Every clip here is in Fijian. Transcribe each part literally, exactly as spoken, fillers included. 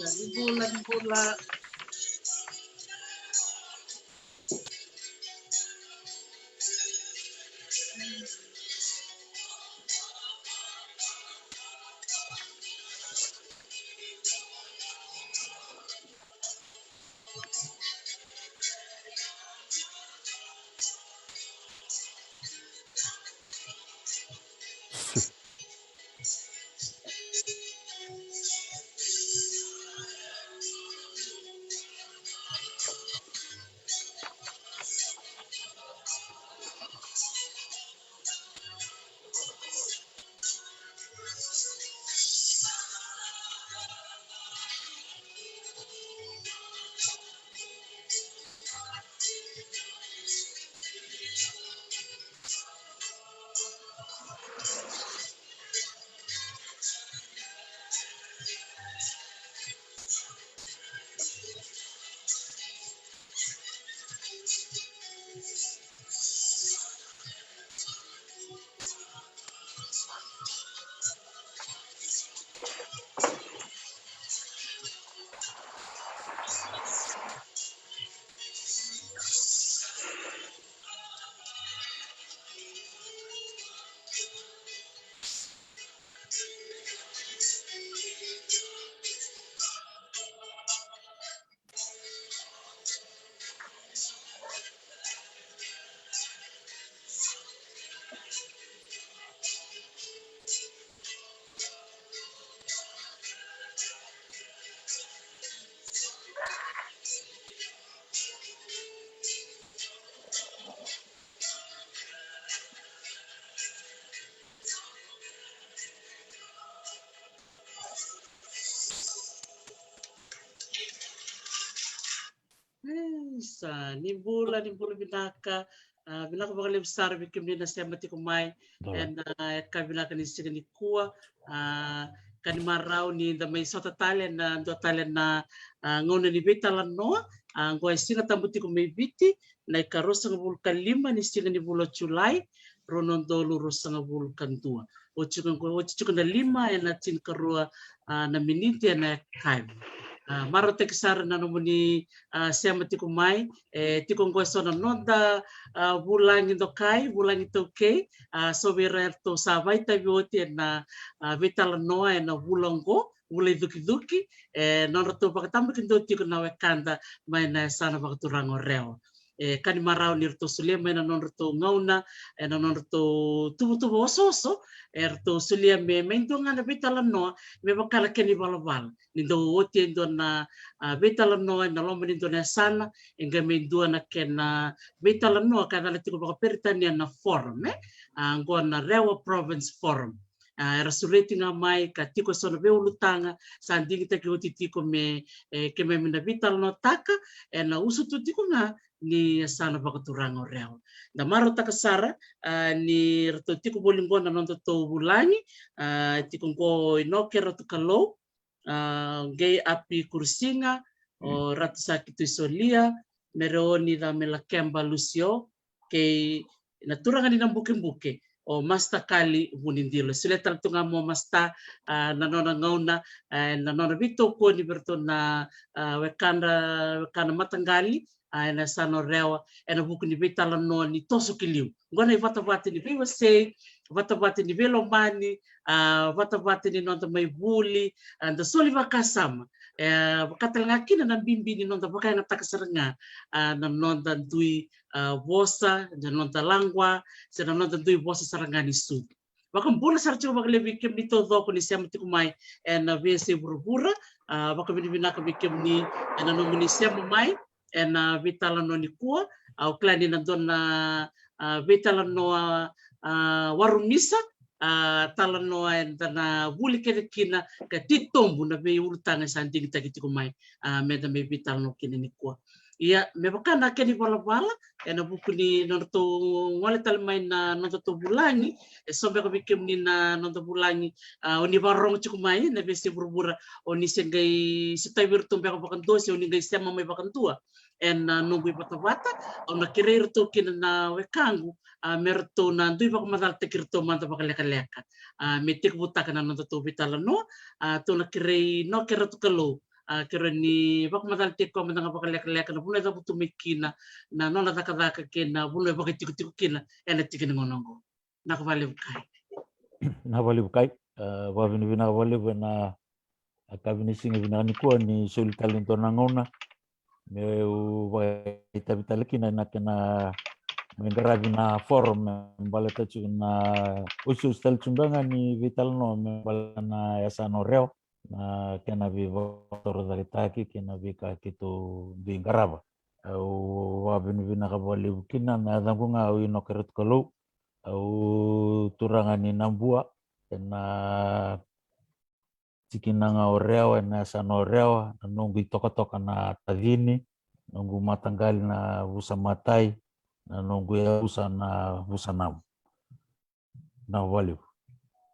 Ni bula, ni bula. Isa, ni bula, ni bula vinaka. Ah, vinaka vakalevu sara vei kemuni na sema tiko mai ena, eh, ka vinaka ni siga nikua. Ah, ka ni marau ni da mai sota tale ena dua tale na, ah, gauna ni veitalanoa. Ah, oqo e Siga Tabu tiko mai Viti, na ikaruasagavulu ka lima ni siga ni vula o Julai, rua na udolu ruasagavulu ka dua. Oti tiko, oti tiko na lima ena tinikarua, ah, na miniti ena yakavi. Ah, marautaki sara na nomuni, ah, sema tiko mai. E tiko oqo eso na noda, ah, vulagi dokai, vulagi taukei, ah, so vei ira eratou sa vakaitavi oti ena, ah, veitalanoa ena vula oqo, vula icukicuki, e nodratou vakatabakidua tiko na wekada mai na yasana vakaturaga o Rewa. E ka ni marau ni ratou solia mai na nodratou gauna, ena nodratou tuvatuva osooso, eratou solia me mai dua ga na veitalanoa me vaka na kena ivalavala. Ni dau oti e dua na, ah, veitalanoa ena loma ni dua na yasana, e qai mai dua na kena veitalanoa ka yacana tiko vakaperitania na forum, e? Ah, oqo na Rewa Province Forum. Ah, era sureti ga mai ka tiko eso na veiulutaga sa digitaki oti tiko me, eh, keimami na veitalanoataka, ena usutu tiko ga ni yasana vakaturaga o Rewa. Da marautaka sara, a, ni ratou tiko voli qo na nodatou vulagi, a, tiko qo o Inoke Ratukalou, a, Qei Api Kurusiga, o Ratu Saki Tuisolia, Mereoni Camelakeba Lucio, kei na turaga ni Nabukebuke, o Master Kali Vunidilo. Solia tale tu ga mo Master, a, na nona gauna, a, na nona veitokoni vei ratou na, a, wekana, wekana mataqali, a, ena yasana o Rewa, ena vuku ni veitalanoa ni toso ki liu. Qo na ivatavata ni veiwasei, vatavata ni veilomani, a, vatavata ni noda mai vuli, a, da soli vakasama. E, vaka tale ga kina na bibi ni noda vakayagataka sara ga, a, na noda dui, a, vosa, na noda laqua, se na noda dui vosa sara ga ni sucu. Vakabula sara tiko vakalevu vei kemuni taucoko ni sema tiko mai ena veiyasai vuravura, a, vakavinavinaka vei kemuni ena nomuni sema mai ena veitalanoa nikua. Au kila ni na dua na, a, veitalanoa, a, warumisa, a, talanoa eda na vuli kece kina ka titobu na veiulutaga e sa digitaki tiko mai, a, meda mai veitalanoa kina nikua. Ia, me vaka na kena ivalavala, ena vuku ni nodratou gole tale mai na nodatou vulagi, e so beka vei kemuni na noda vulagi, a, o ni vakarorogo tiko mai na veiyasai vuravura, o ni se qai sotavi iratou beka vakadua, se o ni qai sema mai vakadua ena, a, noqu ivatavata, au na kerei iratou kina na wekaqu, a, me ratou na dui vakamacalataki iratou mada vakalekaleka. A, me tekivutaka na nodatou veitalanoa, a, tou na kerei Inoke Ratukalou, a, kerei ni vakamacalataki koya mada ga vakalekaleka na vanua e cavutu mai kina, na nona cakacaka kei na vanua e vakaitikotiko kina ena tiki ni gauna oqo. Vinaka vakalevu Kai. Vinaka vakalevu Kai. A, vakavinavinaka vakalevu ena yakavi ni siga vinaka nikua ni soli tale e dua na gauna meu vakaitavi tale kina ena kena mai qaravi na forum me baleta tiko na osioti tale tiko ga ni veitalanoa me baleta na yasana o Rewa, na kena veivakatorocaketaki kei na veika keitou dui qarava. Au vakavinavinaka vakalevu kina. Na yacaqu ga au Inoke Ratukalou, au turaga ni Nabua, ena tikina ga o Rewa, ena yasana o Rewa, na noqu itokatoka na Tacini, noqu mataqali na Vusa Matai, na noqu yavusa na Vusa Namu. Vinaka vakalevu.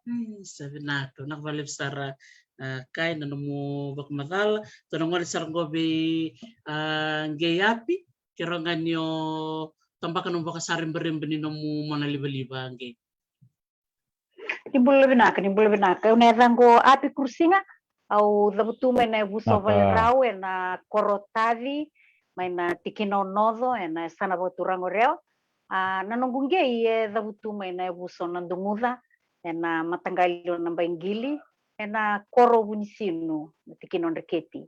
Ai, sa vinaka, vinaka vakalevu sara, a, Kai, na nomu vakamacala. Tou na gole sara qo vei, a, Qei Api, keirau ga ni o tabaka nomu vakasaribariba ni nomu mona livaliva Qei. Ni bula vinaka, ni bula vinaka. Au na yacaqu o Api Kurusiga, au cavutu mai na yavusa o Valerau, ena koro o Taci, mai na tikina o Noco, ena yasana vakaturaga o Rewa. A, na noqu qei e cavutu mai na yavusa o Naduguca, ena mataqali o Nabaiqili, ena koro o Vunisinu, na tikina o Dreketi.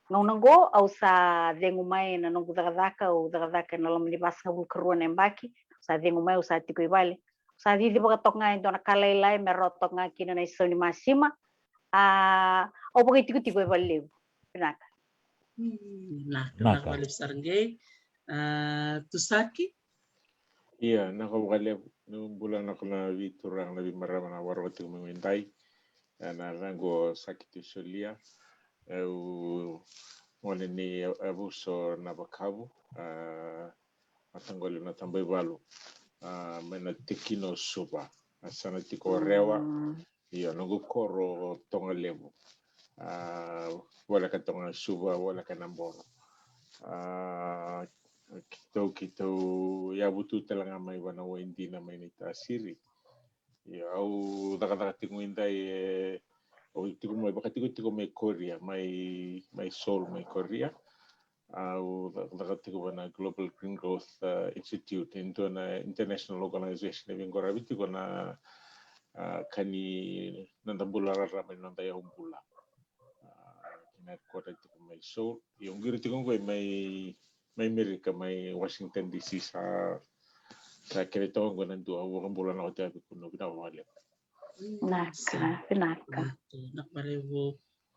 Gauna oqo au sa cegu mai na noqu cakacaka, au cakacaka ena loma ni vasagavulu karua na yabaki, au sa cegu mai, au sa tiko i vale. Au sa cicivaka toka ga e dua na ka lailai me rawa toka ga kina na isau ni masima. A, au vakaitikotiko e vale levu. Vinaka. Mm, vinaka, vinaka vakalevu sara Qei. A, Tusaki? Ia, vinaka vakalevu. Ni bula vinaka na veituraga, na veimarama na vakarorogo tiko mai edaidai. E, na yacaqu o Saki Tuisolia. E, au gone ni yavusa o Navakavu, a, mataqali o Natabaivalu, a, mai na tikina o Suva, na yasana tiko o Rewa. Mm. Io, noqu koro o Togalevu. A, voleka toka ga Suva, voleka Naboro. A, keitou, keitou yavu tu tale ga mai Vanawaidina, mai Naitasiri. Io, au cakacaka tiko edaidai, e, au tiko mai, vakatikotiko mai Korea, mai, mai Seoul, mai Korea. Au ca-, cakacaka tiko vua na Global Green Growth, a, Institute, e dua na international organization e veiqaravi tiko na, a, ka ni noda bula raraba, ni noda yaubula. A, kena headquarter tiko mai Seoul. Io, au qiri tiko qo mai, mai Amerika, mai Washington D C, sa, sa kere toka qo na dua, au vakabula na oti a vikuna, vinaka vakalevu. Vinaka, vinaka. Vinaka vakalevu,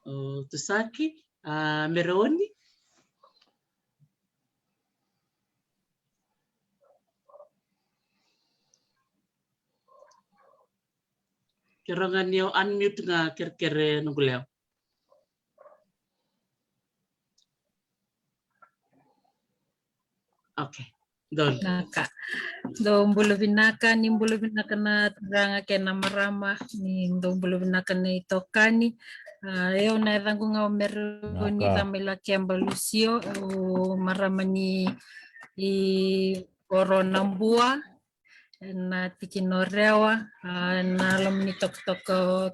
o, Tusaki, a, Mereoni. Keirau ga ni o unmute ga kerekere noqu lewa. Okay. Donu. Naka. Dou bula vinaka, ni bula vinaka na turaga kei na marama, ni dou bula vinaka na itokani. Ah, o au na yacaqu ga o Meroni Naka. Camailakeba Lusio, au marama ni i Koronabua, ena tikina o Rewa, ah, ena loma ni tokatoka o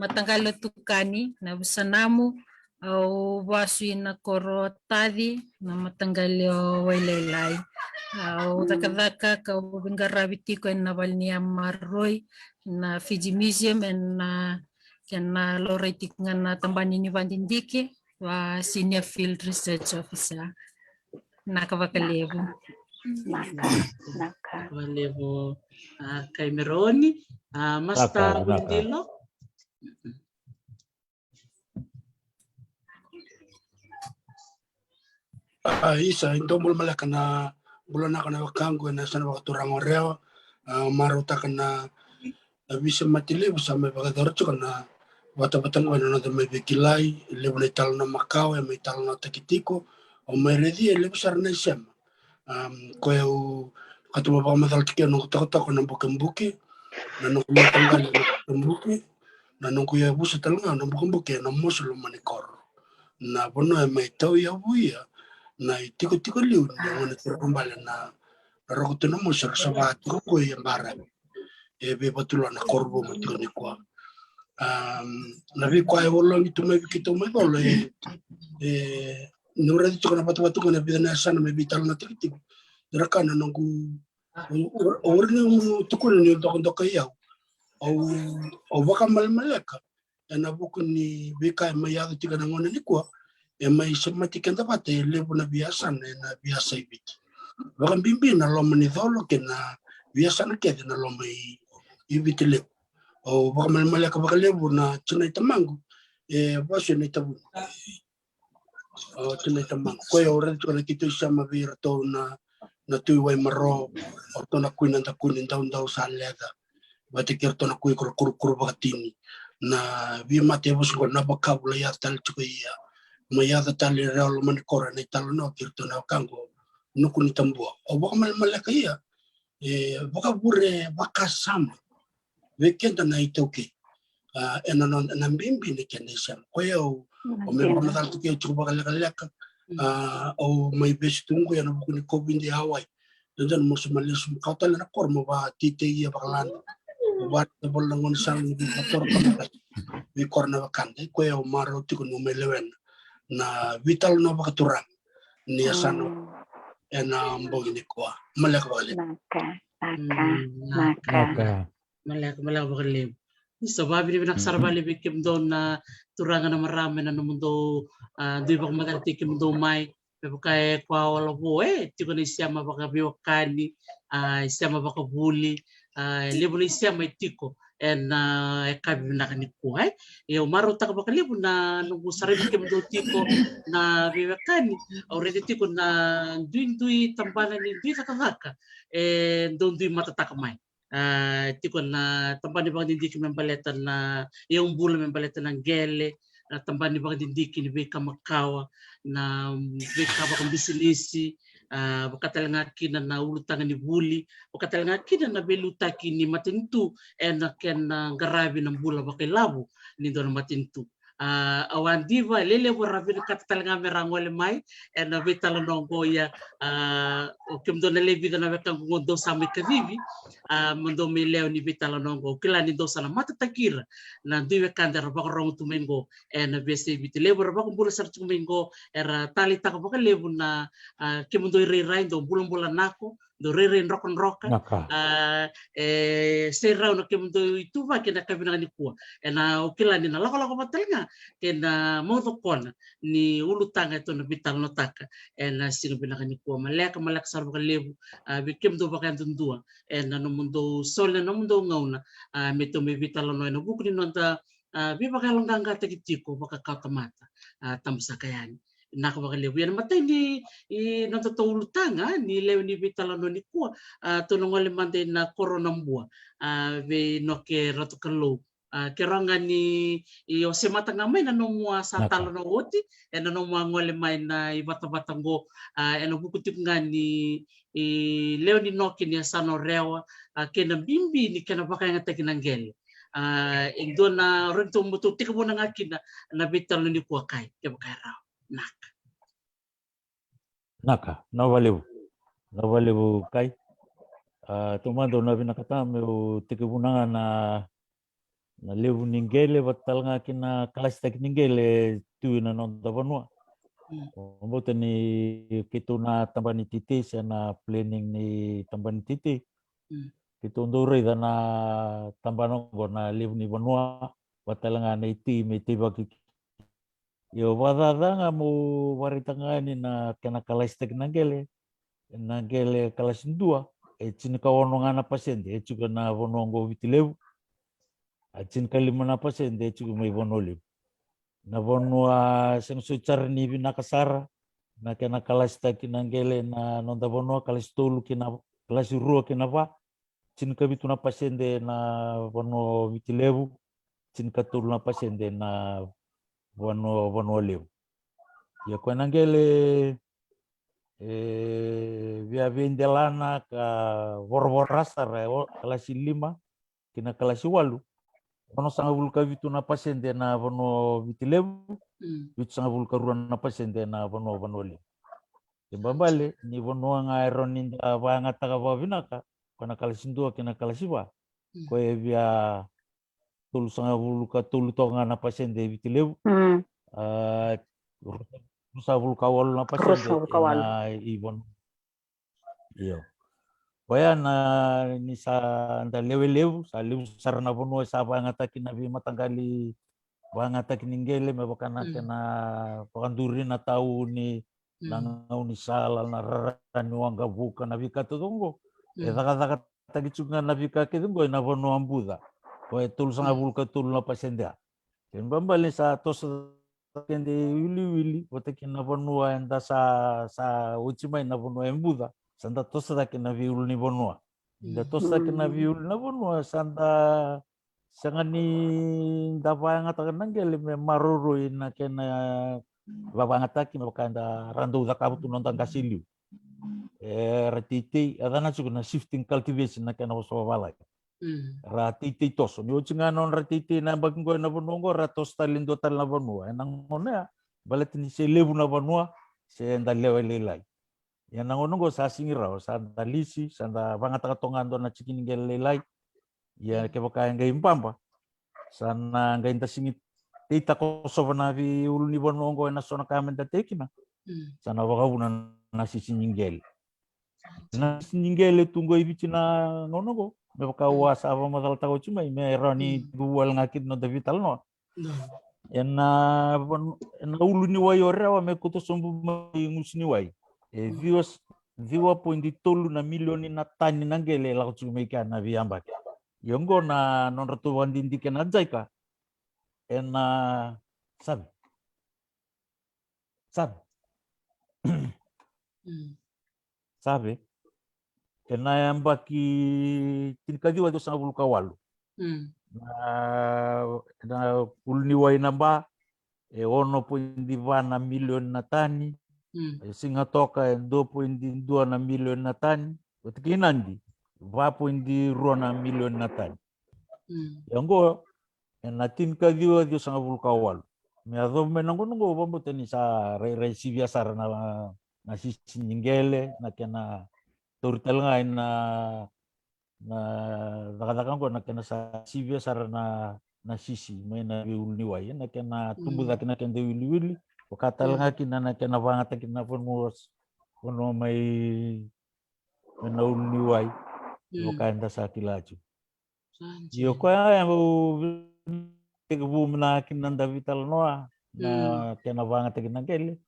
mataqali o Tukani, Navusanamu, au vasu ina koro o Taci, na mataqali o Wailailai. Au cakacaka kau veiqaravi tiko ena vale ni yamaroi, na Fiji Museum, ena kena laurai tiko ga na tabana ni vakadidike, vaka Senior Field Research Officer. Naka vakalevu. Naka, naka. Vakalevu, ah, kai Meroni, ah, Master Naka, naka. Vunidilo. Ah, isa, e dou bula maleka na bula naka na wekaqu ena yasana vakaturaga o Rewa. Ah, marautaka na, na veisemati levu sa mai vakayacora tiko na vatavata qo ena noda mai veikilai, levu na italanoa makawa e mai talanoataki tiko, au mai raici e levu sara na isema. Um, koya au katuba vakamacala tiko na noqu tokatoka na bukebuke, na noqu mataqali na bukebuke, na noqu yavusa tale ga na bukebuke na mosi loma ni koro. Na vanua e mai tauyavu ia na itikotiko liu ni gone turaga bale na, na Roko Tui Namosi ra sa vaka tiko qo e Baravi. E veivatulona koro vou mai tiko nikua. Um, na veika e vologi tu mai vei keitou mai Volo e, e, niu raici tiko na vatavata qo na vica na yasana me veitalanoataki tiko. Dua na ka na noqu, o, o, o ira niu tukuna niu dokadoka i au. Au, au vakamalemaleka ena vuku ni veika e mai yaco tiko ena gauna nikua, e mai semati keda vata e levu na veiyasana ena veiyasa i Viti. Vakabibi na loma ni Colo kei na veiyasana kece na loma i, i Viti Levu. Au vakamalemaleka vakalevu na tinai tamaqu e vasu e Naitavuna. O tinai tamaqu. Koya au raica tiko na keitou isema vei iratou na, na Tui Waimaro, o ratou na Kui Nadakuni, Daudau sa leca. Vata kei iratou na Kui Kuro, Kurukuru vakatini. Na veimate e vasu qo na Vakavu lai yaco tale tiko ia. Mai yaco tale i Rewa loma ni koro ena italanoa kei iratou na wekaqu Nuku ni Tabua. Au vakamalemaleka ia e vakavure vakasama vei keda na iTaukei. Ah, ena nona, na bibi ni kena isema. Koya au, au mai vakamacala tiko, au tiko vakalekaleka. Ah, au mai vesu tu qo ena vuku ni COVID e Hawaii. Dodonu mo sa mai lesu mo kau tale na koro mo vakateitei ia vakalada. Mo vakateitei na gaunisala ni veikoro na wekada. Veikoro na wekada. Koya au marau tiko niu mai lewena na veitalanoa vakaturaga ni yasana ena bogi nikua. Maleka vakalevu. Naka, naka, naka. Maleka, maleka vakalevu. Ni sa vakavinavinaka sara vakalevu vei kemudou na turaga na marama ena nomudou, ah, dui vakamacalataki kemudou mai. Me vaka e koya o Lavo, e tiko na isema vakaveiwekani, ah, isema vakavuli, ah, e levu na isema e tiko ena, ah, yakavi vinaka nikua, e. Au marautaka vakalevu na noqu sarava vei kemudou tiko na veiwekani. Au raica tiko na duidui tabana ni dui cakacaka e dou dui matataka mai. Ah, tiko na tabana ni vakadidike me baleta na iyaubula, me baleta na qele, na tabana ni vakadidike ni veika makawa, na veika vakabisinisi, ah, vaka tale ga kina na ulutaga ni vuli, vaka tale ga kina na veiliutaki ni matanitu ena kena qaravi na bula vakailavo ni dua na matanitu. Ah, au a diva, e lelevu era vinakata tale ga me ra gole mai ena veitalanoa oqo, ia, ah, o kemudou na lewe vica na wekaqu oqo dou sa mai kacivi, ah, mo dou mai lewe ni veitalanoa oqo. Au kila ni dou sa na matataki ira na dui wekada era vakarogo tu mai oqo ena veiyasai Viti. Levu era vakabula sara tiko mai oqo, era taleitaka vakalevu na, ah, kemudou irairai, dou bulabula nako, dou rairai drokadroka. Naka. Ah, e, se rau na kemudou ituvaki ena yakavi vinaka nikua. Ena, au kila ni na lakolako vata tale ga kei na maucokona ni ulutaga e tou na veitalanoataka ena siga vinaka nikua. Maleka, maleka sara vakalevu, ah, vei kemudou vakayadudua ena nomudou soli na nomudou gauna, ah, me tou mai veitalanoa ena vuku ni noda, ah, veivakayaloqaqataki tiko vakakawatamata, ah, tabusaka yani. Naka vakalevu. Ia na imatai ni, i, nodatou ulutaga ni lewe ni veitalanoa nikua, ah, tou na gole mada ina Koronabua, ah, vei Noke Ratukalou. A, ke rawa ga ni o semata ga mai na nomu a sa talo na oti, ena nomu a gole mai na ivatavata qo, a, ena vuku tiko ga ni lewe ni noki ni a sa no rewa, a, kei na bibi ni kena vakayagataki na qele. A, e dua na roni tou mo tou tekivuna ga kina na veitalanoa ni kua kai, kevaka e rawa. Naka. Naka, na valevu. Na valevu kai. A, tou mada na vinakata meu tekivuna ga na, na levu ni qele, vata tale ga kina kalasitaki ni qele tu ina noda vanua. Vabauta ni keitou na tabana ni titi se na planning ni tabana ni titi. Keitou dau raica na tabana oqo na levu ni vanua, vata tale ga na iti me teivaki. Io, vakacaca ga mo vakaraitaka ga ni na kena kalasitaki na qele, na qele kalasi dua, e tinikaono ga na pasede e tiko na vanua oqo Viti Levu. A tinikalima na pasede e tiko mai Vanua Levu. Na vanua sega soti sara ni vinaka sara na kena kalasitaki na qele na noda vanua, kalasi tolu ki na, kalasi rua ki na va, tinikavitu na pasede na vanua Viti Levu, tinikatolu na pasede na vanua, Vanua Levu. Ia koya na qele e via veidelana ka voravora sara, e o, kalasi lima ki na kalasi walu. Onosagavulu ka vitu na pasede na vanua Viti Levu, vitusagavulu ka rua na pasede na vanua, Vanua Levu. Kena ibalebale ni vanua ga e rawa ni da vakayagataka vakavinaka, ko na kalasi dua ki na kalasi va, ko e via tolusagavulu ka tolu toka ga na pasede e Viti Levu. A, ru-, ruasagavulu ka walu na pasede ena i vanua. Io. Koya na ni sa da lewe levu, sa levu sara na vanua e sa vakayagataki na veimataqali vakayagataki ni qele, me vaka na kena vakaduri na tau ni na gaunisala, na rara ni waqavuka, na veika taucoko oqo. E cakacakataki tiko ga na veika kece oqo ena vanua buca. Koya e tolusagavulu ka tolu na pasede. Kena ibalebale ni sa toso keda iwiliwili vata kei na vanua eda sa, sa oti mai na vanua e buca, sa da toso cake na veiulunivanua. Da toso cake na veiulunivanua, sa da sega ni da vakayagataka na qele me maroroi na kena vakayagataki me vaka eda ra dau cakava tu noda qase liu. Era teitei, e yacana tiko na shifting cultivation na kena vosa vavalagi. Ra teitei toso. Ni oti ga na nodra teitei na yabaki qo ena vanua qo, ra toso tale e dua tale na vanua. Ena gauna ya, baleta ni se levu na vanua, se da lewe lailai. Ia na gauna qo sa sigi rawa, sa da lisi, sa da vakayagataka toka ga dua na tiki ni qele lailai. Ia kevaka e qai baba, sa na qai da sigi tei takosova na veiulunivanua oqo ena so na ka me da tei kina. Sa na vakavuna na sisi ni qele. Na sisi ni qele tu qo i Viti na gauna qo, me vaka au a sa vakamacalataka oti mai, me rawa ni tekivu wale ga kina noda veitalanoa. Ena vanu-, ena uluniwai o Rewa me kauta sobu mai Gusiniwai, e ciwa, ciwa poidi tolu na milioni na tani na qele e lako tiko mai kea na veiyabaki. Ia oqo na nodratou vakadidike na JICA. Ena, save. Save. Save. Ena yabaki tinikaciwa ciwasagavulu ka walu. Na, na uluniwai na ba, e ono poidi va na milioni na tani. E Sigatoka e dua poidi dua na milioni na tani. Oti kei Nadi, va poidi rua na milioni na tani. Ia oqo, ena tinikaciwa ciwasagavulu ka walu. Me yacova mai na gauna oqo, vakabauta ni sa rairai sivia sara na, na sisi ni qele, na kena tauri tale ga ena, na cakacaka oqo, na kena sa sivia sara na, na sisi mai na veiuluniwai, na kena tubu cake na keda iwiliwili, vaka tale ga kina na kena vakayagataki na vanua, vanua mai, mai na uluniwai, vaka eda sa kila tiko. Io, koya e au tekivu mai na kina noda veitalanoa, na kena vakayagataki na qele.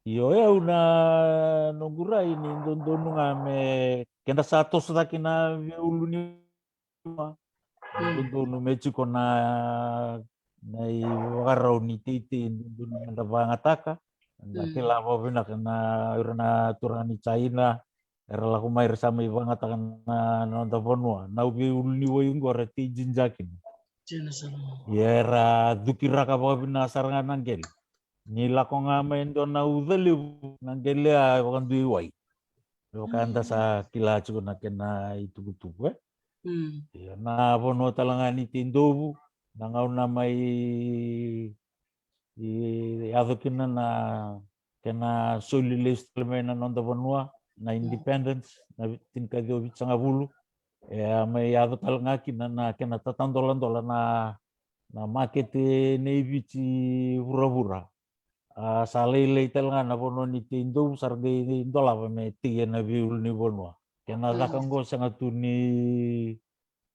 Io, e au na noqu rai ni dodonu ga me keda sa toso cake na veiulunivanua. Dodonu me tiko na, na ivakarau ni teitei, dodonu meda vakayagataka. Da kila vakavinaka na, ira na turaga ni China, era lako mai, era sa mai vakayagataka na, na noda vanua. Na veiuluniwai oqo era tei jinja kina. Ia era cukiraka vakavinaka sara ga na qele. Ni lako ga mai e dua na uca levu, na qele a vakadua i wai. Me vaka eda sa kila tiko na kena itukutuku, e? Ia na vanua tale ga ni teidovu, na gauna mai yaco kina na kena soli lesu tale mai na noda vanua, na independence, na tinikaciwa vitusagavulu. E a mai yaco tale ga kina na kena tatadoladola na, na makete nei Viti vuravura. A sa lailai tale ga na vanua ni teidovu, sa ra qai dolava me tei ena veiulu ni vanua. Kena caka oqo sega tu ni,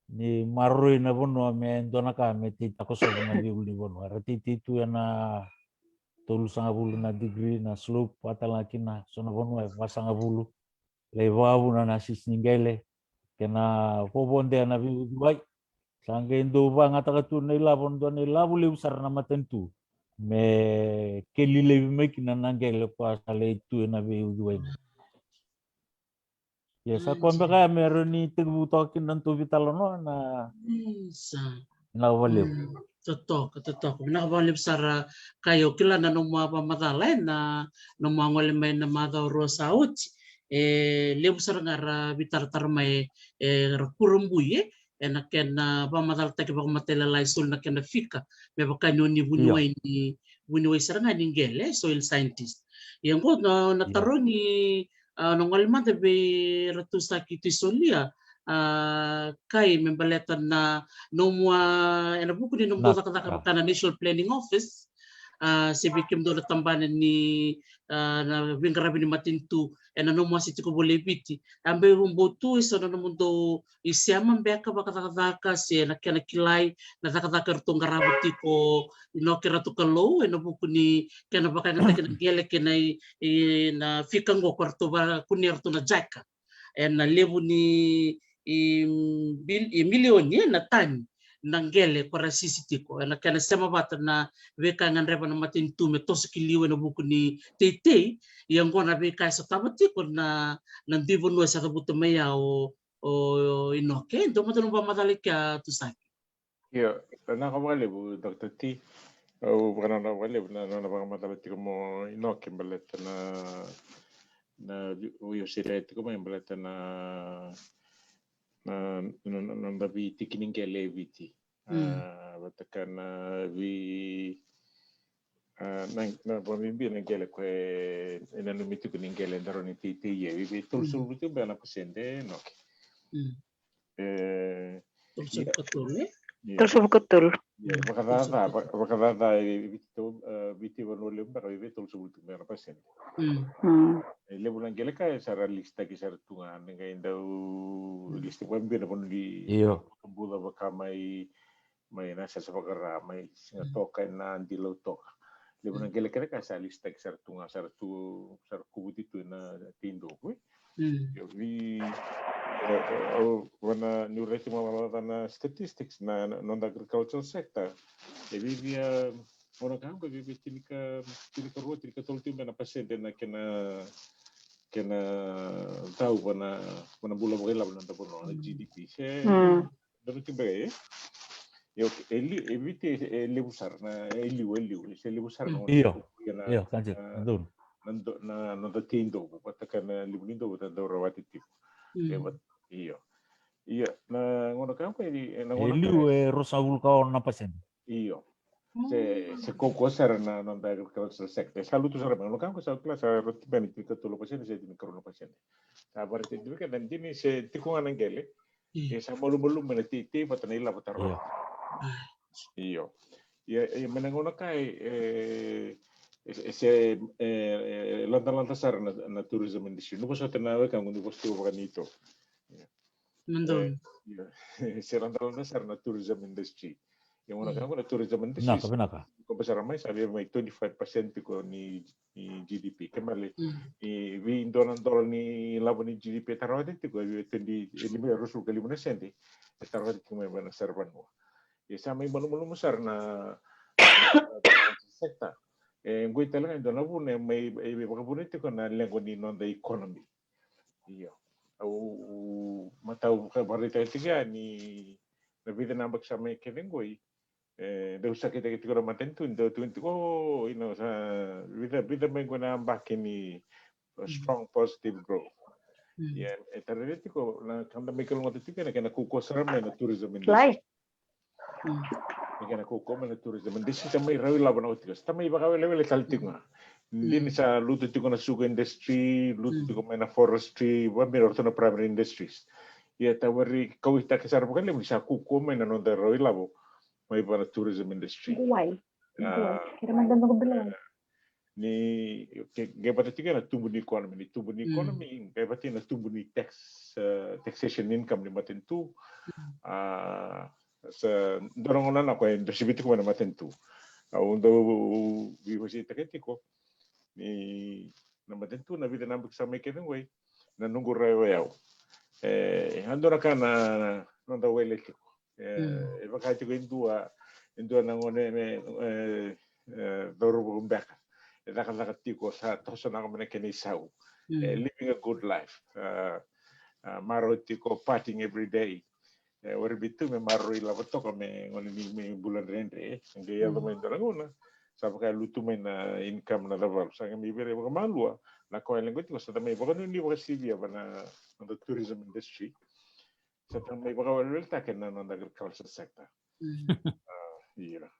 ni maroroi na vanua me dua na ka me tei takosova na veiulu ni vanua. Era teitei tu ena tolusagavulu na degree na slope, vaka tale ga kina so na vanua e vasagavulu. Lai vakavuna na sisi ni qele, kena vovodea na veiuciwai. Sa qai dau vagataka tu na ilavo, dua na ilavo levu sara na matanitu me keli laivi mai kina na qele ko a sa lai tu ena veiuciwai. Ia sa koya beka ya me rawa ni tekivu toka kina na nodatou veitalanoa na. Isa. Vinaka vakalevu. Totoka, totoka. Vinaka vakalevu sara. Ka io, kila na nomu a vakamacala ena nomu a gole mai na macawa rua sa oti. E levu sara ga ra veitaratara mai, e ra kurabui, e ena kena vakamacalataki vakamatailalai soli na kena fika me vaka ni o ni vuniwai ni, vuniwai sara ga ni qele, soil scientist. Ia oqo na, na taro ni, a, na gole mada vei Ratu Saki Tui Solia, a, kai me baleta na nomu a, ena vuku ni nomu cakacaka vaka na National Planning Office, a, se vei kemudou na tabana ni, a, na veiqaravi ni matanitu ena nomu a se tiko voli e Viti. A bau tu eso na nomudou isema beka vakacakacaka se na kena kilai na cakacaka eratou qarava tiko i Noke Ratu Kalou ena vuku ni kena vakayagataki na qele kei na i, i na fika oqo ko ratou vakunea ratou na JICA. Ena levu ni i, bil, i milioni ena tani na qele ko ra sisi tiko. Ena kena sema vata na veika e gadreva na matanitu me toso ki liu ena vuku ni teitei. Ia oqo na veika e sotava tiko na, na dui vanua e sa cavuta mai ya o, o Inoke. Dua mada nomu vakamacala i kea Tusaki. Io, vinaka vakalevu Doctor T. Au vakanananu vakalevu na nona vakamacala tiko mo Inoke baleta na, na, o io sere tiko mai baleta na, na, na, na, na veitiki ni qele e Viti. A, vata kei na vei, a, na, na vakabibi na qele ko e, e nanumi tiko ni qele daru ni teitei e, vei, vei tolusagavulu tiko beka na pasede Inoke. E, tolusagavulu ka tolu, e? Io. Tolusagavulu ka tolu. Io, vakacaca, va-, vakacaca e Viti, e, Viti vanua levu beka vei, vei tolusagavulu tiko beka na pasede. E levu na qele ka e sa ra lisitaki sara tu ga, ni qai dau lisitaki vakabibi na vanua ni, io, vakabuca vaka mai, mai Nasere, Vakarauwai, mai Sigatoka, Nadi, Lautoka. Levu na qele kece ka sa lisitaki sara tu ga, sa ra tu, sa ra kovuti tu ena teidovu, e. Io, vei, e, e, au, vaka niu raica tiko mai na statistics na, na noda agricultural sector. E vei, vei, e, gauna ka oqo e vei, vei tinika, tinikarua, tinikatolu tiko beka na pasede na kena, kena tau vua na, vua na bula vakailavo na noda vanua, na GDP. Se, donu tiko beka, e? Io, e li-, e Viti e, e levu sara na, e liu, e liu, se levu sara na, io, io, ka donu. Na do-, na, na noda teidovu, vata kei na levu ni dovu eda dau rawata tiko. E, vat-, io. Ia, na gauna ka oqo e, na gauna ka e liu e ruasagavulu ka ono na pasede. Io. Se, se kaukaua sara na noda agricultural sector. Sa lutu sara mai, gauna ka oqo sa kila sa rauta tiko beka ni tinikatolu na pasede se tinikarua na pasede. Sa vakaraitaki tiko keda ni se tiko ga na qele. E sa malumalumu na teitei vata na ilavo tara. Io. Io. Ia, ia mai na gauna ka e, e, e se, e, e, ladalada sara na, na tourism industry. Niu vosota na wekaqu, niu vosa tiko vaka neitou. Io. E, io. Se ladalada sara na tourism industry. Ia gauna ka oqo na tourism industry. Vinaka, vinaka. Ko basara mai sa via mai twenty-five percent tiko ni ni GDP. Kena ibalebale, e vei dua na dola ni lavo ni GDP e tarawati tiko, e vei twenty, e lima, e ruasagavulu ka lima na sede e tarawati tiko mai vei na saravanua. E sa mai malumalumu sara na, na sector. E qoi tale ga e dua na vuna e mai, e mai vakavuna tiko na leqa ni noda economy. Io. Au, au matau vakaraitaka tiko ya ni na vica na yabaki sa mai kece qoi, e dau sa kece tiko na matanitu, dau tukuni tiko, o, ina sa vica, vica mai qo na yabaki ni strong positive growth. Ia e tarai tiko na ka da mai kalougata tiko, na kena kaukauwa sara mai na tourism industry. Ni kena kaukauwa mai na tourism industry, sa ta mai rau ilavo na oti tiko, sa ta mai vakawelewele tale tiko ga. Ni sa lutu tiko na sugar industry, lutu tiko mai na forestry, vabira ratou na primary industries. Ia ta wari kauwaitaki sara vakalevu ni sa kaukauwa mai na noda rau ilavo mai vua na tourism industry. Why? Why? Kere mada na bilai. Ni ke, ke vata tiko na tubu ni economy, ni tubu ni economy, ke vata na tubu ni tax, uh, taxation income ni matanitu. Uh, sa dua na gauna na koya e dau sivi tiko mai na matanitu. Au dau veiwaseitaka tiko ni na matanitu na vica na yabaki sa mai kece qoi, na noqu rai o yau. E, a dua na ka na noda wele tiko. E, e vaka tiko e dua, e dua na gone me, e, e, cauravou beka. E cakacaka tiko, sa toso na gone na kena isau. E living a good life. A, a, marau tiko, partying every day. E, wari bitu me marau ilavo toka me gone ni me bula dredre. E qai yaco mai dua na gauna sa vaka e lutu mai na income na cavalu. Sa qai mai vere vakamalua na koya leqo tiko, sa ta mai vakanuinui vakasivia va na, na tourism industry. Sa ta mai vakaweleweletaka na noda agriculture sector. A, ira.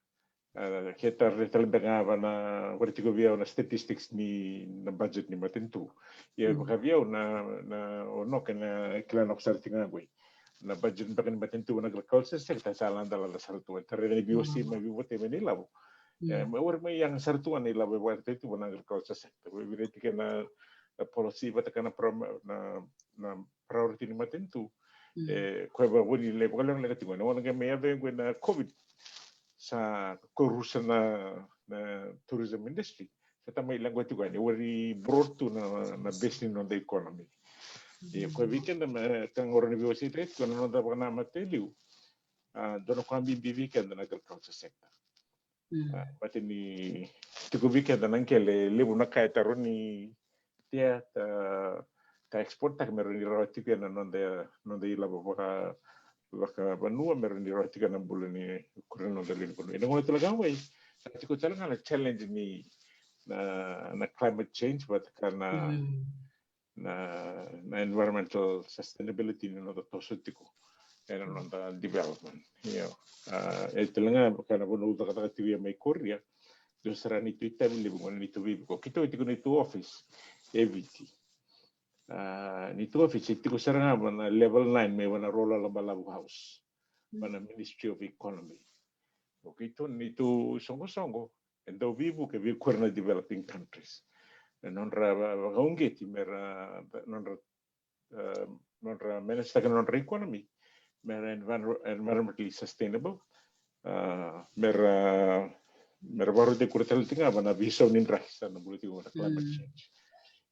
A, ke ta raica tale beka ga va na, wari tiko vei au na statistics ni na budget ni matanitu. Ia vaka vei au na, na o noke na kila na kusara tiko ga qoi. Na budget beka ni matanitu va na agriculture sector sa lada lada sara tu. Ta raica ni veiwasei mai veivotai mai na ilavo. E, mai wari mai yaga sara tu ga na ilavo e vakaraitaki tu va na agriculture sector. Vei, vei ira tiko na, na policy vata ka na, na, na priority ni matanitu. E, koya vakavuni le vakalekaleka tiko. Na gauna qai mai yaco qo na COVID, sa korusa na, na tourism industry. Sa ta mai leqo tiko yani, wari brought tu na, na base ni noda economy. E, koya vei keda me ka qori ni veiwaseitaki tiko na noda vakanamata e liu. A, dua na koya bibi vei keda na agriculture sector. A, baleta ni tiko vei keda na qele, levu na ka e taro ni tea, ta, ta export taka me rawa ni rawa tiko ena noda, noda ilavo vaka, vakavanua, me rawa ni rawa tiko ena bula ni kura na noda lewe ni vanua. Ena gauna tale ga qo, sa tiko tale ga na challenge ni na, na climate change, vata ka na na, na environmental sustainability ni noda toso tiko ena noda development. Io. A, e tale ga vaka na vanua au cakacaka tiko ia mai Korea, dua sara neitou itavi levu qo na neitou veivuke. Keitou tiko neitou office e Viti. A, neitou office e tiko sara ga va na level nine mai va na Rolo Alabalavu House. Va na Ministry of Economy. O keitou neitou soqosoqo e dau veivuke vei kura na developing countries. Na nodra va-, vakauqeti mera, nodra, e, nodra manage taka na nodra economy mera envir-, environmentally sustainable. A, mera, mera vakarautaki kura tale tiko ga va na veisau ni draki sa na bula tiko ga na climate change.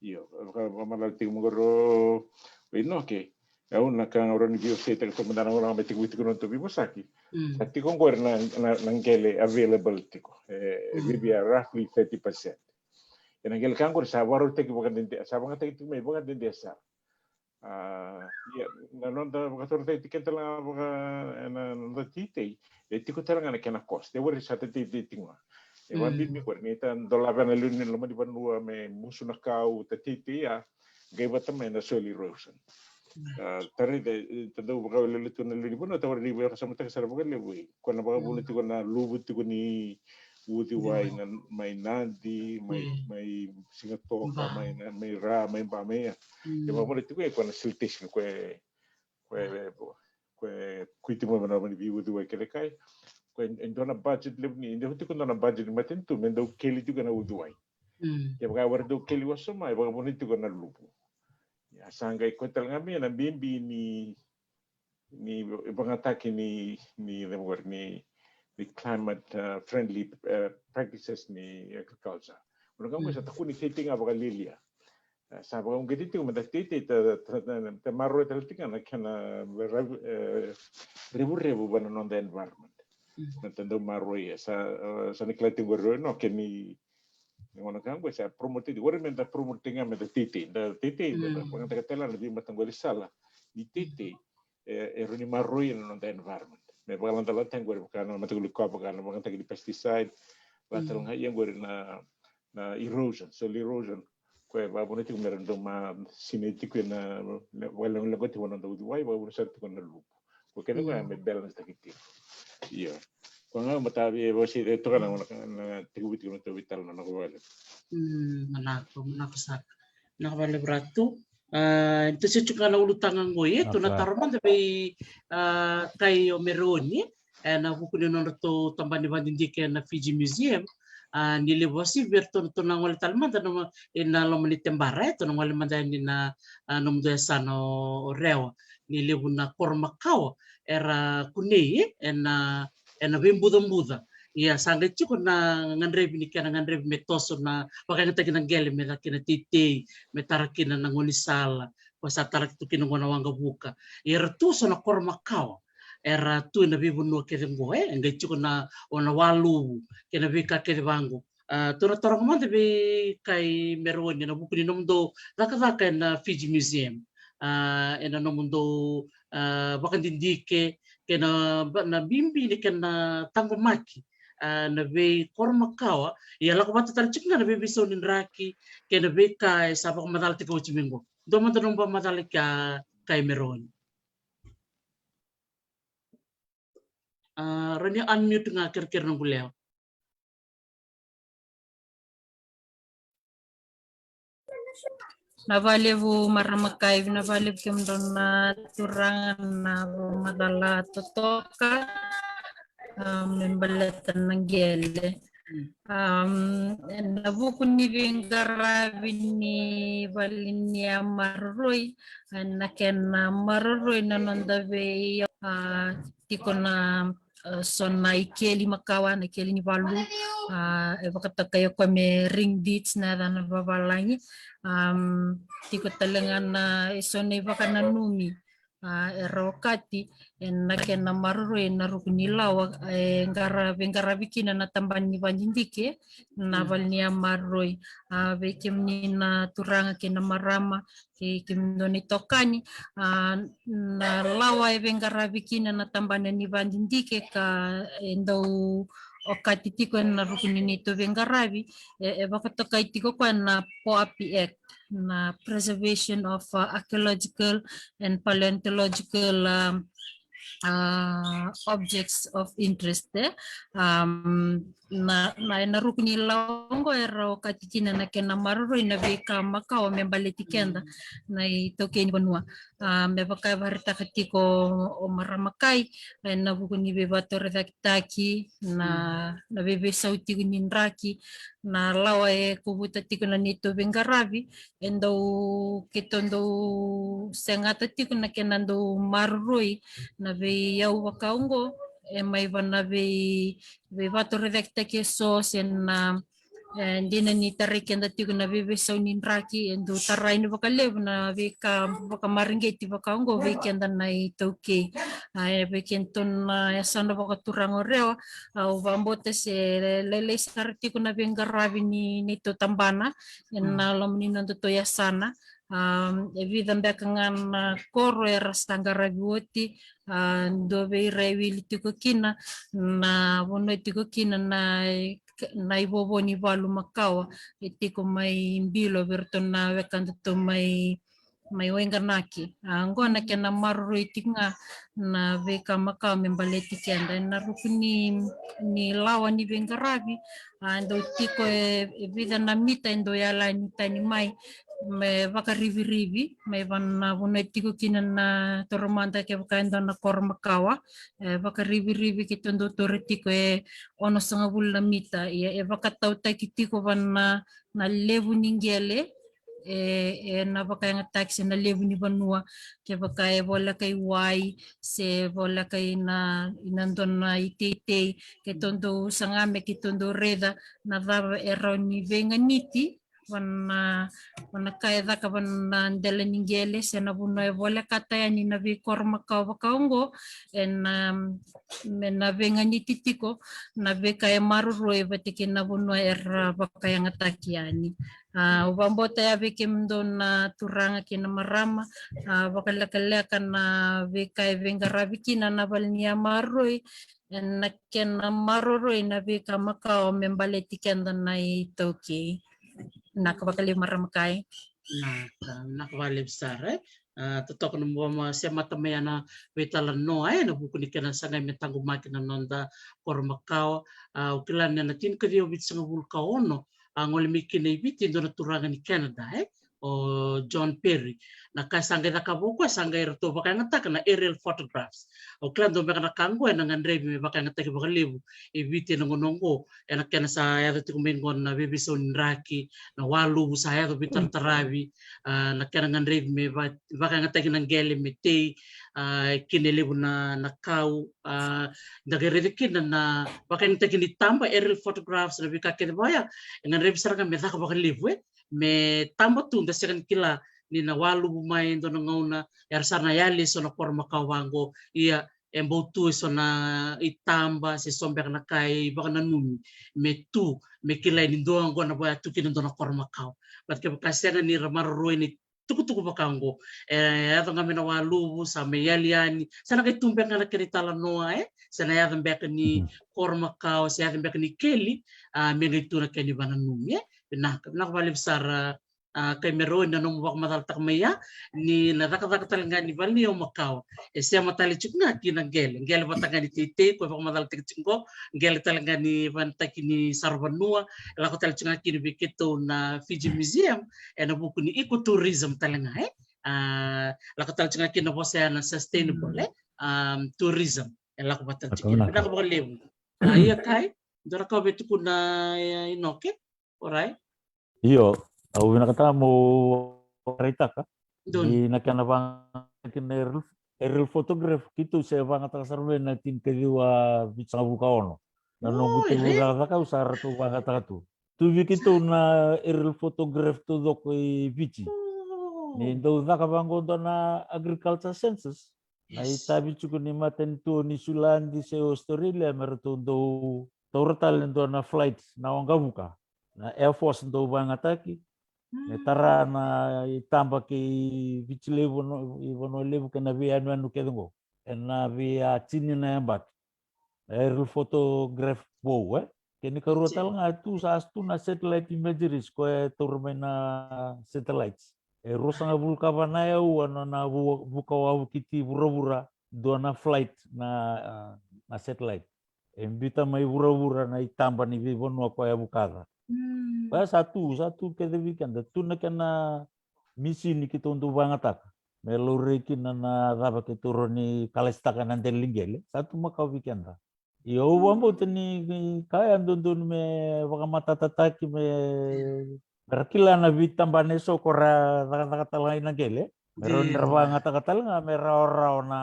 Io, vaka, vamalala tiko mai qori o Inoke. Au na ka ga au rawa ni veiwaseitaka toka mada na gauna ga me tekivu tiko na nodatou veivosaki. Sa tiko qori na, na, na qele available tiko. E, e vivia roughly thirty percent. Ia na qele ka qori sa vakarautaki vakadede, sa vakayagataki tiko mai vakadede sara. A, ia, na noda vakatorocaketaki keda tale ga vaka, ena noda teitei, e tiko tale ga na kena cost. E warai sa teitei tiko ga. E vakabibi qori ni ta dolavi na lewe ni loma ni vanua me musu na kau, ta teitei ya, qai vata mai na soil erosion. A, ta raica, e, ta dau vakawelewele tu na lewe ni vanua, ta warai ni vakasamataka sara vakalevu. Ko na vakavuna tiko na luvu tiko ni uciwai na, mai Nadi, mai, mai Sigatoka, mai na, mai Ra, mai Ba, mai ya. E vakavolai tiko e ko na siltation, ko e, ko e, ko e, ko e tiko mai na vanua ni veiuciwai kece kai. Ko e, e dua na budget levu ni, e dua tiko dua na budget ni matanitu me dau keli tiko na uciwai. Kevaka e warai dau keli wasoma, e vakavuna tiko na luvu. Ia sa qai koya tale ga me na bibi ni, ni vakayagataki ni, ni, ni, ni climate, uh, friendly, uh, practices ni agriculture. Ona ka qo sa tukuni teitei ga vakalialia. E, sa vakauqeti tiko me da teitei, ta, ta, ta, ta maroroi tale tiko na kena revu-, e, revurevu va na noda environment. Na ta dau maroroi, e, sa, e, sa na kila tiko qori o Inoke ni, ni gauna ka qo sa promote tiko, warai me da promote tiko ga me da teitei, da teitei, da, da vakayagataka tale na veimataqali sala ni teitei, e, e rawa ni maroroi na noda environment. me vakalatalata qori vaka na matakuli koya vaka na vakayagataki ni pesticide. Vakatale ga ia qori na, na erosion, soil erosion. Koya e vakavuna tiko me ra dau ma sinai tiko ena, na, vakalegolegoti vua na noda uciwai, vakavuna sara tiko na luvu. Ko kena koya me balance taki tiko. Io. Ko ga matavi e vasi e toka na, na, na tiko viti ko na tau vitala na nako vale. Mm, manako, manako saka. Nako vale vratu. Ah, tou se tiko na ulutaga qo, e, tou na taro mada vei, ah, kai o Mereoni, e, na vuku ni nodratou tabana ni vakadidike na Fiji Museum. Ah, ni levu vasi vei iratou na tou na gole tale mada na, e, na loma ni tebara, e, tou na gole mada yani na, ah, nomudou yasana o, o Rewa. Ni levu na koro makawa era kunei, e, ena, ena veibucabuca. Ia sa qai tiko na gadrevi ni kena gadrevi me toso na vakayagataki na qele me caka kina teitei, me tara kina na gaunisala, ko sa tara tu kina qo na waqavuka. Ia era tu so na koro makawa era tu ena veivanua kece qo, e, e qai tiko na, o na waluvu kei na veika kece vaqo. Ah, tou na taroga mada vei kai Mereoni ena vuku ni nomudou cakacaka ena Fiji Museum. Ah, ena nomudou, ah, vakadidike kei na, na bibi ni kena taqomaki, ah, na veikoro makawa. Ia lako vata tale tiko ga na veiveisau ni draki kei na veika e sa vakamacala tiko oti mai qo. Dua mada nomu vakamacala kei kai Mereoni. Ah, rawa ni unmute ga kerekere noqu lewa. Vinaka vakalevu marama kai, vinaka vakalevu kemudou na turaga na vakamacala totoka, ah, me baleta na qele. Mm. Am, ena vuku ni veiqaravi ni vale ni maroroi, ena kena maroroi na noda vei, ah, tiko na, ah, so na ikeli makawa, na ikeli ni valu, ah, e vakatokai o koya me ring ditch na yacana vavalagi. Am, tiko tale ga na e so na ivakananumi, ah, era okati ena kena maroroi ena ruku ni lawa, e qara, veiqaravi kina na tabana ni vakadidike na vale ni maroroi. Ah, vei kemuni na turaga kei na marama, kei kemudou na itokani, ah, na lawa e veiqaravi kina na tabana ni vakadidike ka e dau okati tiko ena ruku ni neitou veiqaravi, e, e vakatokai tiko koya na POAPI Act, na Preservation of, uh, Archaeological and Paleontological, um, uh, Objects of Interest, e. Um, na, na, ena ruku ni lawa qo era okati kina na kena maroroi na veika makawa me baleti keda na itaukei ni vanua. Ah, me vaka e vakaraitaka tiko o marama kai, ena vuku ni veivakatorocaketaki, na, na veiveisau tiko ni draki, na lawa e kovuta tiko na neitou veiqaravi, e dau, keitou dau segata tiko na kena dau maroroi na veiyau vaka oqo, e mai vaka na vei, veivakatorocaketaki e so se na, e, dina ni tarai keda tiko na veiveisau ni draki, e dau tarai ni vakalevu na veika vakamareqeti vaka oqo vei keda na itaukei. Ah, e vei kedatou na yasana vakaturaga o Rewa, au vakabauta se lailai sara tiko na veiqaravi ni neitou tabana ena loma ni nodatou yasana. Am, e vica beka ga na koro era sa qaravi oti, ah, dua vei ira e wili tiko kina na vanua tiko kina na, na ivovo ni valu makawa e tiko mai bilo vei iratou na wekadatou mai, mai Waiganaki. Ah, oqo na kena maroroi tiko ga na veika makawa me baleti keda ena ruku ni, ni lawa ni veiqaravi. Ah, dau tiko e, e vica na mita e dau yalani tani mai, me vakarivirivi, mai vaka na vanua e tiko kina na toromada kevaka e dua na koro makawa, e vakarivirivi keitou dau taura tiko e onosagavulu na mita, ia e vakatautaki tiko vaka na, na levu ni qele, e, ena vakayagataki se na levu ni vanua, kevaka e voleka i wai, se voleka ina, ina dua na iteitei, keitou dau saga me keitou dau raica na cava e rawa ni veiganiti, vana, vana ka e caka vana dela ni qele se na vanua e volekata yani na veikoro makawa vaka oqo, ena, me na veiganiti tiko na veika e maroroi vata kei na vanua era vakayagataki yani. A, au vakabauta ya vei kemudou na turaga kei na marama, a, vakalekaleka na veika e veiqaravi kina na vale ni yamaroroi, ena kena maroroi na veika makawa me baleti keda na iTaukei. Vinaka vakalevu marama kai. Vinaka, vinaka vakalevu sara, e. A, totoka na mo ma semata mai na veitalanoa, e, ena vuku ni kena sagai me taqomaki na noda koro makawa. A, au kila ni na tinikaciwa vitusagavulu ka ono, a, gole mai kina i Viti e dua na turaga ni Canada, e, o John Perry. Na ka sa qai cakava o koya, sa qai ratou vakayagataka na aerial photographs. Au kila dua beka na ka oqo ena gadrevi me vakayagataki vakalevu e Viti ena gauna oqo, ena kena sa yaco tiko mai oqo na veiveisau ni draki, na waluvu sa yaco veitarataravi, a, na kena gadrevi me va-, vakayagataki na qele me tei, a, kina e levu na, na kau, a, da qai raica kina na vakayagataki ni taba, aerial photographs, na veika kece vaya, e gadrevi sara ga me caka vakalevu, e, me taba tu, da sega ni kila ni na waluvu mai e dua na gauna, era sa na yali e so na koro makawa vaqo, ia e bau tu e so na itaba se so beka na ka e vakananumi me tu, me kilai ni dua oqo na vaya tu kina dua na koro makawa. But kevaka sega ni ra maroroi na itukutuku vaka oqo, e yaco ga mai na waluvu, sa mai yali yani, sa na qai tu beka ga na kena italanoa, e, sa na yaco beka ni koro makawa, se yaco beka ni keli, a, me qai tu na kena ivakananumi, e. Vinaka, vinaka vakalevu sara, a, kai Meroni na nomu vakamacalataka mai ya, ni na cakacaka tale ga ni vale ni yaumakawa e sema tale tiko ga kina qele, qele vata ga ni teitei ko e vakamacalataki tiko qo, qele tale ga ni vanataki ni saravanua, e lako tale tiko ga kina vei keitou na Fiji Museum, ena vuku ni ecotourism tale ga, e. A, lako tale tiko ga kina vosa ya na sustainable, e, um, tourism, e lako vata tiko kina. Vinaka vakalevu. A, ia kai, dua na ka vei tukuna, e, Inoke. Orait. Io, au vinakata mo raitaka. Donu. Ni na kena vagataki na aerial, aerial photograph, keitou se vagataka sara mai na tinikaciwa vitusagavulu ka ono. Na noqu tiko cakacaka au sa ratou vagataka tu. Tu vei keitou na aerial photograph taucoko i Viti. Ni dau caka vaqo dua na agriculture census. Na itavi tiko ni matanitu o Niusiladi se Australia me ratou dau taura tale dua na flight na waqavuka. Na Air Force dau vagataki me tara na itaba kei Viti Levu, Vanua, i Vanua Levu kei na veiyanuyanu kece qo. Ena vei a tini na yabaki. Aerial photograph vou, e. Kena ikarua tale ga tu sa tu na satellite imageries ko e taura mai na satellites. E ruasagavulu ka va na aua nona vu-, vuka wavokiti vuravura, dua na flight na, a, na satellite. E biuta mai vuravura na itaba ni veivanua ko e vukaca. Koya sa tu, sa tu kece vei keda, tu na kena misini keitou dau vagataka me laurai kina na cava keitou rawa ni kalaitaka na dela ni qele, sa tu makawa vei keda. Ia au vakabauta ni ka ya dodonu me vakamatatataki me, me ra kila na veitabana eso ko ra cakacaka tale ga i na qele. Me rawa ni ra vagataka tale ga me rawarawa na,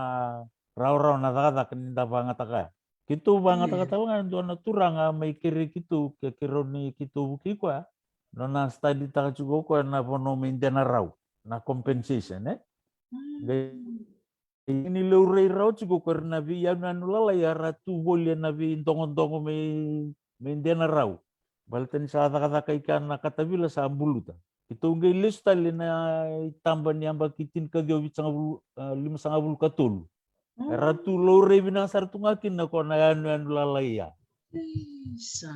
rawarawa na cakacaka ni da vagataka ya. Keitou vagataka tale ga e dua na turaga mai kerei keitou, ke, keirau ni keitou vukei koya. Nona study taka tiko o koya na vanua mai Denarau, na compensation, e? Qai ni laurai rawa tiko ko ira na veiyanuyanu lalai era tu voli ena veidogodogo mai, mai Denarau. Baleta ni sa cakacaka i kea na katavila sa buluta. Keitou qai lesu tale na itaba ni yabaki tinikaciwa vitusagavulu, a, limasagavulu ka tolu. Era tu laurai vinaka sara tu ga kina ko na yanuyanu lalai ya. Isa.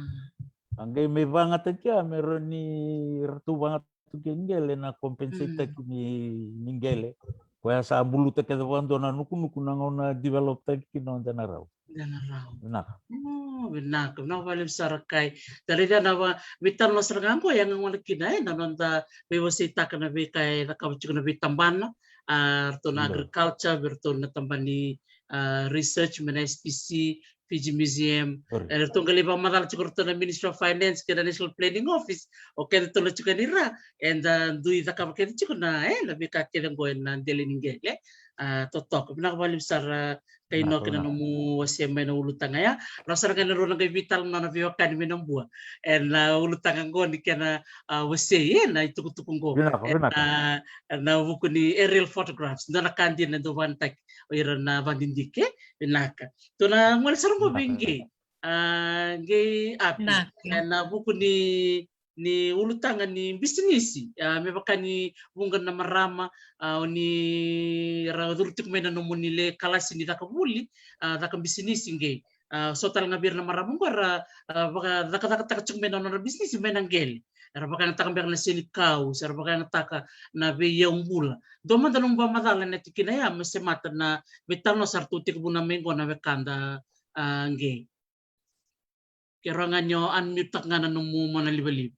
A qai mai vagataki ya me rawa ni ratou vagataki qele na compensate taki ni, ni qele. Koya sa buluta kece vakadua na nukunuku na gauna develop taki kina o Denarau. Denarau. Vinaka. O, vinaka, vinaka vakalevu sara kai. Da raica na va, veitalanoa sara ga qo e yaga gona kina, e, na noda veiwaseitaka na veika e cakava tiko na veitabana, a, ratou na agriculture, vei ratou na tabana ni, a, research mai na S P C, Fiji Museum. Sorry. E, ratou qai lai vakamacala tiko ratou na Ministry of Finance kei na National Planning Office. O keda tolo tiko ni ra, eda dui cakava kece tiko na, e, na veika kece qo ena dela ni qele. a, totoka. Vinaka vakalevu sara, a, Kainoa, kei na nomu wasea mai na ulutaga ya. Rau sara ga na rua na qai veitalanoa na veiwekani mai Nabua ena ulutaga qo ni kena, a, wasei ena itukutuku qo. Vinaka, vinaka. Ena, ena vuku ni aerial photographs. Dua na ka dina e dau vakanataki o ira na vakadidike. Vinaka. Tou na gole sara qo vei Qei. A, Qei Api. Vinaka. Ena vuku ni ni ulutaga ni bisinisi, a, me vaka ni vuqa na marama, a, o ni ra curu tiko mai na nomuni le kalasi ni caka vuli, a, caka bisinisi Qei. A, so tale ga vei ira na marama oqo era, a, vakacakacakataka tiko mai na nodra bisinisi mai na qele. Era vakayagataka beka na senikau, se ra vakayagataka na veiyau bula. Dua mada nomu vakamacala ena tikina ya me semata na veitalanoa sa ratou tekivu mai qo na wekada, a, Qei. Ke rawa ga ni o unmute-taka ga na nomu mona livaliva.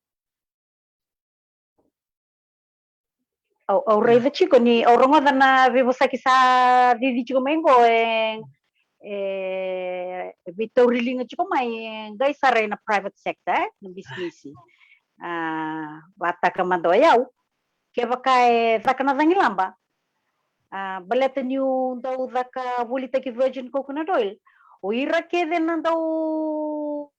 Au, au raica tiko ni, au rogoca na veivosaki sa cici tiko mai qo, e, e, e veitauriliga tiko mai, e, qai sara ena private sector, e, na bisinisi. A, vakataka mada o yau, kevaka e caka na cagilaba, a, baleta niu dau caka volitaki virgin coconut oil, o ira kece na dau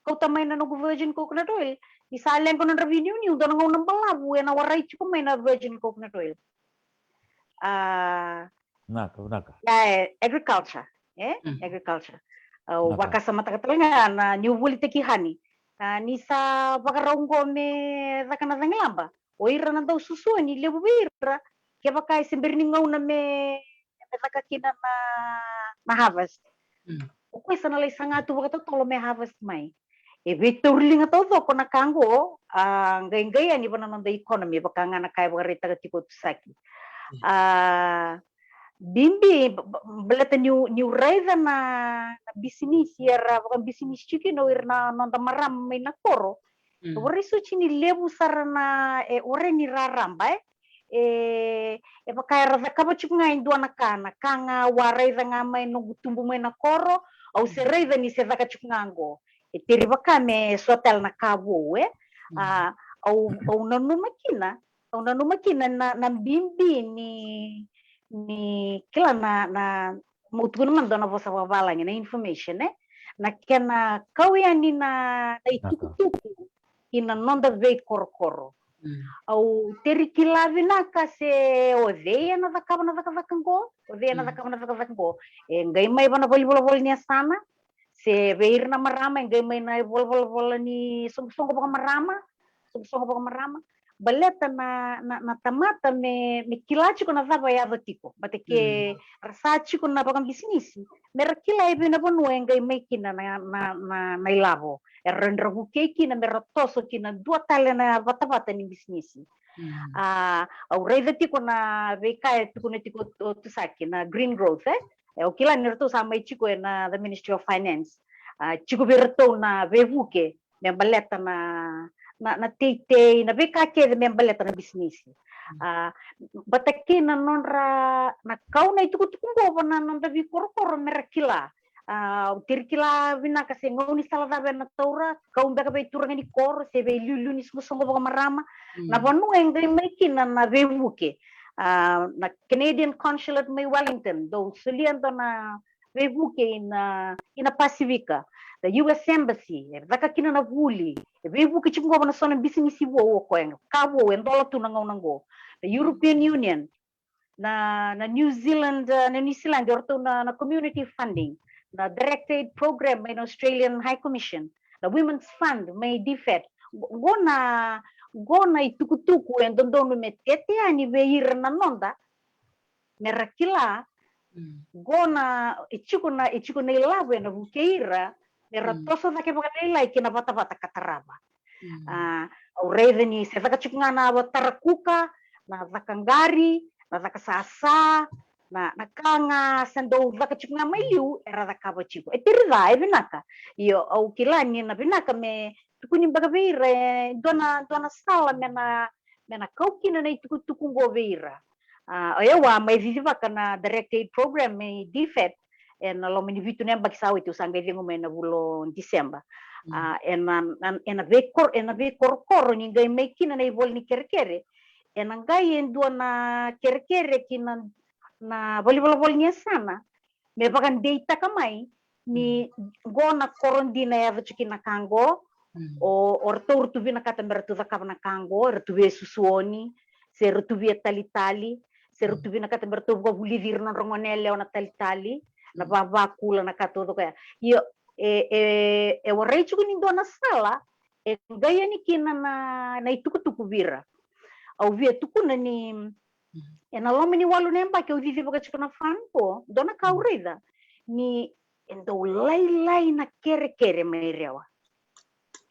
kauta mai na noqu virgin coconut oil, ni sa leqa nodra veiniuniu, dua na gauna balavu ena warai tiko mai na virgin coconut oil. A, vinaka, vinaka. Ya, e, agriculture, e? Mm. Agriculture. Au, vinaka, vakasamataka tale ga na niu volitaki honey. A, ni sa vakarau qo me caka na cagilaba, o ira na dau susu ni levu vei ira, kevaka e se bera ni gauna me, me caka kina na, na harvest. Mm. O koya sa na lai saga tu vakatotolo me harvest mai. E veitauriliga taucoko na ka qo, a, qai, qai yani vua na noda economy, vaka ga na ka e vakaraitaka tiko o Tusaki. Mm. A, bibi, ba-, ba-, baleta niu, niu raica na, na bisinisi era vakabisinisi tiko kina o ira na noda marama mai na koro. Mm. Au vakaraica soti ni levu sara na, e, warai ni raraba, e. E, e vaka era cakava tiko ga e dua na ka, na ka ga au a raica ga mai noqu tubu mai na koro, au se, mm, raica ni se caka tiko ga qo. E teri vaka me so tale na ka vou, e. Mm. A, au, au nanuma kina, au nanuma kina na, na bibi ni, ni kila na, na, meu tukuna mada dua na vosa vakavalagi, na information, e. Na kena kau yani na, na itukutuku ki na noda veikorokoro. Mm. Au teri kila vinaka se o cei ena cakava na cakacaka qo, o cei ena, mm, cakava na cakacaka qo. E qai mai vua na valenivolavola ni yasana, se vei ira na marama, e qai mai na valenivolavola ni soqosoqo vakamarama, soqosoqo vakamarama. Baleta na, na, na tamata me, me kila tiko na cava e yaco tiko. Baleta ke, mm, ra sa tiko na vakabisinisi, me ra kila e vei na vanua e qai mai kina na, na, na, na ilavo. Era, ra vukei kina me ra toso kina dua tale na vatavata ni bisinisi. Mm. A, au raica tiko na veika e tukuna tiko o, o Tusaki, na green growth, e? E, au kila ni ratou sa mai tiko ena the Ministry of Finance. A, tiko vei ratou na veivuke me baleta na, na, na teitei, na veika kece me baleta na bisinisi. Mm. A, vata kei na nodra, na kau na itukutuku qo vua na noda veikorokoro me ra kila. A, au teri kila vinaka se gaunisala cava ena taura, kau beka vei turaga ni koro, se vei liuliu ni soqosoqo vakamarama. Mm. Na vanua e qai mai kina na veivuke. A, na Canadian Consulate mai Wellington, dau solia dua na veivuke ina, ina Pasifika. Na U S Embassy, e caka kina na vuli, e veivuke tiko qo vua na so na bisinisi vou o koya, ka vou e dola tu na gauna qo. Na European Union, na, na New Zealand, e, na New Zealand, o ratou na, na community funding, na direct aid program mai na Australian High Commission, na Women's Fund mai DFAT. Qo, qo na, qo na itukutuku e dodonu me tete yani vei ira na noda, me ra kila, mm, qo na, e tiko na, e tiko na ilavo ena vukei ira me ra, mm, toso cake vakalailai ki na vatavata ka tarava. Mm. A, au raica ni se caka tiko ga na vatarakuka, na caka qari, na caka sasa, na, na ka ga sa dau caka tiko ga mai liu, era cakava tiko. E teri ca, e vinaka. Io, au kila ni na vinaka me tukuni beka vei ira, e dua na, dua na sala me na, me na kau kina na itukutuku qo vei ira. A, o yau a mai cicivaka na direct aid program mai DFAT ena loma ni vitu na yabaki sa oti, au sa qai cegu mai na vula o December. Mm. A, ena, na, ena veikor-, ena veikorokoro ni qai mai kina na ivola ni kerekere, ena qai e dua na kerekere ki na, na valenivolavola ni yasana me vakadeitaka mai ni qo na koro dina e yaco tiko kina na ka qo. O, o ratou, ratou vinakata me ratou cakava na ka qo, ratou via susuoni, se ratou via talitali, se ratou vinakata me ratou vakavulici ira na nodra gone yalewa na talitali, na vavakula, na ka taucoko ya. Io, e, e, e warai tiko ni dua na sala e qai yani kina na, na itukutuku vei ira. Au via tukuna ni ena loma ni walu na yabaki au cicivaka tiko na fund qo, dua na ka au raica ni e dau lailai na kerekere mai Rewa.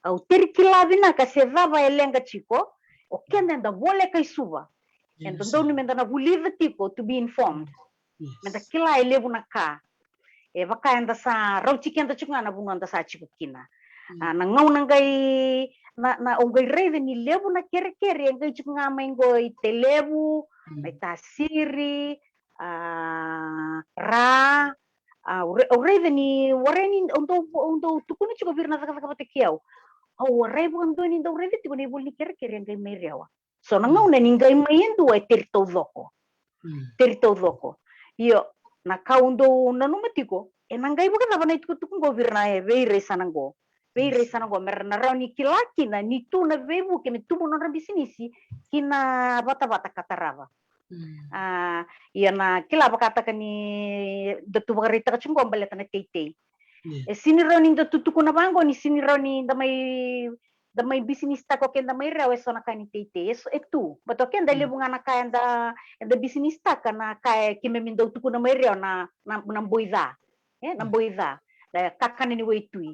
Au teri kila vinaka se cava e leqa tiko, o keda eda voleka i Suva. E dodonu meda na vulica tiko, to be informed. Meda kila e levu na ka. E vaka eda sa rauti keda tiko ga na vanua eda sa tiko kina. A, na gauna qai, na, na, au qai raica ni levu na kerekere e qai tiko ga mai qo i Tailevu, mai Tasiri, a, Ra, a, au ra-, au raica ni warai ni, au dau, au dau tukuna tiko vei ira na cakacaka vata kei au. Au warai vakadua ni dau raica tiko na ivola ni kerekere e qai mai Rewa. So na gauna ni qai mai e dua e teri taucoko. Teri taucoko. Io, na ka au dau nanuma tiko, ena qai vakacava na itukutuku qo vei ira na, vei ira e yasana qo. Vei ira e yasana qo, me ra na rawa ni kila kina ni tu na veivuke me tubu na nodra bisinisi ki na vatavata ka tarava. A, ia na kila vakataka ni da tu vakaraitaka tiko qo baleta na teitei. E sini rawa ni da tu tukuna vaqo ni sini rawa ni da mai, da mai bisinisitaka o keda mai Rewa, e so na ka ni teitei. E so, e tu. But o keda e levu ga na ka eda, eda bisinisitaka na ka e keimami dau tukuna mai Rewa na, na, na boi ca. E, na boi ca. Na kakana ni waitui.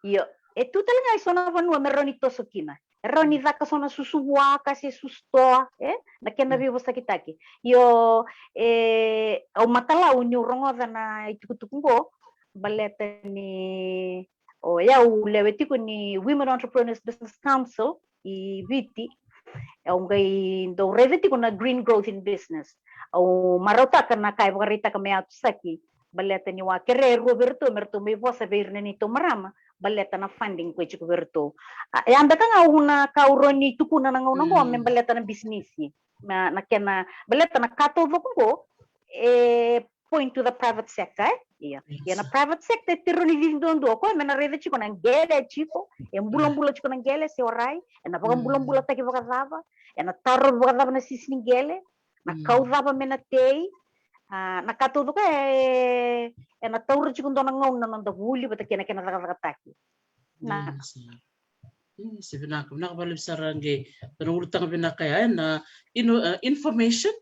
Io, e tu tale ga e so na vanua me rawa ni toso kina. E rawa ni caka so na susu vuaka se susu toa, e, na kena veivosakitaki. Io, e, au matalau niu rogoca na itukutuku qo, baleta ni, o yau lewe tiko ni Women Entrepreneurs Business Council i Viti. Au qai dau raica tiko na green growth in business. Au marautaka na ka e vakaraitaka mai Atusaki, baleta niu a kerea e rua vei iratou me ratou mai vosa vei ira na neitou marama, baleta na funding ko e tiko vei iratou. A, e a beka ga au na ka au rawa ni tukuna na gauna qo me baleta na bisinisi. Na, na kena, baleta na ka taucoko qo, e point to the private sector, e? Ia. Ia na private sector e tiko ni cici duadua, o koya me na raica tiko na qele e tiko, e bulabula tiko na qele se warai, e na vakabulabulataki vakacava, e na tarovi vakacava na sisi ni qele, na kau cava me na tei, a, na ka taucoko e, e na taura tiko dua na gauna na noda vuli vata kei na kena cakacakataki. Na. Yes, vinaka, vinaka vakalevu sara qai. Dua na ulutaga vinaka ya, e na ino-, e, information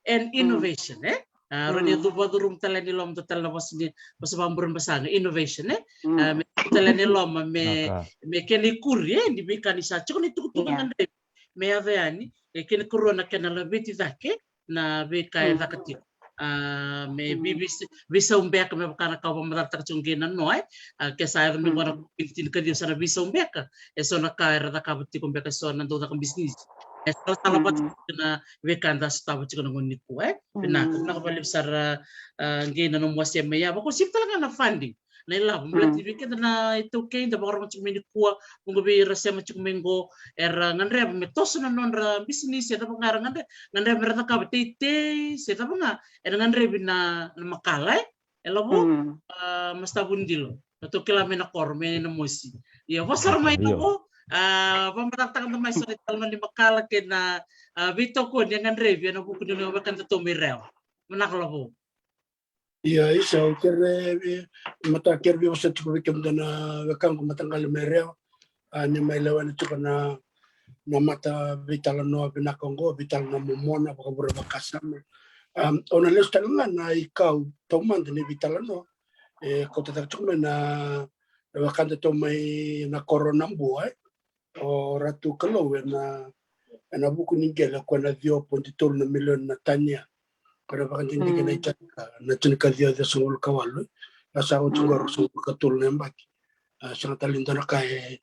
and innovation, e? A, rawa ni vakacuruma tale ni loma, dua tale na vosa ni, vosa vakabure basaga, innovation, e? A, me tale ni loma, me, me kena ikuri, e? Ni veika ni sa tiko na itukutuku e gadrevi me yaco yani, e kena ikarua na kena laveti cake na veika e caka tiko. A, me vei-, veisau beka me vaka na ka au vakamacalataka tiko qai na noa, e? A, ke sa yaco mai qo na COVID tinikaciwa sa na veisau beka e so na ka era cakava tiko beka e so na dau caka bisinisi. E salasala vata tiko na veika eda sotava tiko na gauna nikua, e? Vinaka, vinaka vakalevu sara, a, qai na nomu wasea mai ya. Vakauasivi tale ga na funding. Na ilavo, baleta ni vei keda na iTaukei da vakarorogo tiko mai nikua, vuqa vei ira sema tiko mai qo, era gadreva me toso na nodra bisinisi, e cava ga era gadre-, gadreva me ra cakava, teitei se cava ga, era gadrevi na, na makala, e? E lavo, a, Masta Vunidilo, ratou kila mai na koro, mai Namosi. Ia, vosa sara mai lavo, a, vakamacalataka mada mai so na italanoa ni makala kei na, a, veitokoni e gadrevi ena vuku ni wekadatou mai Rewa. Vinaka lavo. Ia, isa, au kere, e, mata kere vei vosa tiko vei kemudou na wekaqu mataqali mai Rewa. A, ni mai lewena tiko na, na mata veitalanoa vinaka oqo, veitalanoa momona, vakavure vakasama. A, au na lesu tale ga na ikau taumada ni veitalanoa. E, kauta cake tiko mai na, na wekadatou mai na koro na Bua, e. O Ratu Kalou ena, ena vuku ni qele ko na ciwa poidi tolu na milioni na tani ya. Ko na vakadidike na itanika, na tinikaciwa ciwasagavulu ka walu. Na sa oti qo ruasagavulu ka tolu na yabaki. A, sega tale ni dua na ka e,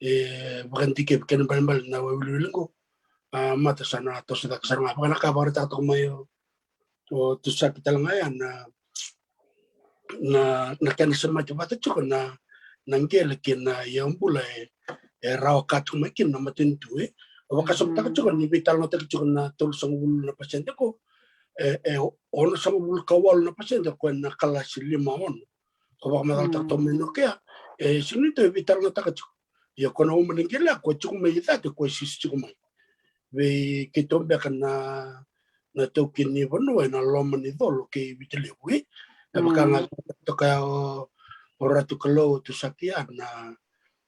e vakadikevi kena ibalebale na waiwiliwili qo. A, mata sa na toso cake sara ga. Vaka na ka vakaraitaka toka mai o, o Tusaki tale ga ya na, na, na kena semati vata tiko na, na qele kei na iyau bula e, e rawa ka tiko mai kina na matanitu, e. O vakasamataka tiko ni veitalanoataki tiko na tolusagavulu na pasede ko, e, e onosagavulu ka walu na pasede ko na kalasi lima ono. Ko vakamacalataka toka mai Nokia, e sega ni dau e veitalanoataka tiko. Ia ko na uma ni qele ko tiko mai i cake ko e sisi tiko mai. Vei keitou beka na, na taukei ni vanua ena loma ni colo kei Viti Levu, e. E vaka ga toka o, o Ratu Kalou Tusaki ya na,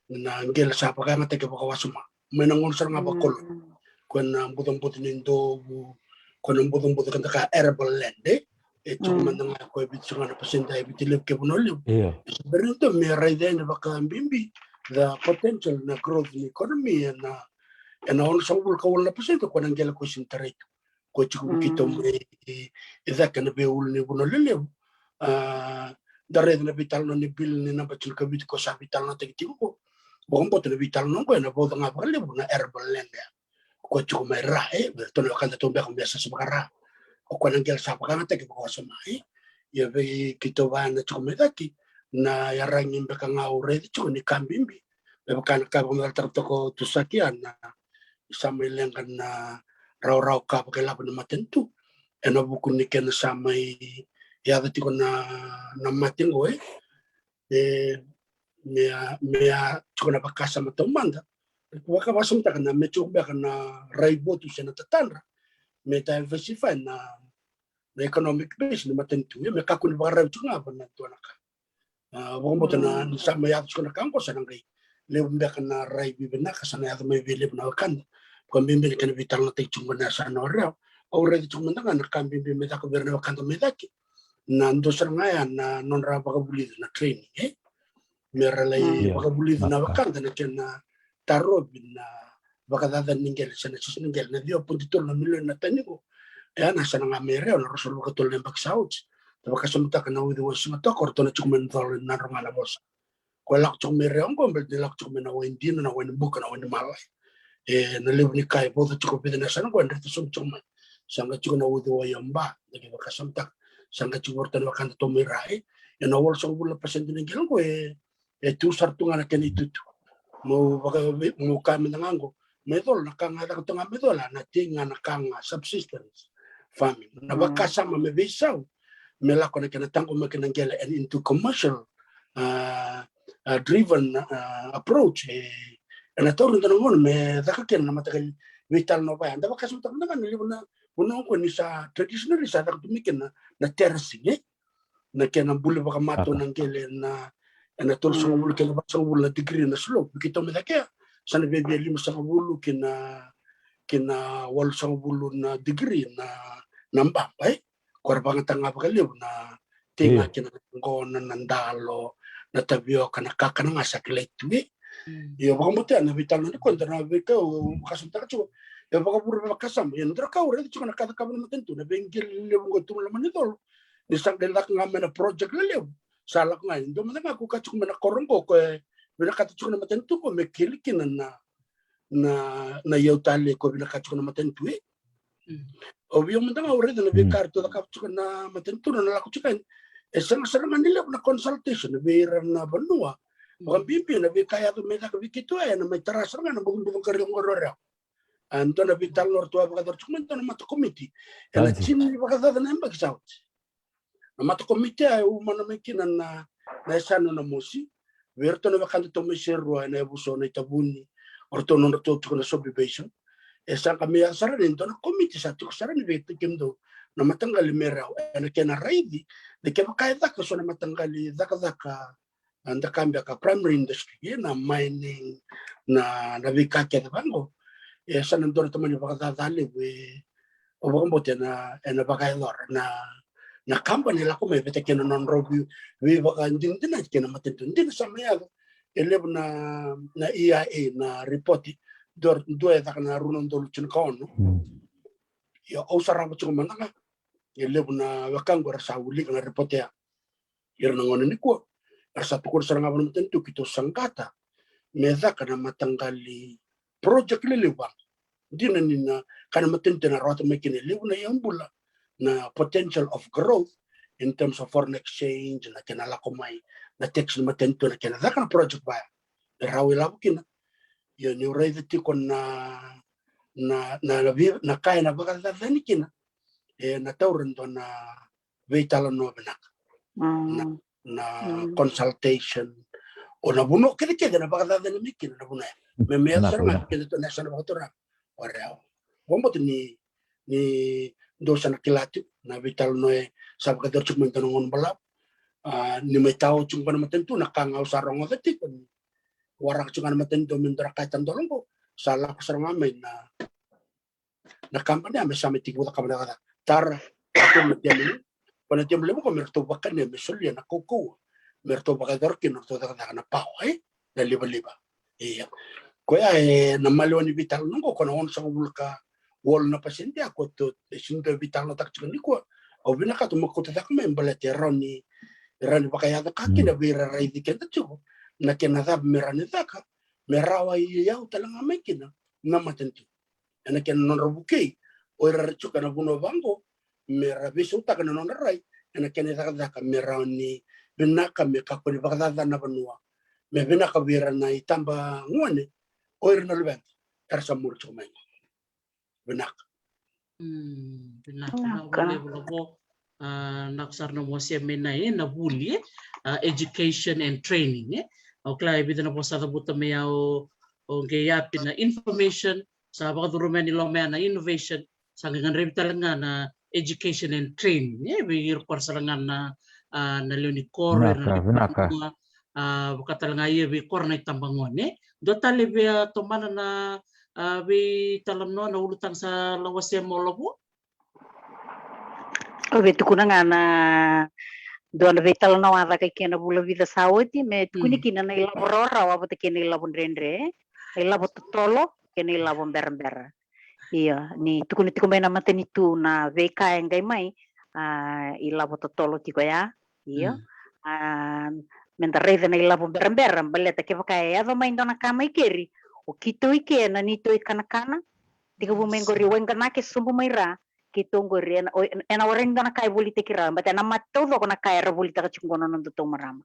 na qele sa vakayagataki vakawasoma mai na gauna sara ga vakoloni. Ko na bucabuca ni dovu, ko na bucabuca ka daka arable land, e. E tiko mada ga ko e vitu tiko ga na pasede e Viti Levu kei Vanua Levu. Ia. E se bera ni dua me raica yani vakabibi the potential na growth ni economy ena, ena onosagavulu ka walu na pasede ko na qele ko e sini tarai tu. Ko e tiko vei keitou mai i, i cake na veiulunivanua lelevu. A, da raica na veitalanoa ni bill ni naba tinikavitu ko sa veitalanoataki tiko ko. Vakabauta na veitalanoa ko ena vauca ga vakalevu na arable land ya. Ko tiko mai Ra, e, vei ratou na wekada tou beka mai Yasayasa vaka Ra. O koya na qele sa vakayagataki vakawasoma, e. Ia vei keitou vaya na tiko mai cake, na iyaragi beka ga au raica tiko ni ka bibi. Me vaka na ka vakamacalataka toka o Tusaki ya na sa mai leqa na rawarawa ka vakailavo ni matanitu. Ena vuku ni kena sa mai yaco tiko na, na mate qo, e. E, me a, me a tiko na vakasama taumada. Vakavasamataka na me tiko beka na raivotu se na tatadra. Me diversify na, na economic base ni matanitu. Ia me kakua ni vakarau tiko ga vaka na dua na ka. A, vakabauta na, ni sa mai yaco tiko na ka qo sa na qai levu beka na rai vivinaka sa na yaco mai vei levu na wekada. Ko bibi na kena veitalanoataki tiko na sa na oreo. Au raica tiko mada ga na ka bibi me caka vei ira na wekada mai cake. Na dua sara ga ya na nodra vakavulici na training, e? Me ra lai vakavulici na wekada na kena tarovi na vakacacani ni qele se na sisi ni qele na ciwa poidi tolu na milioni na tani qo. E a na sa na ga mai Rewa na ruasagavulu ka tolu na yabaki sa oti. Da vakasamataka na uciwai Sigatoka o ratou na tiko mai na colo na Nadroga na vosa. Ko e lako tiko mai Rewa qo baleta ni lako tiko mai na wai dina, na wai ni buka, na wai ni malai. E na levu ni ka e vauca tiko vei na yasana qo e dreta sobu tiko mai. Sa qai tiko na uciwai o Ba, da qai vakasamataka. Sa qai tiko vei ratou na wekada tou mai Ra, e. E na walusagavulu na pasede ni qele qo e, e tu sara tu ga na kena itutu. Mo vaka, mo kaya mada ga qo. Mai colo na ka ga e caka tu ga mai colo, na tei ga na ka ga subsistence farming. Na vakasama me veisau, me lako na kena taqomaki na qele and into commercial, a, a driven, a, approach. E, e na taura dua na gauna me caka kina na mataqali veitalanoa vaya. Da vakasamataka mada ga na levu na vanua qo ni sa traditionally sa caka tu mai kina na, na terracing, e? Na kena buli vakamatua na qele na, e na tolusagavulu kei na vasagavulu na degree na slope. Keitou mai cake ya, sa na viavia limasagavulu kei na, kei na walusagavulu na degree na, na baba, e? Ko ra vakayagataka ga vakalevu na tei ga kei na qona, na dalo, na tavioka, na kakana ga sa kilai tu, e. Io, vakabauta ya na veitalanoa ni koya, na veika au vakasamataka tiko. E vakavure vakasama, ia na dua na ka au raica tiko na ka cakava na matanitu, na veiqele lelevu qo tu na loma ni colo. Ni sa qai lako ga mai na project lelevu. Sa lako ga, e dua mada ga ko ka tiko mai na koro qo, ko e vinakata tiko na matanitu qo me keli kina na, na, na iyau tale ko vinakata tiko na matanitu, e. Au via mada ga au raica na veika eratou cakava tiko na matanitu na lako tiko yani. E sega sara ga ni levu na consultation vei ira na vanua. Vakabibi na veika e yaco me caka vei keitou, e na mai tara sara ga na bucabuca qori qori o Rewa. A dua na veitalanoa ratou a vakayacora tiko mai dua na mata komiti. E na tini vakacaca na yabaki sa oti. Na mata komiti a e umana mai kina na, na yasana na Mosi. Vei iratou na wekada tou mai Serua e na yavusa o Naitavuni. O ratou nodratou tiko na Sobi Basin. E sa qai mai yaco sara ni dua na komiti sa tiko sara ni vei kemudou na mataqali me Rewa. E na kena raici. De kevaka e caka so na mataqali cakacaka a da ka beka primary industry, e na mining, na, na veika kece vaqo. E sa na dua na tamani vakacaca levu e, au vakabauta e na, e na vakayacora na, na kabani lako mai vata kei na nodrau vei, veivakadinadinati kei na matanitu. Dina sa mai yaco e levu na, na E I A na ripote, dua, dua e caka na rua na udolu tinikaono. Ia au sarava tiko mada ga e levu na wekaqu era sa wilika na ripote ya. Ira na gauna nikua era sa tukuna sara ga vua na matanitu keitou saqata me caka na mataqali project lelevu vaqo. Dina ni na ka na matanitu e na rawata mai kina e levu na iyau bula, na potential of growth in terms of foreign exchange, na kena lako mai na tax ni matanitu, na kena caka na project vaya e rawa ilavo kina. Ia niu raica tiko na, na, na, na ka e na vakacacani kina. e na taura e dua na veitalanoa vinaka. Na, na consultation. O na vanua kece kece na vakacacana mai kina na vanua ya. Me me yaco sara ga keda tou na yasana vakaturaga. Whatever. Vakabauta ni, ni dou sa na kila tiko na veitalanoa e sa vakayacori tiko mai dua na gauna balavu. A, ni mai tao tiko na matanitu na ka ga au sa rogoca tiko ni waraka tiko ga na matanitu me dua na ka e tadola oqo. Sa lako sara ga mai na na kabani ya me sa mai tekivu cakava na cakacaka. Tara, na temu na temu levu, ko na temu levu ko me ratou vakania me solia na kaukauwa me ratou vakayacora kina na ratou cakacaka na pawa, e, na livaliva. Ia. Koya e na maliwa ni veitalanoa oqo, ko na onosagavulu ka walu na pasede ya ko tou e sini dau veitalanoataka tiko nikua. Au vinakata me kauta cake mai baleta e rawa ni, e rawa ni vakayaco ka kina vei ira raici keda tiko na kena cava me rawa ni caka me rawa i au tale ga mai kina na matanitu. Ena kena nodra vukei o ira ra tiko ena vanua vaqo me ra veisautaka na nodra rai ena kena icakacaka me rawa ni vinaka me kakua ni vakacacana na vanua, me vinaka vei ira na itabagone o ira na luveda era sa muri tiko mai qo. Vinaka. Mm, vinaka. Vinaka. Vinaka vakalevu. A, na kusara na mo se me na, e, na vuli, e, a, education and training, e. Au kila e vica na vosa cavuta me ya o, o qei yapi na information, sa vakacuru mai ni loma ya na innovation, sa qai gadrevi tale ga na education and training, e, vei ira kora sara ga na, a, na lewe ni koro, vinaka, ira na, vinaka. A, vaka tale ga ia vei koro na itabagone. Dua tale vei a tomana na, a, veitalanoa na ulutaga sa lawase mo lavo. Au via tukuna ga na dua na veitalanoa a caka i ke na vula vica sa oti me tukuni kina na ilavo rawarawa vata kei na ilavo dredre, na ilavo totolo kei na ilavo berabera. Ia, ni tukuna tiko mai na matanitu na veika e qai mai, a, ilavo totolo tiko ya. Ia, a, me da raica na ilavo berabera baleta kevaka e yaco mai dua na ka mai keri, o keitou i ke na neitou ikanakana, tekivu mai qori waiqanake sobu mai ra, keitou qori ena, o, ena warai ni dua na ka e volitaki rawa, baleta ena mate taucoko na ka era volitaka tiko qo na nodatou marama.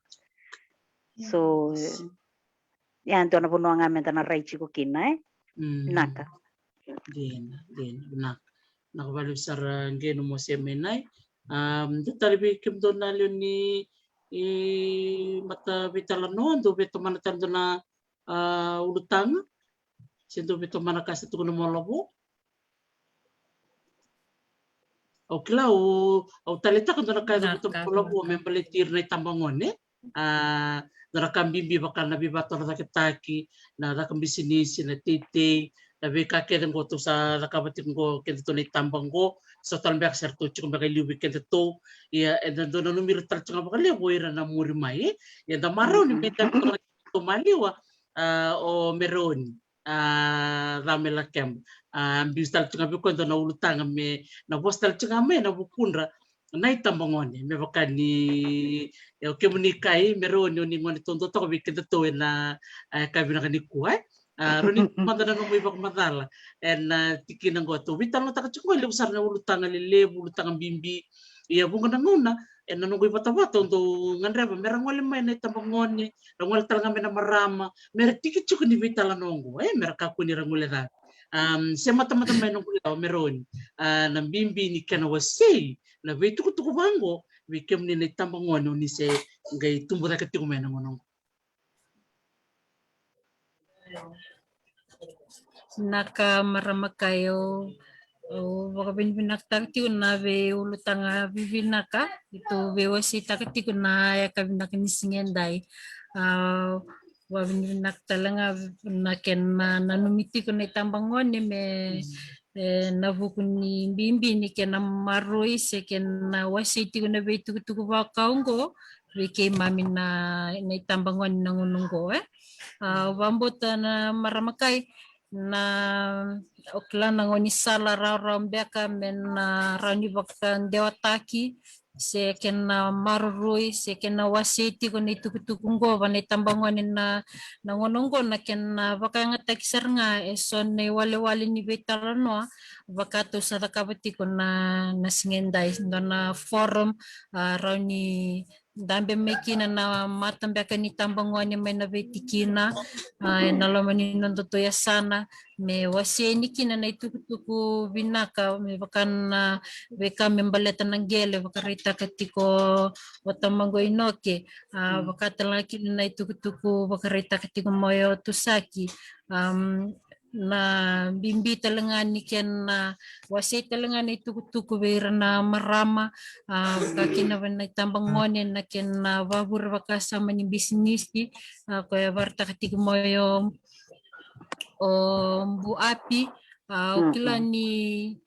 So, ya dua na vanua ga me da na rai tiko kina, e? Vinaka. Dina, dina, vinaka. Vinaka vakalevu sara qei na mo se me nai. A, dua tale vei kemudou na lewe ni, e, mata veitalanoa, dou via tomana tale dua na, a, ulutaga. Se dou via tomana ka se tukuna mo lavo. Au kila, au, au taleitaka dua na ka e cavuta mo lavo me baleti ira na itabagone. A, dua na ka bibi vaka na veivatorocaketaki, na caka bisinisi, na teitei, na veika kece qo tou sa cakava tiko qo kedatou na itaba qo, so tale beka sa ratou tiko beka e liu vei kedatou. Ia, eda dau nanumi ira tale tiko ga vakalevu o ira na muri mai, e. Ia, da marau ni me da tou maliwa, a, o Mereoni, a, Came Lakeba. A, biuta tale tiko ga vei koya dua na ulutaga me na vosa tale tiko ga mai na vukudra na itabagone, me vaka ni, e, o kemuni kai Mereoni, o ni gone taudua toka vei kedatou ena, e, ka vinaka nikua, e. A, rawa ni mada na nomu ivakamacala ena, a, tikina qo tou veitalanoataka tiko qo, e levu sara na ulutaga lelevu, ulutaga bibi. Ia, vuqa na gauna ena noqu ivatavata au dau gadreva me ra gole mai na itabagone, ra gole tale ga mai na marama, me ra tiki tiko ni veitalanoa qo, e, me ra kakua ni ra gole cake. Am, se matamata mai noqu lewa Mereoni, a, na bibi ni kena wasei na veitukutuku vaqo vei kemuni na itabagone o ni se qai tubu cake tiko mai na gauna qo. Vinaka marama kai, au, au vakavinavinakataka tiko na veiulutaga vivinaka keitou veiwaseitaka tiko na yakavi vinaka ni siga edai. A, vakavinavinaka tale ga na kena nanumi tiko na itabagone me, e, na vuku ni bibi ni kena maroroi se kena wasei tiko na veitukutuku vaka oqo vei keimami na, na itabagone na gauna oqo, e. A, au vakabauta na marama kai, na, o kila na gaunisala rawarawa beka me na rawa ni vakadewataki se kena maroroi se kena wasei tiko na itukutuku oqo vua na itabagone na, na gauna oqo, na kena vakayagataki sara ga eso na iwalewale ni veitalanoa vaka tou sa cakava tiko na, na siga edai, dua na forum, a, rawa ni dabe mai kina na mata beka ni tabagone mai na veitikina, a, ena loma ni nodatou yasana, me wasei ni kina na itukutuku vinaka, me vaka na veika me baleta na qele, vakaraitaka tiko o tamaqu Inoke, a, vaka tale ga kina na itukutuku vakaraitaka tiko mai o Tusaki. Am, na bibi tale ga ni kena wasei tale ga na itukutuku vei ira na marama, a, vaka kina vei na itabagone na kena vavure vakasama ni bisinisi, a, koya vakaraitaka tiko mai o, o Bu Api, a, o kila ni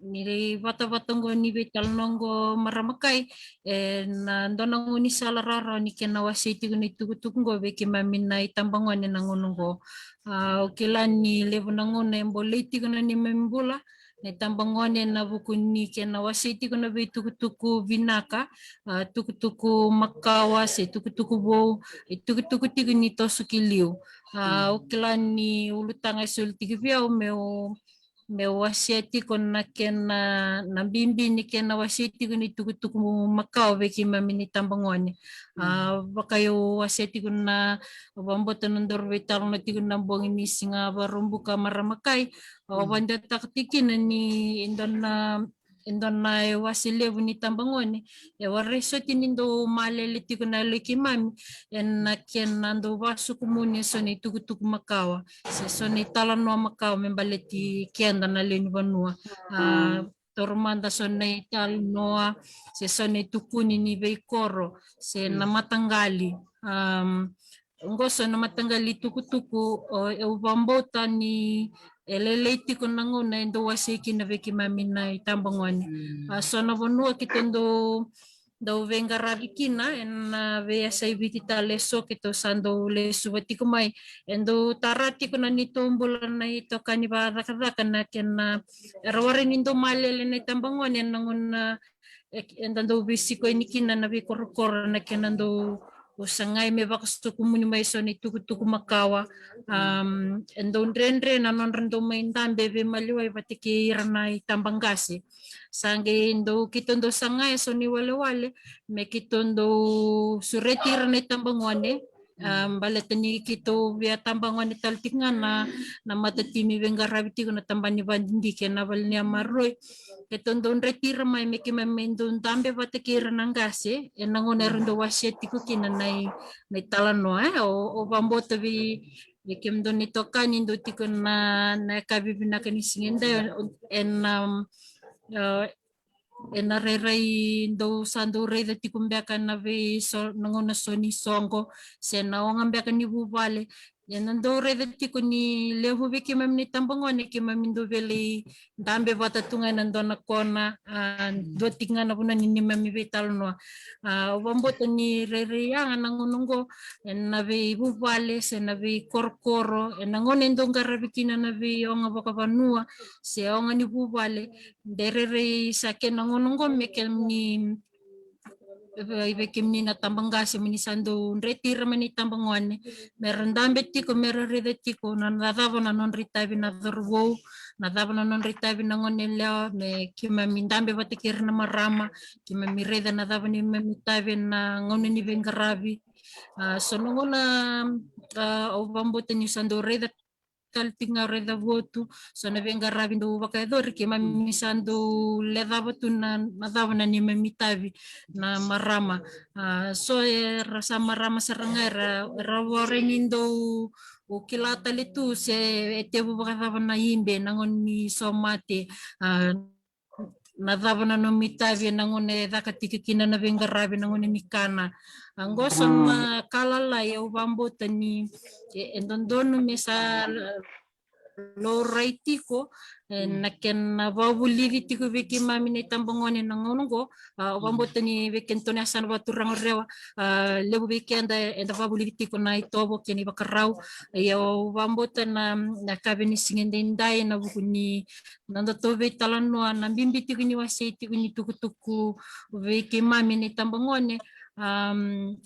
ni vatavata qo ni veitalanoa qo marama kai, ena dua na gaunisala rawarawa ni kena wasei tiko na itukutuku qo vei keimami na itabagone na gauna qo. A, o kila ni levu na gauna e bolei tiko na neimami bula na itabagone ena vuku ni kena wasei tiko na veitukutuku vinaka, a, tukutuku makawa se tukutuku vou, itukutuku tiko ni toso ki liu. A, o kila ni ulutaga e soli tiko vei au meu meu wasea tiko na kena, na bibi ni kena wasei tiko ni tukutuku makawa vei keimami ni tabagone. A, vaka au wasea tiko na, au vakabauta na nodaru veitalanoa tiko na bogi ni siga Vakaraubuka marama kai, au vakadewataka tiko kina ni e dua na, e dua na iwase levu ni tabagone e warai soti ni dau malele tiko na yaloi keimami ena kena dau vakasokumuni eso na itukutuku makawa se so na italanoa makawa me baleti keda na lewe ni vanua. A, taura mada so na italanoa se so na itukuni ni veikoro se na mataqali. Am, qo so na mataqali tukutuku, o, au vakabauta ni e lailai tiko na gauna e dau wasei kina vei keimami na itabagone. A, so na vanua keitou dau, dau veiqaravi kina ena veiyasai Viti tale eso keitou sa dau lesuva tiko mai, e dau tara tiko na neitou bula na itokani vakacakacaka na kena, era warai ni dau malele na itabagone ena gauna e, eda dau veisiko yani kina na veikorokoro na kena dau sagai me vakasokumuni mai so na itukutuku makawa. Am, e dau dredre na nodra dau mai dabe veimaliwai vata kei ira na itabaqase. Sa qai dau, keitou dau sagai eso na iwalewale me keitou dau sureti ira na itabagone. A, baleta ni keitou via tabagone tale tiko ga na, na matatimi veiqaravi tiko na tabana ni vakadidike na vale ni yamaroi. Keitou dau dreti ira mai me keimami dau dabe vata kei ira na qase ena gauna era dau wasea tiko kina na i, na italanoa, e. Au, au vakabauta vei, vei kemudou na itokani dau tiko na, na yakavi vinaka ni siga edai, ena, am, a, ena rairai dou sa dau raica tiko beka na vei so, na gauna so ni soqo se na oga beka ni vuvale. Ena dau raica tiko ni levu vei keimami na itabagone keimami dau via lai dabe vata tu ga ena dua na kona, a, dua tiko ga na vanua ni neimami veitalanoa. A, au vakabauta ni rairai yaga na gauna oqo ena veivuvale se na veikorokoro ena gauna e dau qaravi kina na veioga vakavanua se oga ni vuvale. De rairai sa kena gauna oqo me kemuni, vei, vei kemuni na tabaqase, moni sa dau dreti ira mai na itabagone me ra dabe tiko, me ra raica tiko na, na cava na nodra itavi na cauravou, na cava na nodra itavi na goneyalewa, me keimami dabe vata kei ira na marama, keimami raica na cava neimami itavi ena gauna ni veiqaravi. A, so na gauna, a, au vakabauta niu sa dau raica tale tiko ga, raica votu so na veiqaravi dau vakayacori, keimami sa dau lecava tu na, na cava na neimami itavi na marama. A, so era sa marama sara ga, era, era warai ni dau kila tale tu se e tevu vakacava na ibe na gauna ni somate. A, na cava na nomu itavi ena gauna e caka tiko kina na veiqaravi, na gauna ni kana. A, qo so na ka lalai au vakabauta ni e, e dodonu me sa laurai tiko, e, na kena vakavulici tiko vei keimami na itabagone na gauna oqo. A, au vakabauta ni vei kedatou na yasana vakaturaga o Rewa, a, levu vei keda eda vakavulici tiko na itovo kei na ivakarau. Ia au vakabauta na, na yakavi ni siga edaidai ena vuku ni nodatou veitalanoa, na bibi tiko ni wasei tiko ni tukutuku vei keimami na itabagone. Am,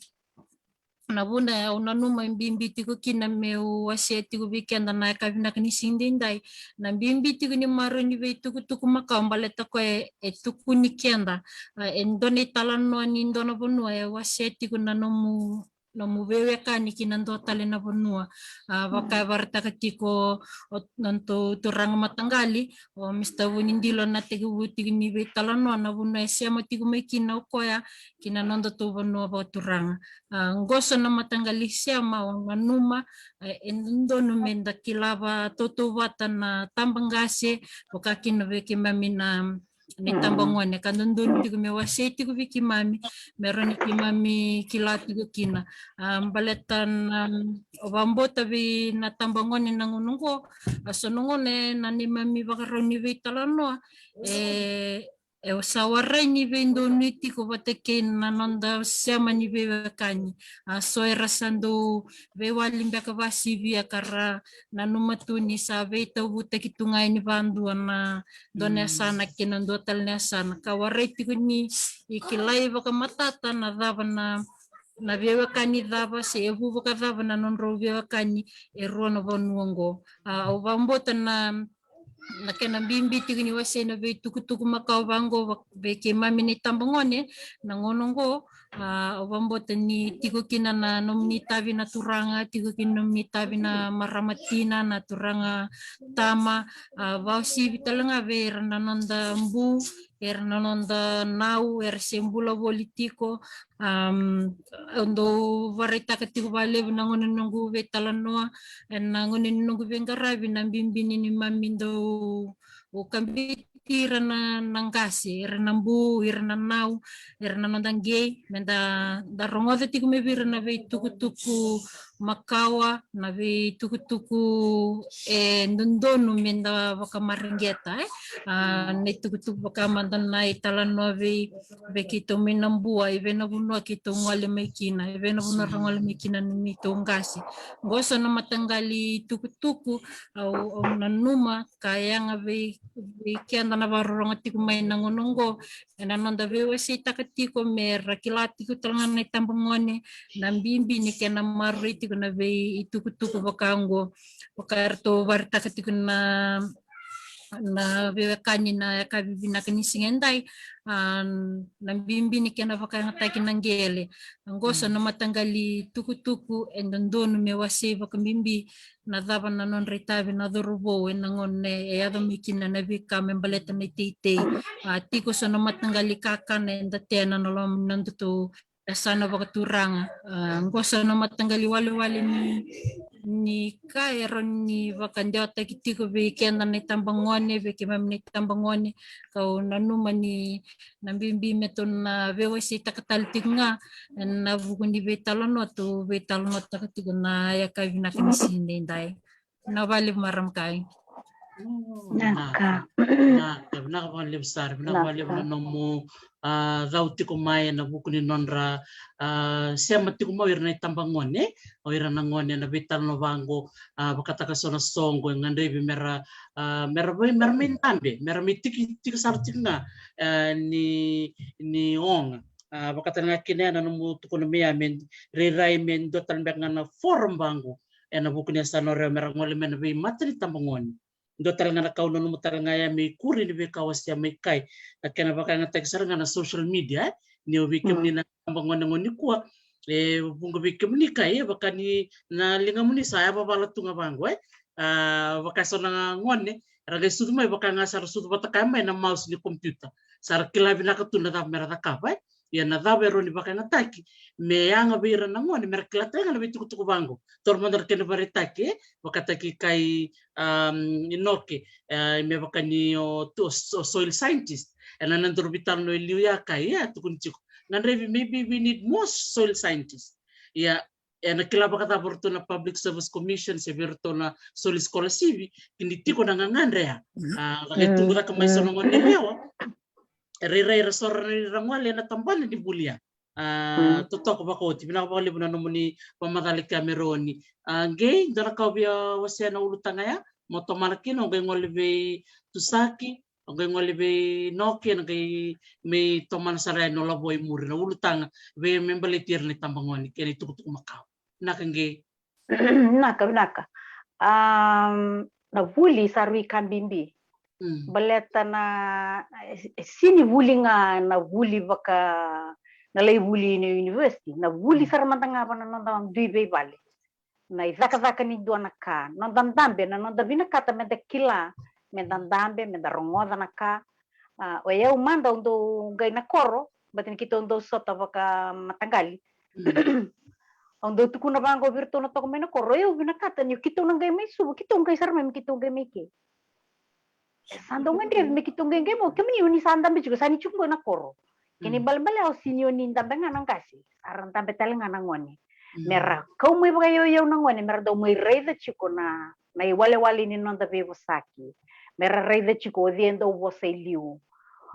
na vuna au nanuma e bibi tiko kina meu wasea tiko vei keda na yakavi vinaka ni siga edaidai, na bibi tiko ni maroroi ni veitukutuku makawa baleta koya e tukuni keda. E dua na italanoa ni dua na vanua e wasea tiko na nomu nomu veiwekani ki na dua tale na vanua. A vaka e vakaraitaka tiko o nodatou turaga mataqali o Mr Vunidilo, na tekivu tiko ni veitalanoa na vanua e sema tiko mai kina o koya ki na nodatou vanua vakaturaga. A qo so na mataqali sema au nanuma e dodonu me da kila vakatautauvata na tabaqase, vaka kina vei keimami na itabagone, ka dodonu tiko me wasei tiko vei keimami me rawa ni keimami kila tiko kina. A baleta na, au vakabauta vei na tabagone na gauna oqo, a so na gauna na neimami vakarau ni veitalanoa e e sa warai ni veidonui tiko vata kei na noda sema ni veiwekani. A so era sa dau veiwali beka vakasivia ka ra nanuma tu ni sa veitauvutaki tu ga yani vakadua na dua na yasana kei na dua tale na yasana, ka warai tiko ni kilai vakamatata na cava na na veiwekani cava se e vu vakacava na nodrau veiwekani e rua na vanua oqo. A au vakabauta na na kena bibi tiko ni wasei na veitukutuku makawa vaqo vei keimami na itabagone na gauna oqo. A au vakabauta ni tiko kina na nomuni itavi na turaga, tiko kina nomuni itavi na marama tina, na turaga tama. A vakauasivi tale ga vei ira na noda bu, era na noda nau era se bula voli tiko. A au dau vakaraitaka tiko vakalevu na gauna ni noqu veitalanoa, ena gauna ni noqu veiqaravi, na bibi ni neimami dau kabiti ira na qase, ira na bu, ira na nau, ira na noda qei, me da rogoca tiko mai vei ira na veitukutuku makawa, na veitukutuku e dodonu me da vakamareqeta. E a na itukutuku vaka mada na italanoa vei vei keitou mai na bua, i vei na vanua keitou gole mai kina, i vei na vanua ra gole mai kina na neitou qase. Qo so na mataqali tukutuku au nanuma ka yaga vei keda na vakarorogo tiko mai na gauna oqo, ena noda veiwaseitaka tiko me ra kila tiko tale ga na itabagone na bibi ni kena maroroi tiko na veitukutuku vaka oqo. Vaka eratou vakaraitaka tiko na na veiwekani na yakavi vinaka ni siga edai. A na bibi ni kena vakayagataki na qele. Oqo so na mataqali tukutuku e dodonu me wasei vakabibi na cava na nodra itavi na cauravou ena gauna e yaco mai kina na veika me baleta na iteitei. A tiko so na mataqali kakana eda tena na loma ni nodatou yasana vakaturaga. A qo so na mataqali walewale ni ni ka e rawa ni vakadewataki tiko vei keda na itabagone, vei keimami na itabagone, kau nanuma ni na bibi me tou na veiwaseitaka tale tiko ga ena vuku ni veitalanoa tou veitalanoataka tiko na yakavi vinaka ni siga edai. Vinaka vakalevu marama kai. Vinaka. Vinaka, vinaka vakalevu sara, vinaka vakalevu na nomu a cau tiko mai ena vuku ni nodra a sema tiko mai o ira na itabagone, o ira na gone ena veitalanoa vaqo. A vakataka so na soqo e gadrevi mera a mera vei mera mai dabe, mera mai tiki tiki sara tiko ga e ni ni oga. A vakataka ga kina ya na nomu tukuna mai ya me rairai me dua tale beka ga na forum vaqo ena vuku ni yasana o Rewa mera gole mai na veimata ni tabagone. Dua tale ga na ka au nanuma tale ga ya me ikuri ni veika au wasea mai kai, na kena vakayagataki sara ga na social media e ni o vei kemuni na tabagone gone nikua. E vuqa vei kemuni kai e vaka ni na ligamuni sa yavavala tu ga vaqo e a vaka so na gone ra qai sucu mai vaka ga sa ra sucu vata kaya mai na mouse ni computer. Sa ra kila vinaka tu na cava mera cakava e ia na cava e rawa ni vakayagataki me yaga vei ira na gone mera kila tale ga na veitukutuku vaqo. Toro mada na kena vakaraitaki e vakataki kai a inoke e me vaka ni o soil scientist ena nodaru veitalanoa e liu ya kai e a tukuni tiko. Gadrevi maybe we need more soil scientist. Ia ena kila vakacava o ratou na Public Service Commission se vei ratou na soli scholarship ki ni tiko na gagadre ya. A vaka e tubu caka mai so na gone Rewa e rairai era sora na ira gole ena tabana ni vuli ya. A totoka vakaoti. Vinaka vakalevu na nomuni vakamacala i Kameroni. A qei dua na ka au via wasea na ulutaga ya mo tomana kina, o qai gole vei Tusaki, o qai gole vei Noke, na qai mai tomana sara yani o Lavo i muri na ulutaga vei me baleti ira na itabagone kei na itukutuku makawa. Vinaka qi. Vinaka, vinaka. Am, na vuli sa rui ka bibi. Mm. Baleta na, e, e sini vuli ga na vuli vaka na lai vuli ni university. Na vuli, mm, sara mada ga va na noda dui veivale. Na icakacaka ni dua na ka. Noda dabe, na noda vinakata meda kila, meda dabe, meda rogoca na ka. A, o yau mada au dau qai na koro, baleta ni keitou dau sota vaka mataqali. Mm. Au dau tukuna vaqo vei iratou na toka mai na koro, o yau vinakata ni keitou na qai mai Suva, keitou qai sara mai, me keitou qai mai ke. E sa dau gadrevi me keitou qai qai mai, kemuni oni sa dabe tiko, sa ni tiko qo na koro. Kena ibalebale au sini oni dabe ga na qase, sa ra dabe tale ga na gone. Mm. Me ra kau mai vakayauyau na gone, me ra dau mai raica tiko na, na iwalewale ni noda veivosaki. Me ra raica tiko o cei e dau vosa i liu,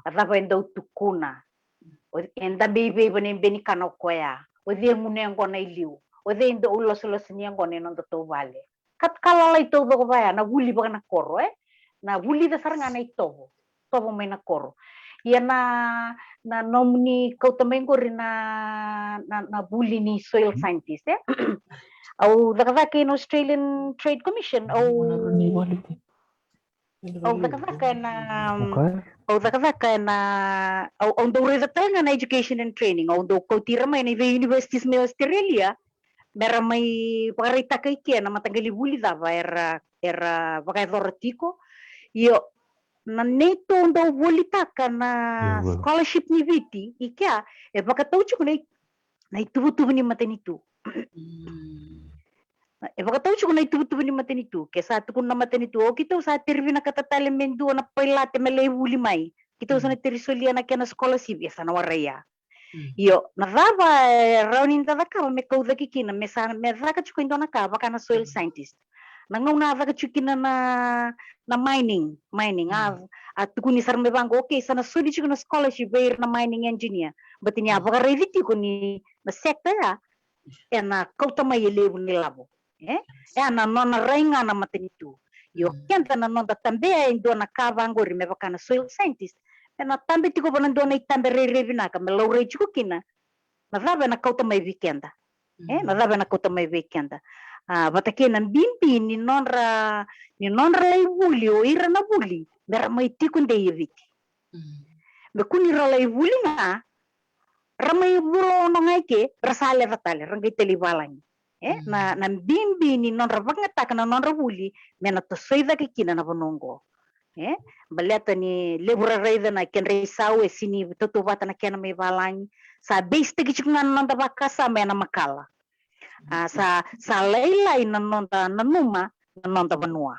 a cava e dau tukuna. O, e dabe i vei, va na ibe ni kana o koya. O cei e gunu yaqona i liu. O cei e dau losoloso ni yaqona e nodatou vale. Ka, ka lalai taucoko vaya na vuli vaka na koro, e? Na vulica sara ga na itovo. Tovo mai na koro. Ia na, na nomuni kauta mai qori na, na, na vuli ni soil scientist, e? Au cakacaka ena Australian Trade Commission, au, au cakacaka ena, au cakacaka ena, au, au dau raica tale ga na education and training, au dau kauti ira mai na vei universities mai Australia, me ra mai vakaraitaka i ke na mataqali vuli cava era, era vakayacora tiko. Io, na neitou dau volitaka na scholarship ni Viti i kea, e vakatau tiko na i, na ituvatuva ni matanitu. Mm. E vakatau tiko na ituvatuva ni matanitu. Ke sa tukuna na matanitu, o keitou sa teri vinakata tale me dua na pailate me lai vuli mai. Keitou sa na teri solia na kena scholarship, ia sa na warai ya. Mm. Io, na cava e rawa ni da cakava me kau cake kina, me sa, me caka tiko e dua na ka vaka na soil scientist. Na gauna a caka tiko kina na, na mining, mining, a, a tukuni sara mai vaqo, okay, sa na soli tiko na scholarship vei ira na mining engineer. Baleta ni a vakaraici tiko ni na sector ya ena kauta mai e levu na ilavo. E? E a na nona rai ga na matanitu. Io, keda na noda tabea e dua na ka vaqori me vaka na soil scientist, me na tabe tiko va na dua na itabe rairai vinaka me laurai tiko kina na cava ena kauta mai vei keda. E, na cava ena kauta mai vei keda. A, vata kei na bibi ni nodra, ni nodra lai vuli o ira na vuli me ra mai tiko dei e Viti. Mm. Me kua ni ra lai vuli ga, ra mai vula ono ga i ke, ra sa leca tale, ra qai tale i valagi. E, na, na bibi ni nodra vakayagataka na nodra vuli me na tosoi cake kina na vanua oqo. E, baleta ni levu ra raica na kedra isau e sini tautauvata na kena mai valagi. Sa base taki tiko ga na noda vakasama ena makala. A, sa, sa lailai na noda nanuma na noda vanua.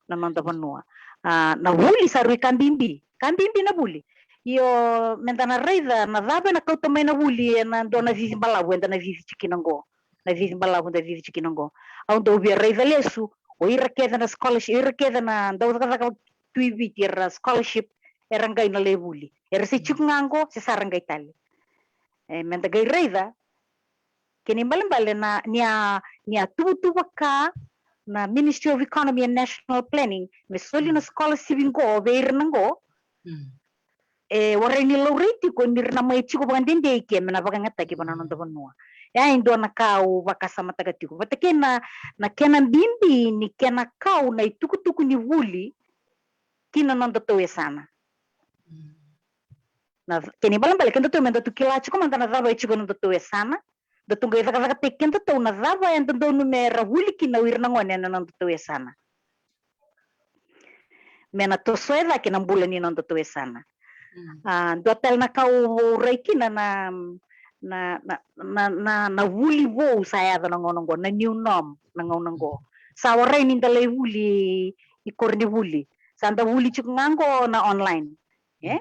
Na noda vanua. A, na vuli sa rui ka bibi. Ka bibi na vuli. Io, meda na raica na cava ena kauta mai na vuli ena dua na cici balavu eda na cici tiko kina oqo. Na cici balavu eda cici tiko kina oqo. Au dau via raica lesu o ira kece na scholarship, ira kece na dau cakacaka tu i Viti era scholarship, era qai na lai vuli. Era se tiko ga oqo se sa ra qai tale. E, meda qai raica. Kena ibalebale na, ni a, ni a tuvatuva ka na Ministry of Economy and National Planning me soli na scholarship qo vei ira na qo. Mm. E warai ni laurai tiko ni ra na mai tiko vakadede i ke me na vakayagataki va na noda vanua. E a e dua na ka au vakasamataka tiko. Vata kei na, na kena bibi ni kena kau na itukutuku ni vuli ki na nodatou yasana. Mm. Na, kena ibalebale kedatou me datou kila tiko mada na cava e tiko e nodatou yasana. Datou qai cakacakataki kedatou na cava e dodonu me ra vuli kina o ira na gone ena nodatou yasana. Me na tosoya cake na bula ni nodatou yasana. Mm. A, dua tale na ka au, au rai kina na, na, na, na, na, na vuli vou sa yaco na gauna oqo, na new norm na gauna oqo. Sa warai ni da lai vuli i koronivuli. Sa da vuli tiko ga oqo na online. E?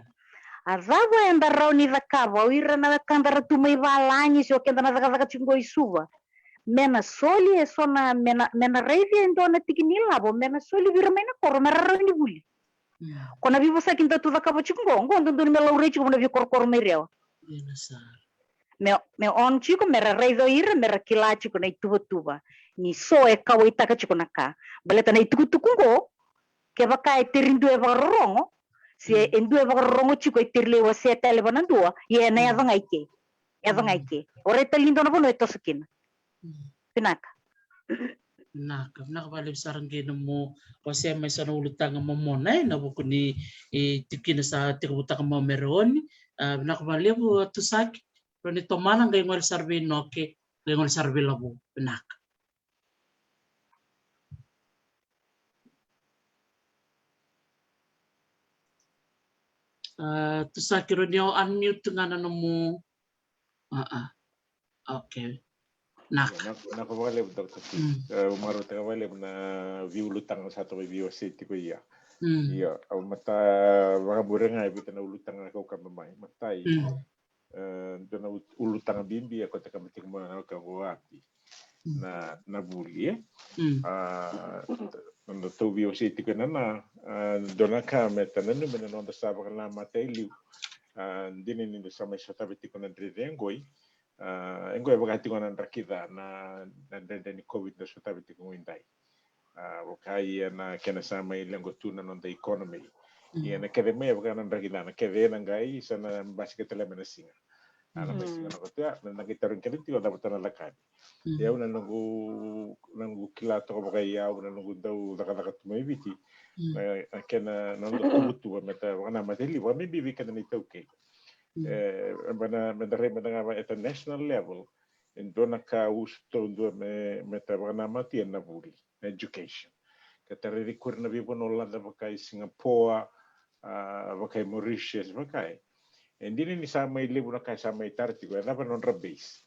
A cava eda rawa ni cakava, o ira na wekada ra tu mai valagi, se o keda na cakacaka tiko qo i Suva. Me na soli e so na, me na, me na raici e dua na tiki ni lavo, me na soli vei ira mai na koro, me ra rawa ni vuli. Mm. Ko na veivosaki datou cakava tiko qo, qo dodonu me laurai tiko va na veikorokoro mai Rewa. Io, na sa. Me, me on tiko, me ra raica o ira, me ra kila tiko na ituvatuva. Ni so e kauwaitaka tiko na ka. Baleta na itukutuku qo, kevaka e teri dua e vakarorogo, se e dua e vakarorogo tiko e teri lai wasea tale va na dua, ia ena yaco ga i ke. Yaco ga i ke. O rai tale ni dua na vanua e toso kina. Mm. Vinaka. Vinaka, vinaka vakalevu sara qai na mo wasea mai sa na ulutaga momona e na vuku ni e tikina sa tekivutaka mo me raoni. A, vinaka vakalevu a Tusaki. Roni tomana qai gole sara vei Noke, qai gole sara vei Lavu. Vinaka. A, Tusaki roni o unmute ga na nomu. A, a. Okay. Naka. Naka vakalevu, Doctor T. Mm. E, au marautaka vakalevu na veiulutaga sa toka veiwasei tiko ia. Mm. Ia, au mata vakamuri ga e vica na ulutaga na kaukaba mai. Matai, mm, e, dua na ut-, ulutaga bibi e koto ka matiko mai na ka go api. Mm. Na, na vuli, e? Mm. A, na tou veiwasei tiko ena, na, a, dua na ka me ta nanumi na noda sa vakanamata e liu. A, dina ni da sa mai sotavi tiko na dredre e qoi. A, e qo e vaka tiko na draki ca na, na dredre ni COVID da sotavi tiko qo i dai. A, vaka ia na kena sa mai leqo tu na noda economy. Mm. Ia na kece mai e vaka na draki ca, na kece na qai sa na basika tale mai na siga. A, na mai siga na koto ya, na qai tarogi keda tiko cava ta na cakava. Mm. Ia au na noqu, na noqu kila toka vaka i au, na noqu dau cakacaka tu mai Viti. Mm. Na, na kena, na noda tuvatuva me ta vakanamata e liu, vaka me bibi keda na iTaukei. Mm. E, me na, me na rai me na ga at a national level, e dua na ka usu taudua me, me ta vakanamata ia na vuli, na education. Ka ta raici kuri na veivanua laca vaka i Singapore, a, vaka i Mauritius, vaka e. E dina ni sa mai levu na ka sa mai tara tiko, e cava nodra base.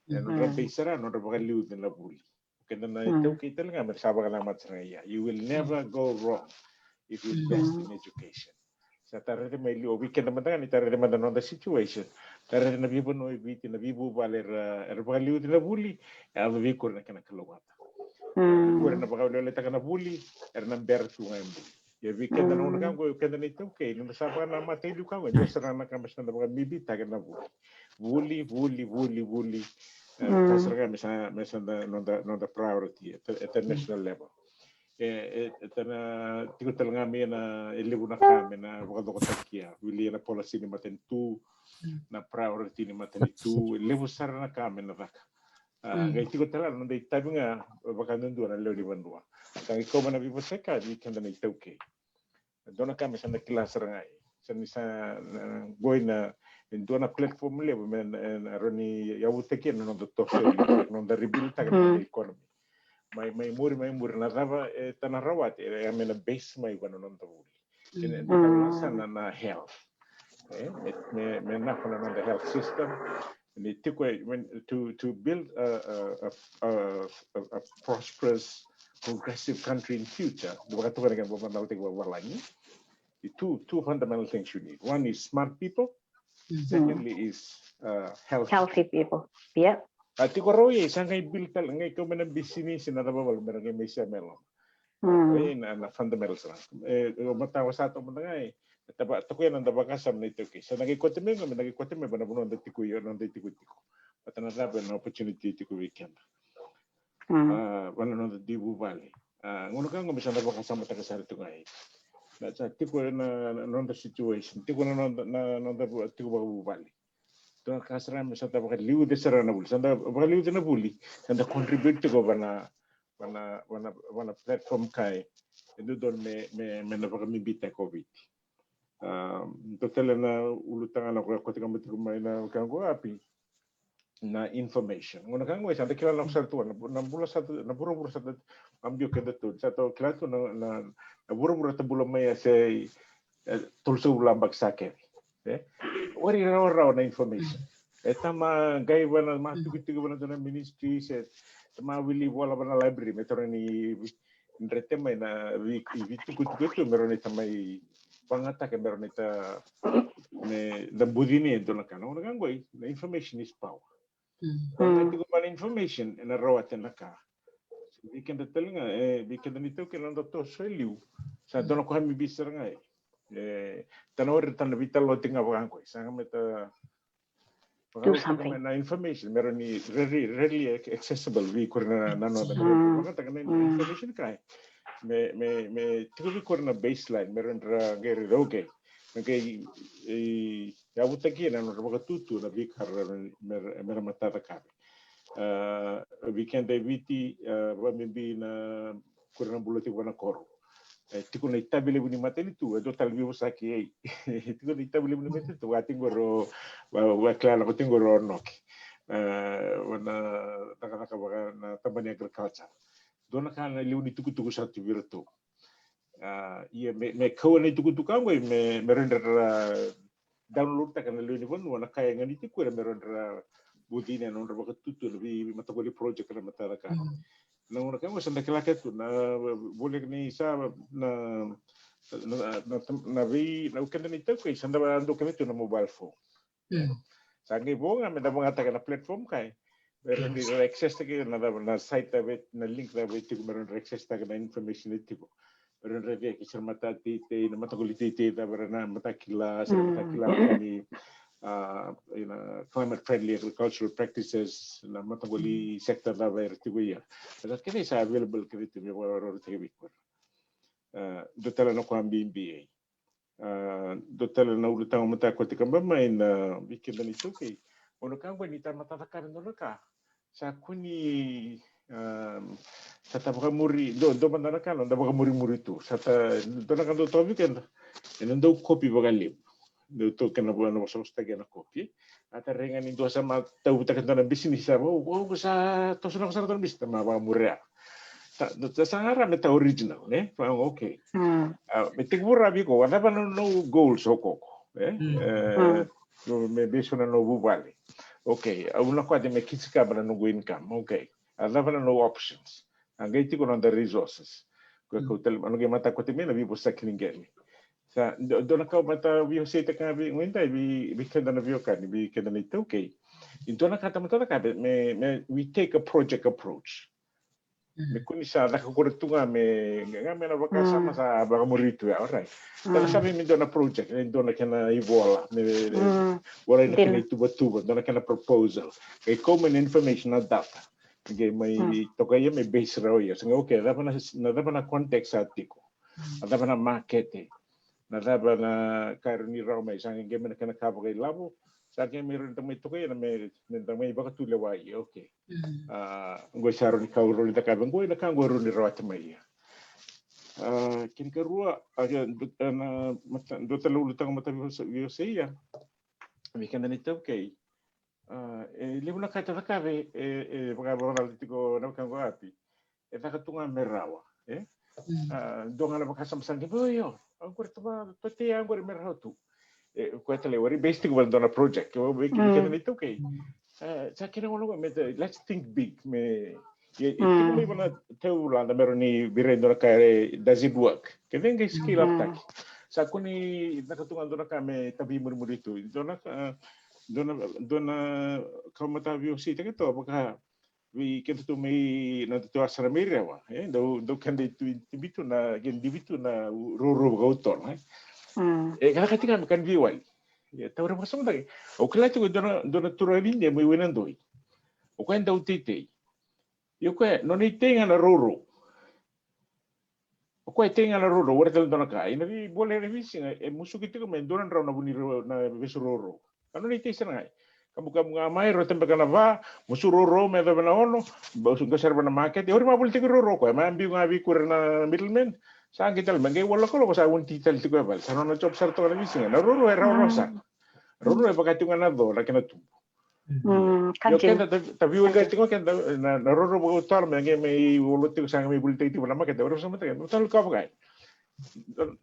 E nodra base sara, nodra vakaliuci na vuli. Keda na iTaukei tale ga me sa vakanamata sara ga ia. You will never go wrong if you invest in education. Sa ta raica mai liu, vei keda mada ga ni ta raica mada na noda situation. Ta raica na veivanua e Viti, na veivuvale era, era vakaliuci na vuli, e yaco vei kura na kena kalougata. Vei kura na vakaweleweletaka na vuli, era na bera tu ga e buli. Ia vei keda na gauna ka qo, keda na iTaukei, ni da sa vakanamata e liu ka qo, e dua sara na ka me sa da vakabibitaka na vuli. Vuli, vuli, vuli, vuli. E, ka sara ga me sa, me sa da noda, noda priority at, at the national level. E, e, e ta na tiko tale ga me na, e levu na ka me na vakacokotaki ya. Wili na policy ni matanitu, na priority ni matanitu, e levu sara na ka me na caka. A, qai tiko tale na noda itavi ga vakadudua na lewe ni vanua. Sa qai kau mai na veivosaki vei keda na iTaukei. Dua na ka me sa na kila sara ga. Sa ni sa na, qoi na, e dua na platform levu me na, na rawa ni yavutaki na noda toso, noda rebuild taka na noda economy. Mai, mai muri, mai muri na cava e ta na rawati, e, e me na base mai vua na noda vuli. E na, na, na health. E, me, me, me na noda health system. Ni tiko e, when, to, to build a, a, a, a, a prosperous, progressive country in future, do vakatoka na ka vakavalagi. The two, two fundamental things you need. One is smart people. Secondly is, uh, healthy. Healthy people. Yep. A tiko rau ia, sa qai build tale, qai kau mai na bisinisi na cava valu me ra qai mai se mai loma. E na, na fundamentals ra. E, o matawa sa toka mada ga e, e tava, toka ia na da vakasama na iTaukei. Sa na qai kote mai, me na qai kote mai, vana vanua da tiko ia, na da tiko tiko. Vata na cava na opportunity tiko vei keda. A, vana noda dui vuvale. A, gauna ka qo me sa da vakasamataka sara tiko ga e. Na sa tiko na, na noda situation, tiko na noda, na noda vu-, tiko vakavuvale. Dua na ka sara me sa da vakaliuci sara na vuli. Sa da vakaliuci na vuli. Sa da contribute tiko vana, vana, vana, vana platform ka e. E dodonu me, me, me na vakabibitaka o Viti. A, dua tale na ulutaga na koya kote ka mai tiko mai na ka qo api. Na information. Gauna ka qo e sa da kila na kusara tu na, na bula sa tu, na vuravura sa tu, a biu keda tu. Sa tu kila tu na, na, na vuravura ta bula mai a se e, tolusagavulu na yabaki sa kece. E? Wari rawarawa na information. E tama qai vana ma tukituki vana dua na ministry se tama wili vola vana library me toro ni drete mai na vi, vitukutuku tu me rau ni tamai vagataka me rau ni ta me da bucini e dua na ka. Na gauna ka qoi, na information is power. Vaka tiko vana information, e na rawati na ka. Vei keda tale ga, e, vei keda ni tau kei na noda toso e liu. Sa dua na koya me bibi sara ga e. E, ta na wari ta na veitalanoa tiko ga vaka qoi. Sa ga me ta vaka qoi na information, me rau ni readily, readily accessible vei kori na, na noda. Vaka taka na information ka e. Me, me, me tiko vei kori na baseline, me rau ni ra qai rau qai. Me qai, e, yavutaki na nodra vakatutu na veika ra me, me ra matata ka. A, vei keda e Viti, a, vakabibi na kura na bula tiko vua na koro. E tiko na itavi levu ni matanitu, e dua tale veivosaki, ei. Tiko na itavi levu ni matanitu, vaka tiko qori o, va, vakila lako tiko qori o Noki. E, vua na cakacaka vaka na tabana ni agriculture. Dua na ka na levu ni tukutuku sa tu vei iratou. A, ia me, me kau na itukutuku qo, me, me rawa ni ra download taka na lewe ni vanua na ka e ganiti ko ira me rawa ni ra bucini ena nodra vakatutu na veimataqali project na mataka. Na gauna ka qo sa da kila kece tu na voleka ni sa na, na, na, na vei, na keda na iTaukei sa da dau kece tu na mobile phone. Sa qai vo ga me da vagataka na platform kai. Me rawa ni ra access taka na, na, na site cava, na link cava e tiko me rawa ni ra access taka na information e tiko. Me rawa ni ra via kei se ra matateitei, na mataqali teitei cava era na matakila, se ra matakila ni, a, ina climate friendly agricultural practices, na mataqali sector cava era tiko ia. Era kece sa available kece tu me vakarorotaki vei koya. A, dua tale na ka bibi. A, dua tale na ulutaga mataka kote ka ba mai na vei keda na iTaukei. Gauna ka qo ni ta mata cakava e dua na ka. Sa kua ni, a, sa ta vakamuri, dua, dua mada na ka, na da vakamurimuri tu. Sa ta, dua na ka dau toka vei keda. Ena dau kopi vakalevu. Dau toka kena vo, na vosavosataki ena kopi. A ta raica ni dua sa ma tauvutaka dua na bisinisi sa vau, vau sa toso na ko sara dua na bisinisi, ta ma vakamuria. Ta, ta, ta sa gara me ta original, ne? Fa, okay. A, me tekivu rawa vei iko, a cava na nomu goals o koko, e? E, me based on na nomu vuvale. Okay, au na kwate me kisikaba na noqu income, okay. A cava na nomu options. A qai tiko na noda resources. Ko, ko tale, au na qai mata kote mai na veivosaki ni qele. Sa, dua, dua na ka au mata veiwaseitaka vei, vei, vei keda na veiwekani, vei keda na iTaukei. E dua na ka ta mata cakava, me, me, we take a project approach. Me kua ni sa caka kore tu ga me, ga me na vakasama sa vakamuri tu ya, alright. Tala sa vei me dua na project, e dua na kena ivola, me, me, vola ina kena ituvatuva, dua na kena proposal. Qai kau mai na information na data. Qai mai toka ia me base rawa ia. Sa qai, okay, cava na, na cava na context sa tiko. A cava na makete. Na cava na ka e rawa ni rawa mai. Sa qai mai na kena ka vakailavo. Sa qai mai rawa ni da mai toka ia na me, me da mai vakatulewa ia, okay. A, qo sa rawa ni ka rawa ni da ka vei qo, na ka qo rawa ni rawata mai ia. A, kena karua, a, na, mata, dua tale ulutaga mata veiwasei ia. Vei keda na iTaukei. A, e levu na ka e ta cakava e, e, e vakavakacala tiko na wekaqu api. E caka tu ga me rawa, e? A, dua ga na vakasama sa qai, io, io, au qori tu va, tu tei au qori me rawa tu. E, koya tale, wari base tiko vale dua na project, ke vei keda na iTaukei. E, sa kena gauna qo me ta, let's think big, me, e, e tiko mai vana teu lada me rawa ni virai dua na ka e, does it work? Ke vei qai scale up taki. Sa kua ni caka tu ga dua na ka me tavi murimuri tu. Dua na ka, dua na, dua na ka mata veiwaseitaki toka vaka vei keda tu mai na tu asara mai Rewa, e, dau, dau keda i tu, i Tibitu na, keda i Tibitu na rourou vakautola, e. E, ka caka tiko ga me ka ni veiwali. E, taura vakasamataki. Au kila tiko dua na, dua na turaga ni India mai Wainadoi. O koya e dau teitei. Ia o koya, nona itei ga na rourou. O koya e tei ga na rourou, warai tale dua na ka. Ina veibola ena veisiga, e musuki tiko me dua na drau na vuni rau, na vesu rourou. Ka nona itei sara ga. Kabukabu ga mai, rauta beka na va, musu rourou me yacova na ono, musu qo sara va na makete, e ori ma volitaki rourou koya, ma biu ga vei kura na middleman, sa qai tale, me qai walokoloko sa vuni tale tiko e vale, sa nona job sara toka na veisiga. Na rourou e rawarawa sara. Rourou e vaka tiko ga na co, na kena tubu. Mm, io, continue. Keda ta, ta view ga tiko keda na, na rourou vakautola me qai mai olo tiko sa qai mai volitaki tiko na makete, ori sa mata, mata ka vakai.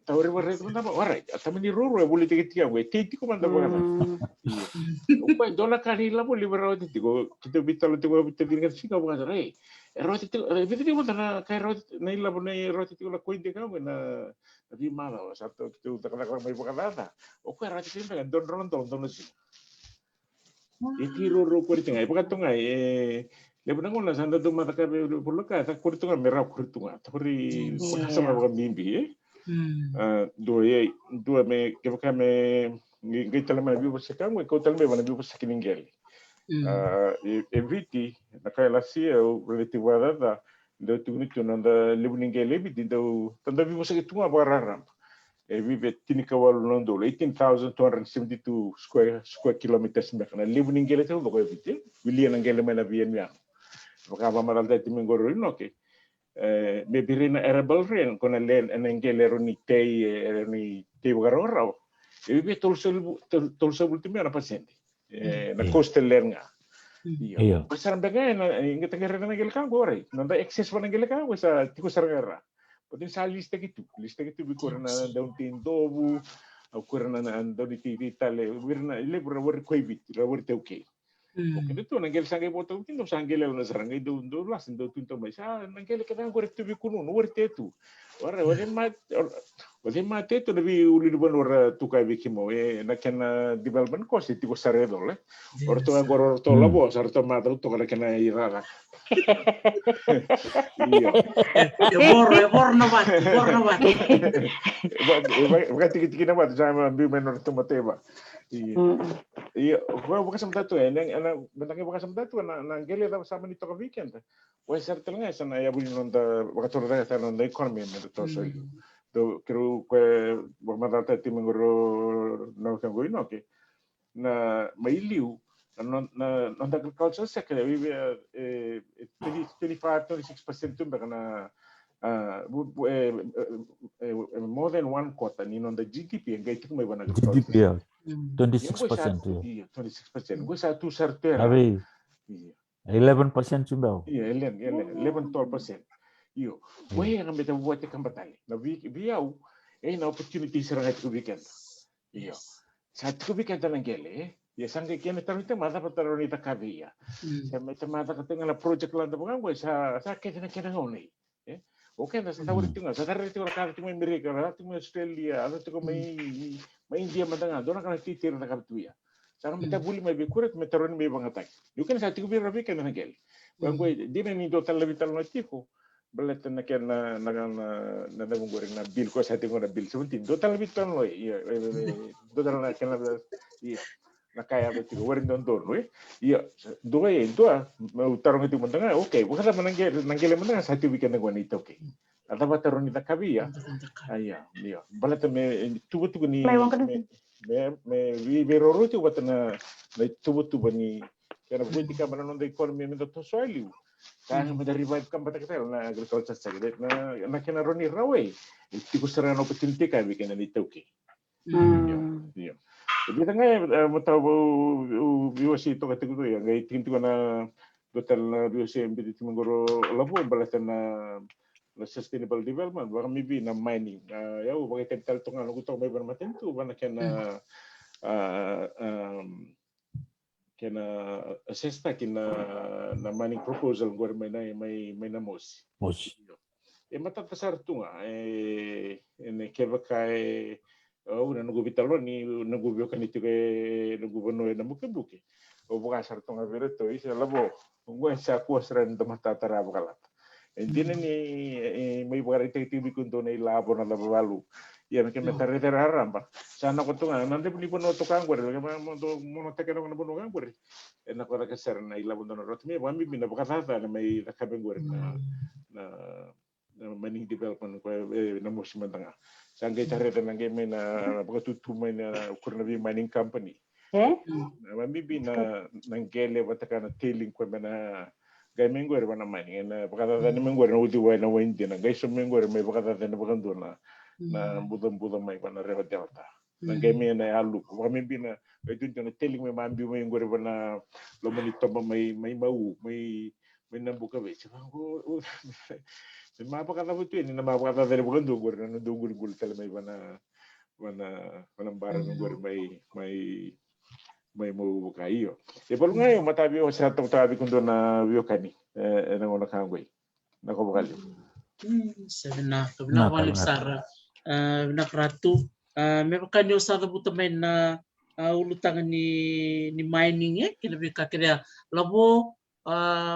Ta ori varai tiko na, alright, a tamani rourou e volitaki tiko, e tei tiko mada vaka. Io. O koya dua na ka ni lavo levu e rawati tiko, keitou veitalo tiko, veitalo tiko, veitalo tiko, e rawati tiko, e veitalo tiko mada na ka e rawati, na ilavo na e rawati tiko na koide ka, na, na veimacawa, sa to, keitou cakacaka mai vakacaca. O koya e rawati tiko mada, dua na drau na dola, dua na siga. E tei rourou kore tiko ga, e vakatoga, e levu na gauna sa da dau macaka vei poloka, sa kore tiko ga me rawa kore tiko ga, sa kore vakasama vakabibi, e? A, dua, e, dua me, kevaka me, qai, qai tale mai na veivosaki qo, e kau tale mai vana veivosaki ni qele. A, e, e Viti, na ka e lasi, au raica tiko vakacaca, dau tukuni tu na noda levu ni qele e Viti, dau, dau veivosaki tu ga vakararaba. E vive tinikawalu na udolu, eighteen thousand two hundred seventy-two square, square kilometers beka na levu ni qele taucoko e Viti. Vilia na qele mai na veiyanuyanu. Vaka vakamacalataki tiko mai qori o Inoke. E, me bera na arable rain, ko na le, na qele e rawa ni tei, e rawa ni tei vakarawarawa. E vive tolusagavulu, tol-, tolusagavulu tu mai na pasede. E, na coastal land ga. Io. Io. Ko sara beka e na, e, qai takareta na qele ka qo, right? Noda access vaka na qele ka qo sa tiko sara ga ra. But then sa list taki tu, list taki tu vei koya na dau ni tei dovu, au koya na, na dau ni tei, tei tale, vei ira na levu ra wari koya Viti, ra wari taukei. Mm. Okay, dou tu na qele sa qai vo taukei, dou sa qele na sara qai dou, dou lasa, dou tu tau mai. Sa na qele kece qori tu vei kunu, no wari te tu. Ora, ora ma, ora ma te tu na vei ulunivanua ra tuka vei kemau, e, na kena development cost, e tiko sara e colo, e. Ora tu qori, ora tu lavo, sa ora tu ma tau toka na kena irara. Io. E, e voro, e voro na vatu, e voro na vatu. Va-, va-, vakatikitiki na vatu, sa ma biu mai na ora tu ma teva. Io. Mm. Io, va-, vakasamataka tu, e, na, na, na, vakasamataka tu, na, na qele cava sa mani toka vei keda. Wa sara tale ga, sa na yavu ni noda, vakatorocaketaka na noda economy, me da toso i. Mm. Do, keirau koya, vakamacalataka tiko mai qori o, na weka qo Inoke. Na, mai liu, na, na, na, noda agriculture sector, e, e, e, twenty, twenty-five, twenty-six percent tu beka na, a, bu-, bu-, e, e, e, e, more than one quarter ni noda G D P, e qai tiko mai vaka na agriculture. G D P, ia. Mm. Twenty-six percent, ia. Ia, twenty-six percent. Qo sa tu sara tu era. Ave. Ia. Eleven percent tu beka. Ia, eleven, eleven, eleven, twelve percent. Io. Ia. Qo e ga me ta vua te kaba tale. Na vei, vei au, e na opportunity sara ga tiko vei keda. Io. Sa tiko vei keda na qele, e? Ia sa qai kena taro ni tema, cava taro ni caka vei ia. Mm. Sa me tema caka tiko ga na project lada vaka qo, sa, sa kece na kena gauna, e? O keda sa tawari tiko ga, sa tara tiko na ka tiko mai Amerika, ra tiko mai Australia, ra tiko mai, mai India mada ga, dua na ka na titira na ka tu ia. Sa ga me ta vuli mai vei kura, me taro ni mai vagataki. Niu kena sa tiko vei ra vei keda na qele. Vaka qo, dina ni dua tale na veitalanoa tiko. Baleta na kena na, na, na, na, na vaqori na bill, ko sa tiko na bill seventeen. Dua tale na veitalanoa, ia, e, e, e, dua tale na kena, ia, na ka ya tiko, wari dodonu, e. Ia, dua, e, dua, meu taroga tiko mada ga, okay, vakacava na qele, na qele mada ga sa tiko vei keda qo na iTaukei. A cava taro ni caka vei ia? A, ia, ia. Baleta me, e, tuvatuva ni, me, me, me, vei, veiroro tiko vata na, na tuvatuva ni, kena vueti kaba na noda economy me da toso e liu. Ka me da revive kaba taka tale na agriculture sector, na, na kena rawa ni rawai. E tiko sara na opportunity ka vei keda na iTaukei. Mm. Io, io. E vica ga, e, matau vou, vou, vou wasei toka tiko tu, ia, qai tiko tiko na, dua tale na veiwasei biuti tiko mai qori o Lavo, baleta na, na sustainable development, vaka mai vei na mining. A, ia, au vakaitavi tale toka ga noqu toka mai vei na matanitu, vaka na kena, a, a, kena assess taki na, na mining proposal qori mai na, mai, mai Namosi. Mosi. Io. E matata sara tu ga, e, e na kevaka e, au na noqu veitalanoa ni, noqu veiwekani tiko e, noqu vanua e Namukebuke. Au vaka sara tu ga vei iratou, isa Lavo, oqo e sa kua sara ni da matatara vakalata. E dina ni, e, mai vakaraitaki tiko vei kemudou na ilavo na cava valu. Ia me kena me tarai cake raraba. Sa na ko tu ga, na levu ni vanua toka qori, ke ma, mo dou, mo na take na vanua ka qori. E na ko caka sara na ilavo dou na rota. Me vakabibi na vakacacana mai caka me qori na, na, na mining development ko e, e Namosi mada ga. Sa qai tarai cake na qai mai na vakatutu mai na kura na vei mining company. E? Na vakabibi na, na qele vata ka na tailing ko me na qai mai qori vana mai, e na vakacacani mai qori na uciwai na wai dina, qai so mai qori mai vakacacani vakadua na, na bucabuca mai vana Rewa Delta. Na qai mai na yalu, vakabibi na, qai tu na tailing mai mabiu mai qori vana loma ni toba mai, mai Mau, mai, mai Nabukavesi. Vaqo, me ma vakacava tu yani, na ma vakacacani vakadua qori, na noda quliquli tale mai vana, vana, vana bara mai qori mai, mai, mai Mau vaka io. E valu ga io, matavi o sa tau tavi kudua na veiwekani, e, e na gauna ka qoi. Na ko vakalevu. Mm, sa vinaka, vinaka vakalevu sara. E, vinaka Ratu. E, me vaka ni o sa cavuta mai na, e, ulutaga ni, ni mining, e, kei na veika kece ya. Lavo, e,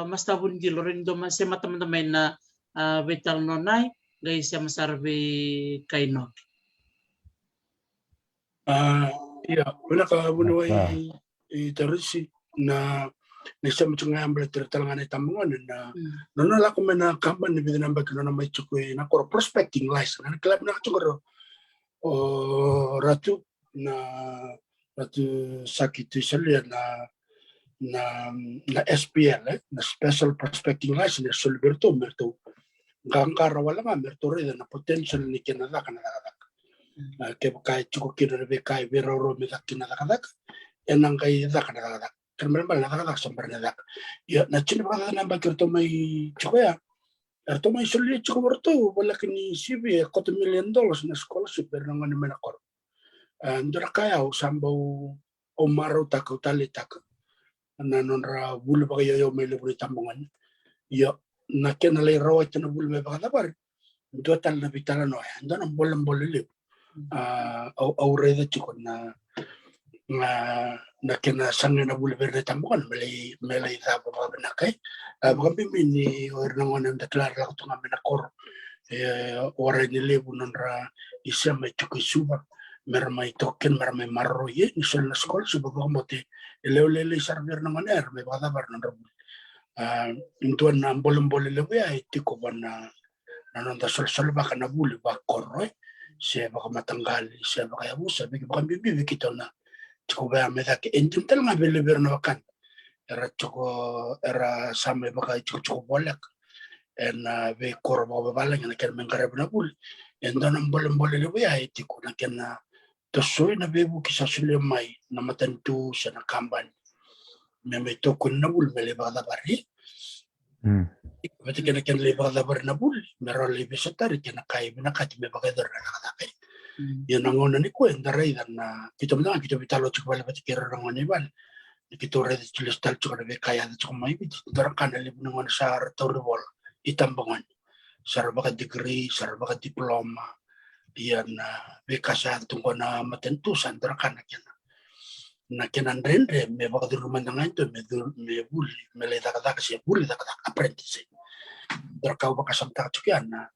Master Vunidilo, rawa ni dou mai semata mada mai na, e, veitalanoa nei, qai sema sara vei Kainoki. A, ia, vinaka vuniwai i Tarisi, na, ni sema tiko ga baleta tale ga na itabagone na, nona lako mai na kabani, vica na yabaki nona mai tiko i na koro, prospecting license, na kila vinaka tiko qori. o Ratu, na Ratu Saki Tuisalia, na na na S P L, e, na Special Prospecting License e soli vei iratou me ratou qaqara wale ga me ratou raica na potential ni kena caka na cakacaka. A, kevaka e tiko kina na veika e veiraurau me caka kina na cakacaka, e na qai caka na cakacaka. Kena ibalebale na cakacaka sa bera na caka. Ia na tini vakacaca na yabaki ratou mai tiko ya, ratou mai solia tiko vei ratou voleka ni C V e koto million dollars na scholarship vei ira na gone mai na koro. A, dua na ka ya au sa bau, au marautaka, au taleitaka na nodra vuli vakaioio mai levu na itabagone. Ia na kena lai rawata na vuli me vakacavari, dua tale na veitalanoa ya, dua na bolebole levu. A, au, au raica tiko na na na kena sagai na vuli vei ira na itabagone me lai, me lai cava vakavinaka, e. A, vakabibi ni o ira na gone da kila ra lako tu ga mai na koro, e, warai ni levu nodra isema e tiko i Suva me ra mai toka kina me ra mai maroroi, e, ni soli na scholarship. Vakabauta e lewe lailai sara vei ira na gone era mai vakacavari nodra vuli. A, dua na bolebole levu ya e tiko va na na noda solosolivaka na vuli vakoro, e, se vakamataqali se vakayavusa, vei, vakabibi vei keitou na tiko vaya mai cake. E dina tale ga vei levu vei ira na wekada era tiko, era sa mai vakaitikotiko voleka ena veikoro vakavavalagi ena kena mai qaravi na vuli. E dua na bolebole levu ya e tiko na kena tosoi na veivuke sa solia mai na matanitu se na kabani me mai tokoni na vuli me lai vakacavari. Mm. Vata kei na kena lai vakacavari na vuli me rawa lai veisotari kei na ka e vinakati me vakayacori na cakacaka. Mm. Ia na gauna nikua eda raica na, keitou mada ga keitou veitalanoa tiko vale vata kei ira na gone i vale, ni keitou raica tiko, lesu tale tiko na veika e yaco tiko mai Viti, dua na ka na levu ni gone sa ra tauri vola, itabagone, sa ra vakadikirii, sa ra vakadiploma. Ia na veika sa yaco tu qo na matanitu sa dua na ka na kena, na kena dredre me vakacuru mada ga e dua me curu, me vuli, me lai cakacaka se vuli cakacaka, apprenticeship. Dua na ka au vakasamataka tiko ya na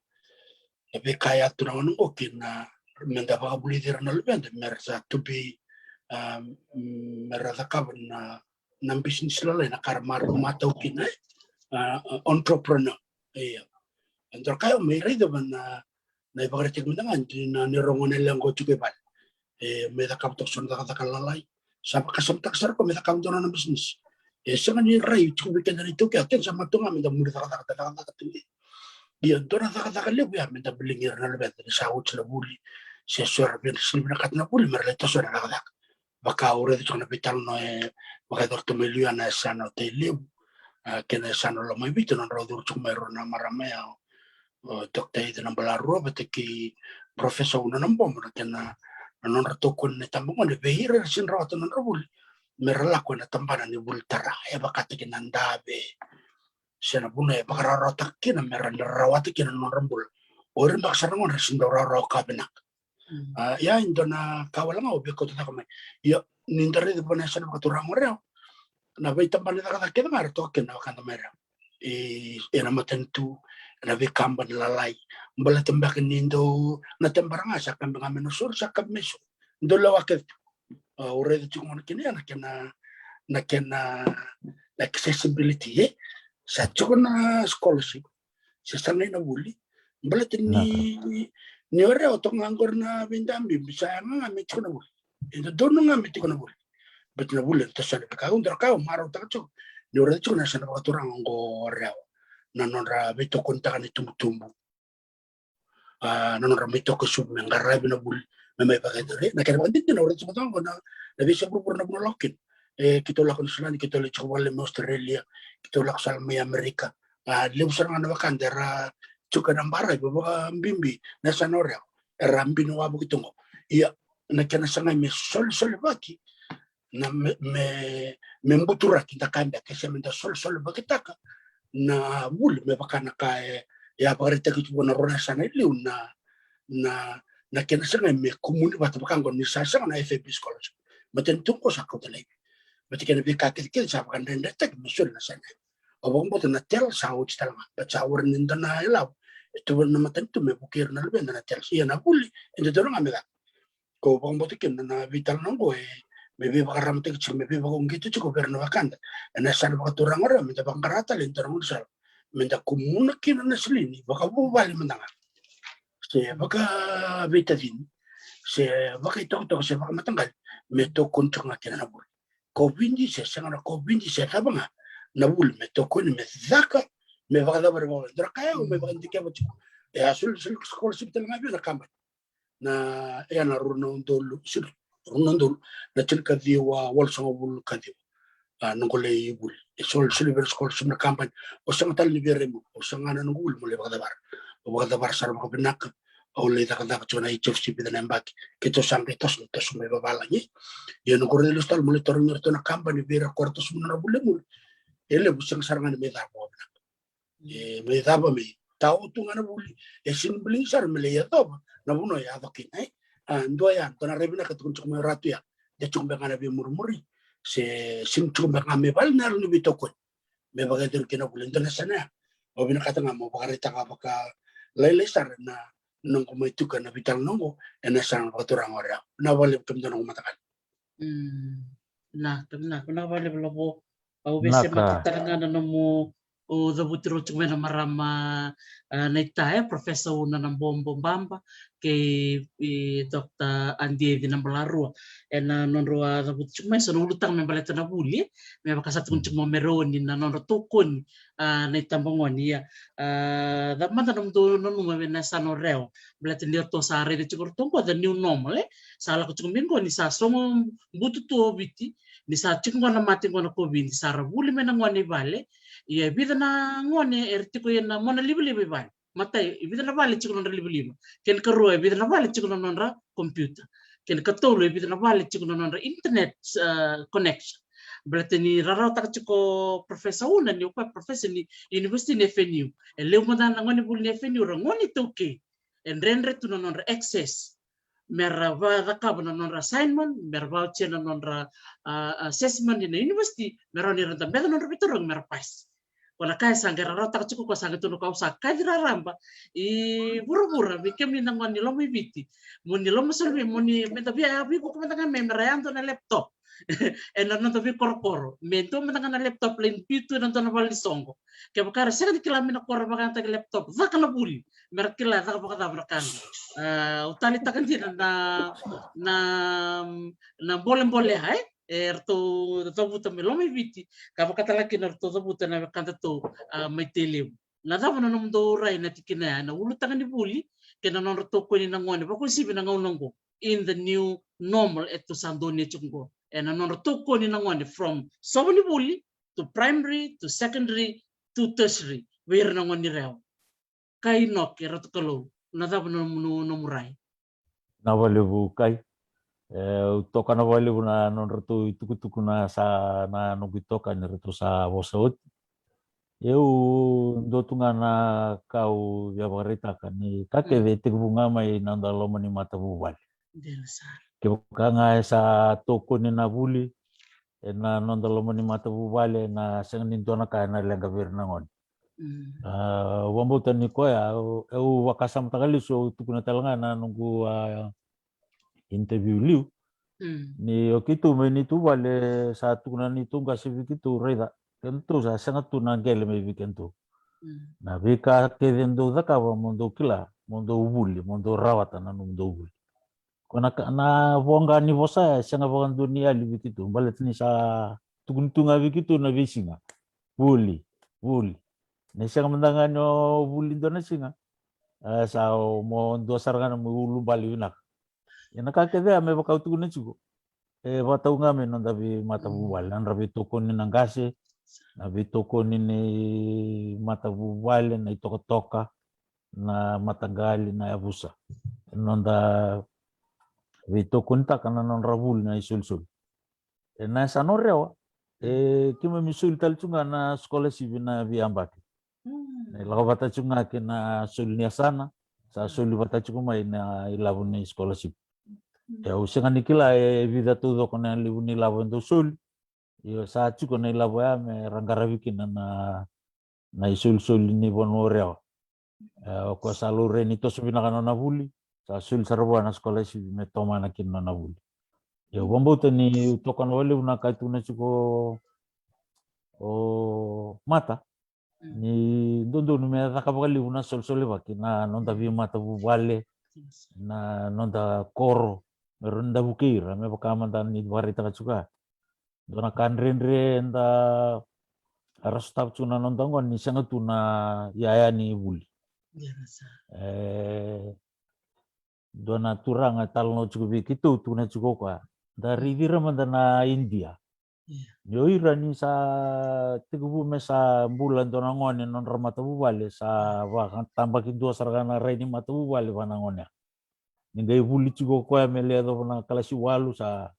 na veika e yaco tu na gauna oqo kina, meda vakavulici ira na luveda me ra sa tubi, a, me ra cakava na, na bisinisi lalai, na ka ra marau matau kina, e, a, a, entrepreneur. Ia. E dua na ka au mai raica va na, na ivakaraitaki mada ga ni na neirau gone lewe qo tiko i vale. E mai cakava toka so na cakacaka lalai. Sa vakasamataka sara o koya me cakava dua na nona bisinisi. E sega ni rai tiko vei keda na iTaukei, keda sa matau ga meda muri cakacaka, da cakacaka tu qo. Ia dua na cakacaka levu ya meda biligi ira na luveda ni sa oti na vuli, se so era via, sega ni vinakata na vuli me ra lai toso na cakacaka. Vaka au raica tiko na veitalanoa e vakayacori tu mai liu ya na yasana o Tailevu, a, kei na yasana o Lomaiviti, nodrau curu tiko mai rau na marama ya, o Doctor Ida Nabalarua vata kei Professor Una Nabomo, na kena, na nodra tokoni na itabagone vei ira era sega ni rawata na nodra vuli me ra lako ena tabana ni vuli tara, e vakataki na dave se na vanua e vakarawarawataka kina me ra rawata kina na nodra bula. O ira beka sara na gone era sega ni dau rawarawa ka vinaka. Mm. A, ia e dua na ka wale ga au via kauta cake mai. Ia ni da raica va na yasana vakaturaga o Rewa, na veitabana ni cakacaka kece ga era toka kina na wekada mai Rewa, e, ena matanitu, ena veikabani lalai. Baleta beka ni dau, na tebara ga sa kabi ga mai Nausori, sa kabi mai so. Dau lewa kece tu. A, au raica tiko ga na kena, na kena, na kena accessibility, e. Sa tiko na scholarship, se sagai na vuli. Baleta ni, ni o Rewa toka ga qori na veidabibi, sa yaga ga me tiko na vuli. E dodonu ga me tiko na vuli. Baleta na vuli e toso ena veika. Au dua na ka au marautaka tiko ni o raica tiko na yasana vakaturaga oqo o Rewa, na nodra veitokonitaka na itubutubu, a, na nodra mai toka e Suva me qaravi na vuli me mai vakayacori. Na kena vakadinadina au raica tiko ga oqo na, na veiyasai vuravura na vanua lako kina. E, keitou lako Niusiladi, keitou lai tiko vakalailai mai Australia, keitou lako sara mai Amerika. A, levu sara ga na wekada era tiko ena baravi, vakabibi na yasana o Rewa, era bini wavoki tu qo. Ia na kena sagai me soli, solisoli vaki, na me, me, me buturaki, da kaya beka, se meda soli, soli vakitaka na vuli me vaka na ka e, e a vakaraitaki tu vua na rua na yasana e liu, na, na, na kena sagai me kumuni vata vaka qo ni sa sega na F A B scholarship. Matanitu qo sa kauta laivi. Baleta kena veika kecekece sa vakadredretaki me soli na yasana. Au vakabauta na TELS sa oti tale ga, but sa warai ni dua na ilavo e tu vua na matanitu me vukei ira na luveda na TELS. Ia na vuli e dodonu ga me caka. Kau vakabauta kina na veitalanoa oqo e me veivakararamataki tiko, me veivakauqeti tiko vei ira na wekada ena yasana vakaturaga o Rewa, meda vaqara tale e dua na gaunisala meda kumuna kina na silini vakavuvale mada ga, se vakaveitacini, se vakaitokatoka se vakamataqali me tokoni tiko ga kina na vuli. Kovidi se sega na kovidi se cava ga, na vuli me tokoni, me caka, me vakacavari vakavalagi. Dua na ka ya au mai vakadikeva tiko, e a soli, soli scholarship tale ga vei na kabani. Na, e a na rua na udolu, sega, rua na udolu na tinikaciwa walusagavulu ka ciwa. A, noqu lai vuli, e soli, soli vei ira scholarship na kabani. Au sega tale ni via rai mai, au sega na noqu vuli meu lai vakacavara. Au vakacavara sara vakavinaka. Au lai cakacaka tiko na H F C vica na yabaki, keitou sa qai toso, toso mai vavalagi. Ia noqu rai lesu tale meu lai tarogi iratou na kabani vei ira ko ra toso mai na vuli e muri. E levu sega sara ga ni mai cava vakavinaka. E mai cava, mai tao tu ga na vuli. E sega ni biligi sara me lai yacova na vanua e yaco kina, e. A, dua ya, dua na rai vinaka tukuni tiko mai o Ratu ya. De tiko beka ga na veimurimuri, se sega ni tiko beka ga mai vale na yalo ni veitokoni me vakayacori kina na vuli, e dua na yasana ya. Au vinakata ga meu vakaraitaka vakalailai sara na noqu mai tuka na veitalanoa oqo ena yasana vakaturaga o Rewa. Vinaka vakalevu kemudou noqu mataqali. Mm. Vinaka, vinaka, vinaka vakalevu Lavo. Au via semata tale ga na nomu, o cavuti rau tiko mai na marama, a, na ita, e, Professor Una Nabobo Baba kei, e, Doctor Adieci Nabalarua. Ena nodrau a cavuti tiko mai, so na ulutaga me baleta na vuli, e, me vaka sa tukuni tiko mai o Meroni na nodra tokoni, a, na itabagone, ia. A, cava mada nomudou nanuma vei na yasana o Rewa, baleta ni ratou sa raica tiko ratou qo the new normal, e. Sa lako tiko mai qo ni sa sogo butu tu o Viti, ni sa tiko qo na mate qo na kovidi, sa ra vuli mai na gone i vale. Ia e vica na gone era tiko ia na monalivaliva i vale. Matai, e vica na vale tiko na nodra livaliva. Kena karua, e vica na vale tiko na nodra computer. Kena katolu, e vica na vale tiko na nodra internet, a, connection. Baleta ni ra rawataka tiko o Professor Una, ni o koya professor ni university ni F N U. E levu mada na gone vuli ni F N U ra gone iTaukei. E dredre tu na nodra access me ra vakacakava na nodra assignment, me ra vakaotia na nodra, a, assessment ina university, me rawa ni ra dabeca na nodra veitarogi me ra pasi. Ko na ka e sa qai ra rawataka tiko, ko sa qai tukuna, ko au sa kaci raraba i vuravura vei kemuni na gone ni Lomaiviti, mo ni lomasolivia, mo ni, me da via, a, veivuke mada ga mai me ra yadua na laptop ena noda veikorokoro, me dua mada ga na laptop lai biu tu ena dua na vale ni soqo. Kevaka era sega ni kila mai na ko ra vakayagataki laptop, caka na vuli me ra kila caka vakacava na ka qo. A, au taleitaka dina na, na, na bolebole ya, e, eratou cavuta mai Lomaiviti, ka vakatalega kina eratou cavuta na wekadatou, a, mai Tailevu. Na cava na nomudou rai na tikina ya, na ulutaga ni vuli kei na nodra tokoni na gone, vakauasivi na gauna oqo, in the new normal e tou sa donuya tiko oqo. Ena nodra tokoni na gone from sova ni vuli to primary to secondary to tertiary vei ira na gone ni Rewa. Kai Inoke Ratukalou, na cava na nomu, nomu rai? Vinaka vakalevu Kai. E, au tokona vakalevu na nodratou itukutuku na sa, na noqu itokani ratou sa vosa oti. Au dua tu ga na ka au via vakaraitaka ni ka kece e tekivu ga mai na noda loma ni matavuvale. Dina sara. Kevaka ga e sa tokoni na vuli ena noda loma ni matavuvale, na sega ni dua na ka ena leqa vei ira na gone. Mm. A, au vakabauta ni koya, au, au vakasamataka lesu, au tukuna tale ga na noqu, a, interview liu. Mm. Ni o keitou mai neitou vale sa tukuna neitou qase vei keitou, raica, kedatou sa sega tu na qele mai vei kedatou. Mm. Na veika kece dou cakava mo dou kila, mo dou vuli, mo dou rawata na nomudou vuli. Ko na ka, na voqa ni vosa ya e sega vakadua ni yali vei keitou, baleta ni sa tukuni tu ga vei keitou na veisiga. Vuli, vuli. Ni sega mada ga ni o vuli dua na siga, e, sa o mo dua sara ga na mo ulubale vinaka. Ia na ka kece ya me vaka au tukuna tiko, e vakatau ga mai na noda veimatavuvale, na nodra veitokoni na qase, na veitokoni ni matavuvale, na itokatoka, na mataqali, na yavusa. Noda veitokonitaka na nodra vuli na isolisoli. Ena yasana o Rewa, e, keimami soli tale tu ga na scholarship na veiyabaki. Mm. E lako vata tiko ga kei na soli ni yasana, sa soli vata tiko mai na ilavo ni scholarship. Mm. E, au sega ni kila e vica taucoko na levu ni ilavo e dau soli. Io, sa tiko na ilavo ya me ra qaravi kina na, na isolisoli ni vanua o Rewa. E, o koya sa laurai ni toso vinaka na nona vuli, sa soli sara vua na scholarship me tomana kina na nona vuli. Io, au vakabauta niu tokona vakalevu na ka e tukuna tiko o Mata. Mm. Ni dodonu me caka vakalevu na solesolevaki na noda veimatavuvale, na noda koro, me rawa ni da vukei ira, me vaka mada ni vakaraitaka tiko ya. Dua na ka dredre da ra sotava tiko na noda gone ni sega tu na iyaya ni vuli. E, dua na turaga e talanoa tiko vei keitou, tukuna tiko o koya, da raici ira mada na Idia. Ni o ira ni sa tekivu me sa bula dua na gone nodra matavuvale, sa vakatabakidua sara ga na rai ni matavuvale vua na gone ya. Ni qai vuli tiko o koya me lai yacova na kalasi walu, sa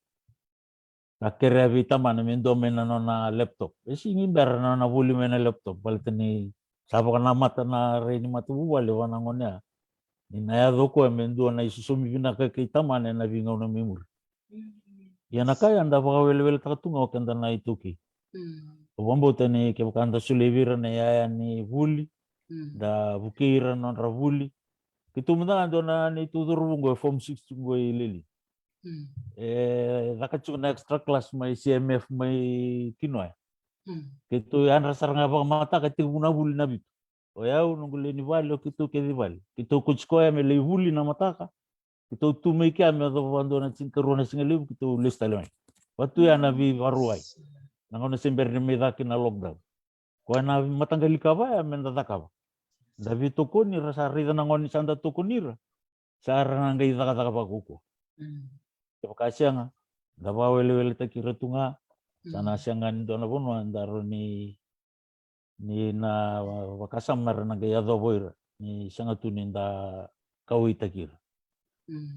sa kerea vei tamana me dua mai na nona laptop. E sigi bera na nona vuli mai na laptop, baleta ni sa vakanamata na rai ni matavuvale vua na gone ya ni na yaco o koya me dua na isosomi vinaka kei tamana ena veigauna mai muri. Ia na ka ya da vakaweleweletaka tu ga o keda na iTaukei. Au vakabauta ni kevaka da solia vei ira na iyaya ni vuli, da vukei ira na nodra vuli. Keitou mada ga dua na neitou cauravou qo e form six tu qo i Lelean. E caka tiko na extra class mai C M F mai Kinoya. Keitou yadra sara ga vakamataka, tekivu na vuli na vitu. O yau, noqu lewe ni vale, o keitou kece i vale. Keitou kauti koya me lai vuli na mataka. Keitou tu mai kea me yacova vakadua na tinikarua na siga levu, keitou lesu tale mai. Vatu ya na veivakarauwai. Na gauna se bera ni mai caka kina na lockdown. Koya na mataqali ka vaya me da cakava. Da veitokoni, ra sa raica na gone ni sa da tokoni ira. Sa ra na qai cakacaka vakaukauwa. Kevaka sega, da vakaweleweletaki ira tu ga. Sa na sega ni dua na vanua da rawa ni, ni na vakasama me ra na qai yacova o ira. Ni sega tu ni da kauwaitaki ira.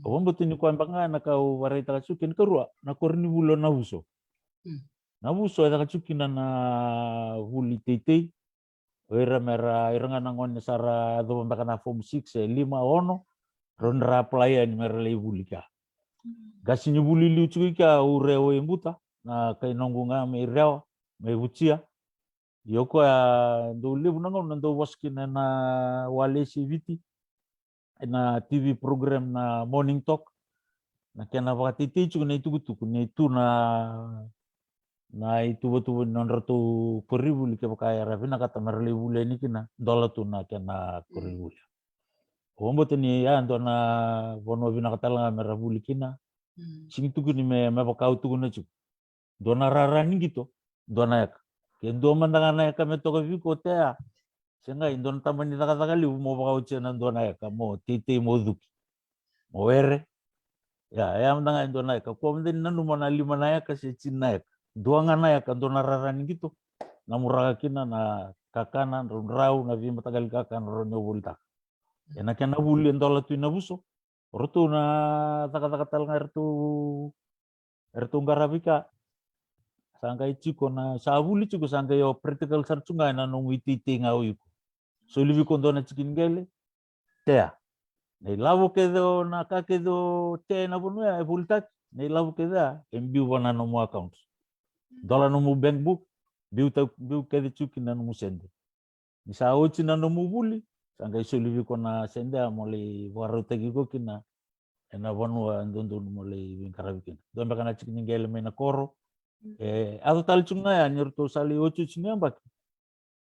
Au vakabauta ni koya beka ga na ka au vakaraitaka tiko. Kena ikarua, na koronivuli o Navuso. Navuso e caka tiko kina na vuli teitei. O ira me ra, ira ga na gone sa ra yacova beka na form six, e lima, ono, rawa ni ra apply yani me ra lai vuli kea. Qase ni vuli liu tiko i kea o Rewa i Buta, na kai noqu ga mai Rewa, mai Vutia. Io, o koya dau levu na gauna dau vosa kina ena walesi e Viti, ena T V program na Morning Talk. Na kena vakateitei tiko na itukutuku ni tu na, na ituvatuva ni nodratou koronivuli, kevaka era vinakata me ra lai vuli yani kina, dola tu na kena koronivuli. Au vakabauta ni ya dua na vanua vinaka tale ga me ra vuli kina. Sigi tukuni me, me vaka au tukuna tiko. Dua na rara ni qito, dua na eka. Ke dua mada ga na eka me toka vei iko, o tea. Se qai dua na taba ni cakacaka levu mo vakaotia na dua na eka, mo teitei, mo cuki, mo were. Ia, e ya mada ga e dua na eka. Kua mada ni nanuma na lima na eka se tini na eka. Dua ga na eka, dua na rara ni qito. Na muraka kina na kakana, draudrau, na veimataqali kakana rawa ni o volitaka. Ena kena vuli e dola tu i Navuso. O ratou na cakacaka tale ga e ratou, e ratou qaravi ka. Sa qai tiko na, sa vuli tiko, sa qai o practical sara tu ga ena nomu iteitei ga o iko. Soli vei iko dua na tikini qele, tea. Na ilavo kece o, na ka kece o tea ena vanua ya e volitaki. Na ilavo kece ya e biu vua na nomu account. Dola nomu bank book, biu ta, biu kece tiko kina nomu sede. Ni sa oti na nomu vuli, sa qai soli vei iko na sede ya mo lai vakarautaki iko kina ena vanua e dodonu mo lai veiqaravi kina. Dua beka na tikini qele mai na koro. E yaco tale tiko ga ya ni ratou sa lai otioti ni yabaki,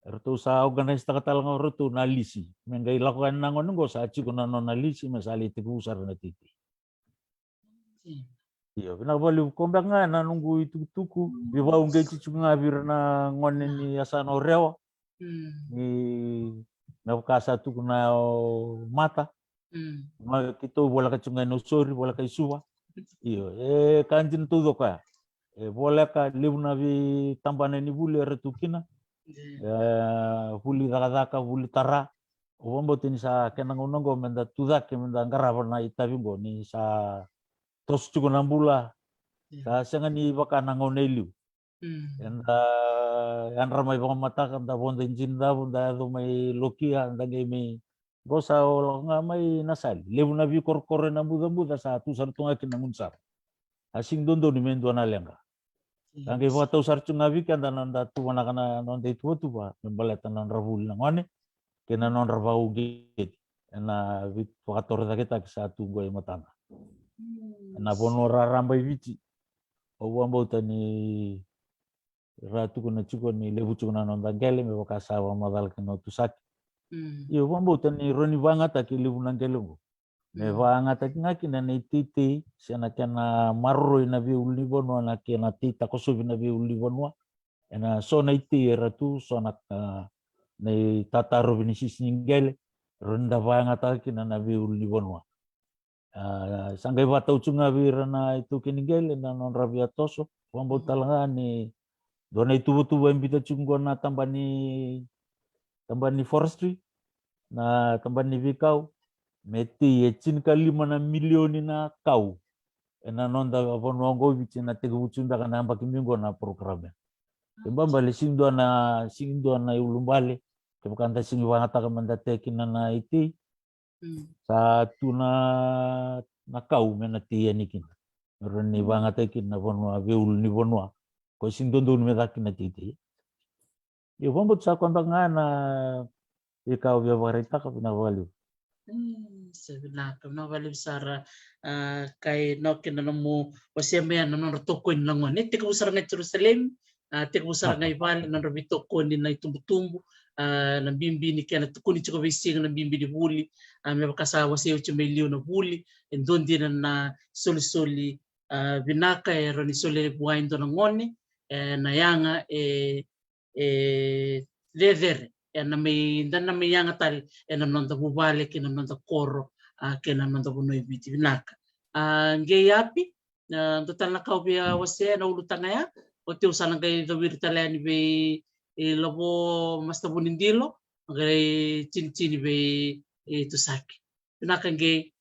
eratou sa organise-taka tale ga o ratou na lisi. Me qai lako yani na gone qo, sa tiko na nona lisi, me sa lai tekivu sara na teitei. Io, vinaka vakalevu. Ko beka ga na noqu itukutuku, veivakauqeti tiko ga vei ira na gone ni yasana o Rewa. Ni, me vaka sa tukuna o Mata. Ma keitou voleka tiko ga i Nausori, voleka i Suva. Io, e ka dina taucoko ya. E voleka, levu na veitabana ni vuli era tu kina. E vuli cakacaka, vuli tara. Au vakabauta ni sa kena gauna qo me da tucake, me da qarava na itavi qo, ni sa toso tiko na bula. Sa sega ni vaka na gauna e liu. Eda yadra mai vakamataka, da vodo i Dinidavo, da yaco mai Lokia, da qai mai, qo sa o lako ga mai Nasali. Levu na veikorokoro ena bucabuca sa tu sara tu ga kina na gaunisala. A sigi dodonu me dua na leqa. Sa qai vakatau sara tu ga vei keda na noda tuvanaka na noda ituvatuva me baleta na nodra vuli na gone kei na nodra vakauqeti ena veivakatorocaketaki sa tu qo e matada. Ena vanua raraba i Viti, au vakabauta ni ra tukuna tiko ni levu tiko na noda qele, me vaka sa vakamacala kina o Tusaki. Io, au vakabauta ni rawa ni vagataki e levu na qele qo. Me vakayagataki ga kina na iteitei se na kena maroroi na veiulunivanua, na kena tei takosovi na veiulunivanua. Ena so na itei era tu, so na, ah, na itatarovi ni sisi ni qele, rawa ni da vakayagataka kina na veiulunivanua. Ah, sa qai vakatau tu ga vei ira na itaukei ni qele na nodra via toso. Vakabauta tale ga ni dua na ituvatuva e biuta tiko qo na tabana ni, tabana ni forestry, na tabana ni veikau, me tei e tinikalima na milioni na kau ena noda vanua qo Viti, na tekivu tu beka na yabaki mai qo na program ya. Kena ibalebale sega ni dua na, sega ni dua na iulubale kevaka da sega ni vakayagataka me da tei kina na itei. Sa tu na, na kau me na tei yani kina, me rawa ni vakayagataki kina na vanua, veiulunivanua. Ko sega ni dodonu me caka kina na iteitei. Io, vakabauta sa koya beka ga na veika au via vakaraitaka. Vinaka vakalevu. Mm, sa vinaka, vinaka vakalevu sara. Ah, ka e noke na nomu wasea mai na nodra tokoni na gone. Tekivu sara ga i Jerusalemi, ah, tekivu sara ga i vale, nodra veitokoni na itubutubu, ah, na bibi ni kena tukuni tiko veisiga na bibi ni vuli, ah, me vaka sa wasei oti mai liu na vuli, e dua dina na solisoli, ah, vinaka e rawa ni solia vua e dua na gone, e na yaga, e e cecere, ena mai, da na mai yaga tale ena noda vuvale kei na noda koro, ah, kei na noda vanua i Viti. Vinaka. Ah, qei Api, ah, dua tale na ka au via wasea ena ulutaga ya, oti au sa na qai cowiri tale yani vei, e, Lavo Masita Vunidilo, qai tinitini vei, e, Tusaki. Vinaka qei.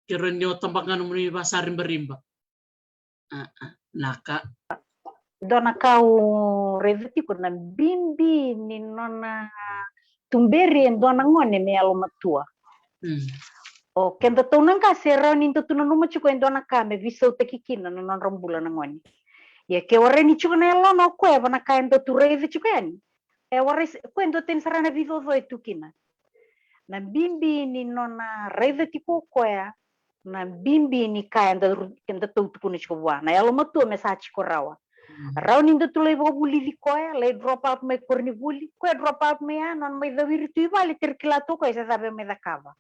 Ke rawa ni o tabaka ga nomuni vasaribariba. Ah, ah, vinaka. Dua na ka au raica tiko na bibi ni nona tuberi e dua na gone me yalomatua. Mm. O kedatou na qase e rawa ni datou nanuma tiko e dua na ka me veisautaki kina na nodra bula na gone. Ia ke warai ni tiko na yalona o koya vua na ka edatou raica tiko yani, e warai se, koya e dua tani sara na veicoco e tu kina. Na bibi ni nona raica tiko o koya na bibi ni ka eda ru-, kedatou tukuna tiko vua. Na yalomatua me sa tiko rawa. Mm. Rawa ni datou lai vakavulici koya, lai drop out mai koronivuli, koya drop out mai ya, nona mai cowiri tu i vale, tea kila tu o koya se cava e mai cakava.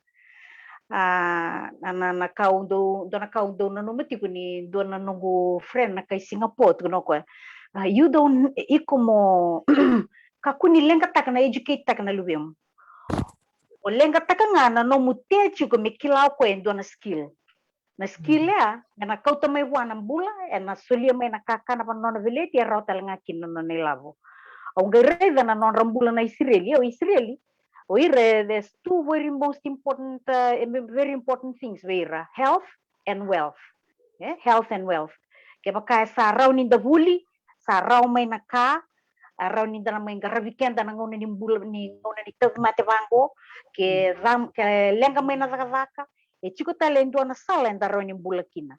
Ah, na, na, na ka au dau, dua na ka au dau nanuma tiko ni dua na noqu friend na kai Singapore, tukuna o koya, ah, you don't, iko mo kakua ni leqataka na educate-taka na luvemu. O leqataka ga na nomu tea tiko me kila o koya e dua na skill. Na skill ya, me na kauta mai vua na bula, ena solia mai na kakana vua na nona veleti, e rawa tale ga kina na nona ilavo. Au qai raica na nodra bula na Isireli, o Isireli, o ira, there's two very most important, uh, very important things vei ira, health and wealth. Eh, health and wealth. Kevaka e sa rawa ni da vuli, sa rawa mai na ka, a rawa ni da na mai qaravi keda na gauna ni bula, ni gauna ni tauvimate vaqo, ke cam-, ke leqa mai na cakacaka, e tiko tale e dua na sala eda rawa ni bula kina.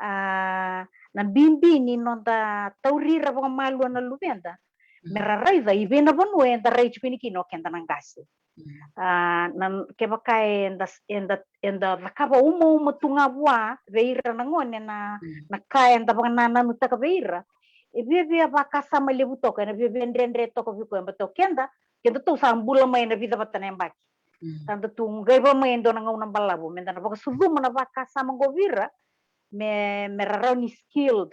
Ah, na bibi ni noda tauri ira vakamalua na luveda, me ra raica i vei na vanua eda rai tiko yani kina o keda na qase. Mm. Ah, na, kevaka eda, eda, eda cakava umauma tu ga vua vei ira na gone na, mm, na ka eda vakanananutaka vei ira, e viavia vakasama levu toka, ena viavia dredre toka vei koya, baleta o keda, kedatou sa bula mai ena vica vata na yabaki. Mm. Sa datou qaiva mai e dua na gauna balavu, meda na vakasucuma na vakasama qo vei ira, me, me ra rawa ni skilled,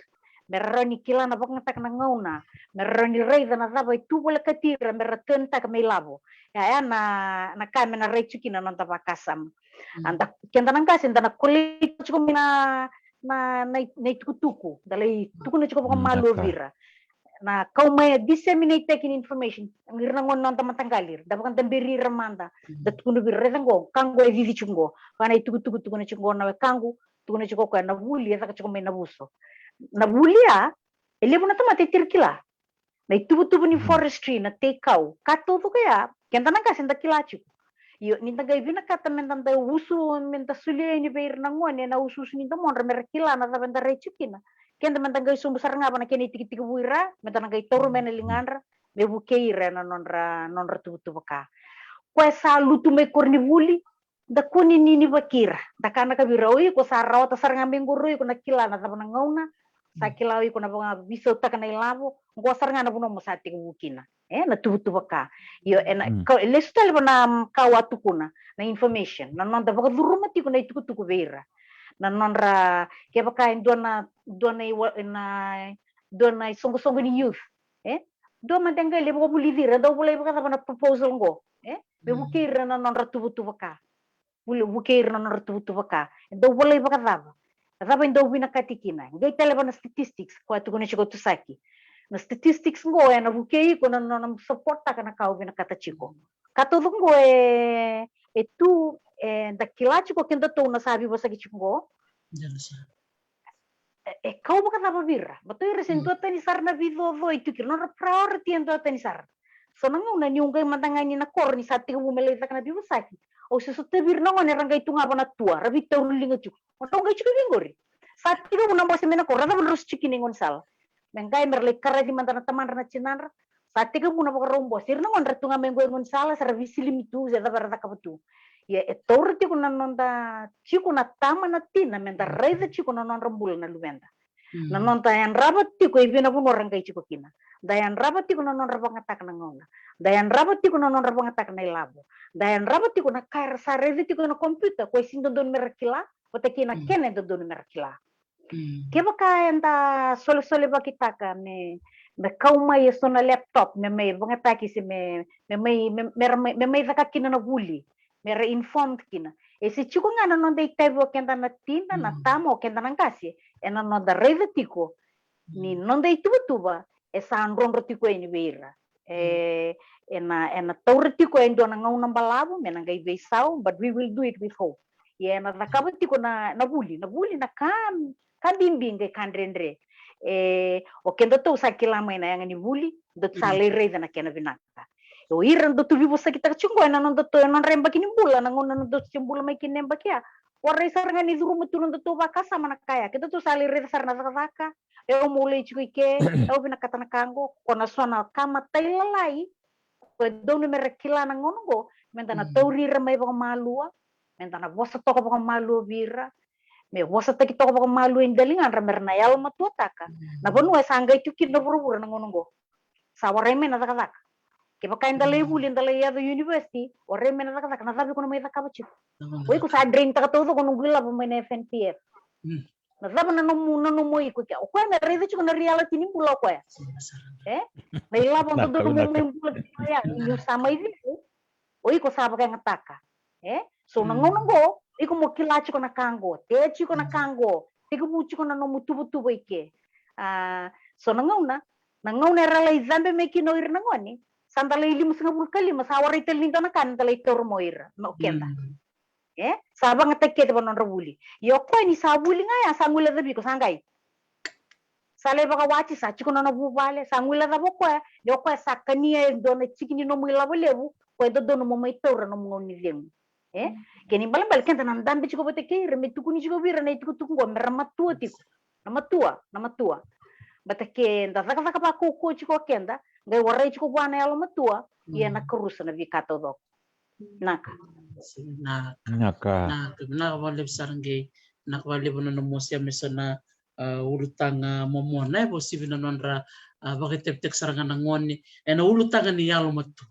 me ra rawa ni kila na vakayagataka na gauna, me ra rawa ni raica na cava e tu volekati ira me ra turn-taka me ilavo. Ia, ya na, na ka me na rai tiko kina na noda vakasama. Mm. Eda, keda na qase, eda na collect tiko mai na, na, na i-, na itukutuku, da lai tukuna tiko vakamalua vei ira. Na kau mai a disseminate-taki ni information, ira na gone noda mataqali, da vakadaberi ira mada, mm, da tukuna vei ira, raica qo, ka qo e cici tiko qo, vaka na itukutuku tukuna tiko qo na wekaqu, tukuna tiko o koya na vuli e caka tiko mai na vuso. Na vuli ya, e levu na tamata e tea kila. Na ituvatuva ni, mm, forestry, na teikau, ka taucoko ya, keda na qase da kila tiko. Io, ni da qai vinakata meda dau usu, meda solia yani vei ira na gone na usuusu ni domodra me ra kila na cava eda rai tiko kina, keda meda qai sobu sara ga vua na kena itikitiki vei ira, meda na qai taura mai na ligadra me vukei ira ena nodra, nodra tuvatuva ka. Koya sa lutu mai koronivuli, da kua ni ninivaki ira. Da kaya vei ira, o iko sa rawata sara ga mai qori, o iko na kila na cava na gauna, Sa kila o iko na vakavisautaka na ilavo, qo sara ga na vanua mo sa tekivu kina. E, na tuvatuva ka. Io, e na, ka, e lesu tale va na, mm, ka au a tukuna, na information, na noda vakacuruma tiko na itukutuku vei ira. Na nodra, kevaka e dua na, dua na iwa-, na, dua na isoqosoqo ni youth. E? Dua mada e qai lai vakavulici ira, dau volai vakacava na proposal qo. E? Me vukei ira na nodra tuvatuva ka. Vule-, vukei ira na nodra tuvatuva ka. E dau volai vakacava? Cava e dau vinakati kina? Qai tale va na statistics, koya tukuna tiko o Tusaki. Na statistics qo, e na vukei iko na, na, na supportaka na ka o vinakata tiko. Ka taucoko qo e, e tu, e, da kila tiko kedatou na sa veivosaki tiko qo. E, e kau vakacava vei ira? Baleta o ira se duatani sara na veicoco e tu kina, nodra priority e duatani sara. So na gauna niu qai mada ga yani na koro ni sa tekivu me lai caka na veivosaki, au se sotavi ira na gone era qai tu ga va na tua, ra veitauri liga tiko. O drau qai tiko vei qori. Sa tekivu na bose mai na koro, a cava drau se tiko kina e gaunisala? Me qai me ra lai karaci mada na tamadra na tinadra. Sa tekivu na vakarau bose, ira na gone ra tu ga mai qo e gaunisala, sa ra veisilimi tu se cava era cakava tu. Ia e taura tiko na noda tiko na tama na tina me da raica tiko na nodra bula na luveda. Na noda yadrava tiko e vei na vanua ra qai tiko kina. Da yadrava tiko na nodra vakayagataka na gauna. Da yadrava tiko na nodra vakayagataka na ilavo. Da yadrava tiko na ka era sa raica tiko e na computer, koya e sega ni dodonu me ra kila, vata kei na kena e dodonu me ra kila. Kevaka eda solesolevakitaka me, me kau mai e so na laptop, me mai vakayagataki se me, me mai, me, me ra mai, me mai caka kina na vuli, me ra informed kina. E se tiko ga na noda itavi o keda na tina, na tama, o keda na qase, e na noda raica tiko ni noda ituvatuva e sa drodro tiko yani vei ira. E, e na, e na taura tiko e dua na gauna balavu me na qai veisau, but we will do it with hope. Ia e na cakava tiko na, na vuli, na vuli na ka, ka bibi qai ka dredre. E, o kedatou sa kila mai na yaga ni vuli, dou sa lai raica na kena vinaka. O ira dou tu veivosakitaka tiko qo e na nodatou, e nodra yabaki ni bula, na gauna dou se bula mai kina na yabaki ya. Warai sara ga ni curuma tu nodatou vakasama na ka ya. Kedatou sa lai raica sara na cakacaka. E au mo lai tiko i ke, e au vinakata na ka qo, ko na so na ka matailalai. Ko e dodonu me ra kila na gauna qo, me da na tauri ira mai vakamalua, me da na vosa toka vakamalua vei ira, me vosataki toka vakamalua e daligadra me ra na yalomatuataka na vanua e sa qai tu kina na vuravura na gauna qo. Sa warai mai na cakacaka. Kevaka eda lai vuli, eda lai yaco university, warai mai na cakacaka, na cava iko na mai cakava tiko? O iko sa drain taka taucoko noqu ilavo mai na F N P F. Na cava na nomu, na nomu iko kea? O koya me raica tiko na reality ni bula o koya. E? Na ilavo dodonu mo mai bula tiko ya, niu sa mai cegu, o iko sa vakayagataka. E? So na gauna qo, iko mo kila tiko na ka qo, tea tiko na ka qo, tekivu tiko na nomu tuvatuva i ke. A, so na gauna, na gauna era lai cabe mai kina o ira na gone, sa da lai limasagavulu ka lima, sa warai tale ni dua na ka na da lai taura mai o ira, o keda. E? Sa vagataki kece va nodra vuli. Ia o koya ni sa vuli ga ya, sa guilecava iko, sa qai. Sa lai vakawati, sa tiko na nona vuvale, sa guilecava o koya, ni o koya sa kania e dua na tiki ni nomu ilavo levu, koya e dodonu mo mai taura nomu gauna ni cegu. E? Kena ibalebale keda na dabe tiko vata kei ira, me tukuni tiko vei ira na itukutuku qo, me ra matua tiko. Na matua, na matua. Vata keda cakacaka vakaukauwa tiko o keda, qai warai tiko vua na yalomatua, ia na karusa na veika taucoko. Naka. Naka. Naka. Naka, naka vakalevu sara qai. Naka vakalevu na nomu wasea me so na, a, ulutaga momona e vakauasivi na nodra, a, vakaitavitaki sara ga na gone ena ulutaga ni yalomatua.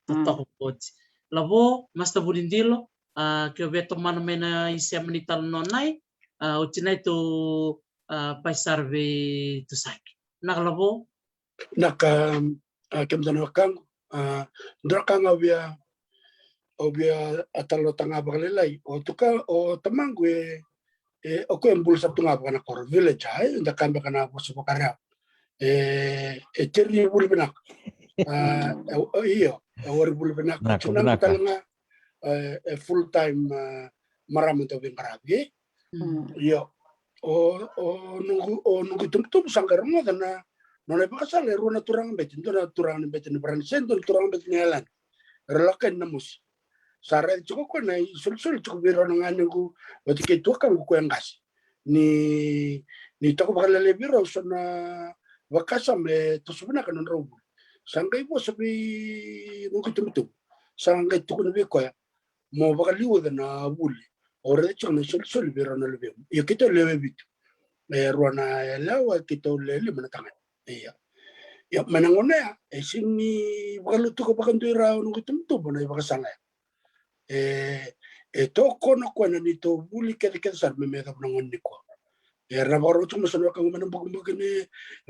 Totoka oti. Lavo, Master Vunidilo, a, ke o via tomana mai na isema ni talanoa nai, a, oti nai tou, a, pai sara vei Tusaki. Naka Lavo? Naka, a, kemudou na wekaqu, a, dua na ka ga au via, au via a talanoataka ga vakalailai. O tuka, o tamaqu e, e, o koya e bula sa tu ga vaka na koro, village, a, e, da kaya beka na vosa vakaRawa. E, e teri vuli vinaka. A, e, e, io, e wari vuli vinaka. Naka, tinaqu vinaka. Tale ga, e, e full time, a, marama dau veiqaravi, e? Mm. Io. O, o noqu, o noqu itubutubu sa qai rogoca na, nona ivakasala e rua na turaga bete, dua na turaga ni bete ni Varanise, dua na turaga bete ni Ireland. Era lako yani na mosi. Sa raica tiko o koya na isolisoli tiko vei rau na ganequ, vata kei tuakaqu koya qase. Ni, ni toka vakalailai vei rau so na vakasama e toso vinaka na nodrau vuli. Sa qai vosa vei noqu itubutubu. Sa qai tukuna vei koya mo vakaliuca na vuli. O raica tiko na isolisoli vei rau na luvemu. Ia keitou lewe vitu. E rua na yalewa, keitou le lima na tagane. Ia. Ia, mai na gauna ya, e sini vakalutuka vakadua i ra o noqu itubutubu na ivakasala ya. E, e tokona koya na neitou vuli kecekece sara me, me yacova na gauna nikua. Era na vakarau tiko mai so na wekaqu mai na bukibuki ni,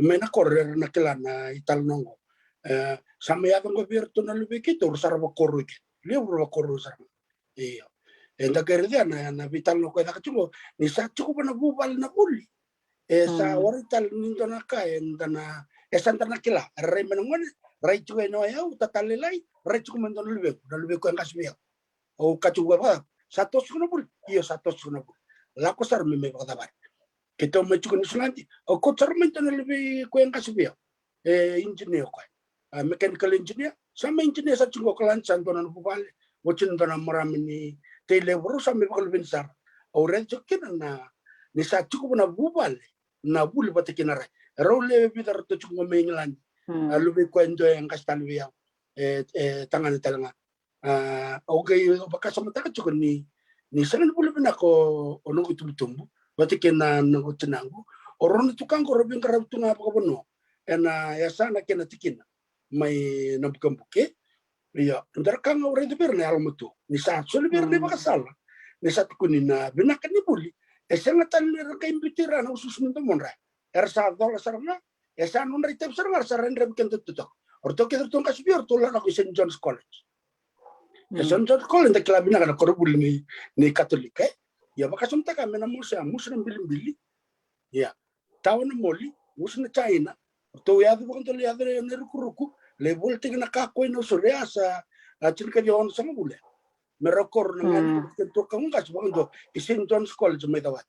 mai na koro, era na kila na italanoa oqo. E, sa mai yaco oqo vei iratou na luvei keitou, ra sa ra vakoroi kece. Levu ra vakoroi sara ga. Io. Eda qai raica na, na veitalanoa koya e caka tiko, ni sa tiko va na vuvale na vuli. E sa warai tale ni dua na ka, e da na, e sa da na kila. Era rai mai na gone, rai tiko e na o yau, tata lailai, rai tiko mai dua na luvequ, na luvequ e qase vei au. Au kaya tiko vua, sa toso tiko na vuli? Io, sa toso tiko na vuli. Lako sara me mai vakacavari. Keitou mai tiko Niusiladi, au kauta sara mai dua na luvequ e qase vei au. E engineer o koya. A mechanical engineer, sa mai engineer sa tiko qo, kila ni sa dua na vuvale, oti na dua na marama ni tei levu, rau sa mai vakaluveni sara. Au raica tiko kina na, ni sa tiko va na vuvale na vuli vata kei na rai. Rau lewe vica ratou tiko qo mai England. A luvequ e dua e qase tale vei au. E, e tagane tale ga. A, au qai vakasamataka tiko ni, ni sega ni vuli vinaka o, o noqu itubutubu vata kei na noqu tinaqu. O rau na tukaqu rau veiqaravi tu ga vakavanua ena yasana kei na tikina mai Nabukebuke. Ia, dua na ka ga au raica vei ira na yalomatua, ni sa soli vei ira na ivakasala, ni sa tukuni na vinaka ni vuli, e sega tale ni ra qai biuti ira na usuusu ni domodra. Era sa cola sara ga, e sa nodra itavi sara ga, era sa dredre vei keda totoka. O ratou kece ratou qase vei au, ratou lako i Saint John's College. E Saint John's College da kila vinaka na koronivuli ni, ni Katolika, e. Ia, vakasamataka me na mosi, a, musu na bilibili. Ia, tawa na moli, usu na jaina. Ratou yaco vakadua, yaco na irukuruku, lai volitaki na kakua i Nausori, a sa, a, tinikaciwa onosagavulu. Me ra koro na gani, kena tukaqu qase vakadua i Saint John's College mai Cawati.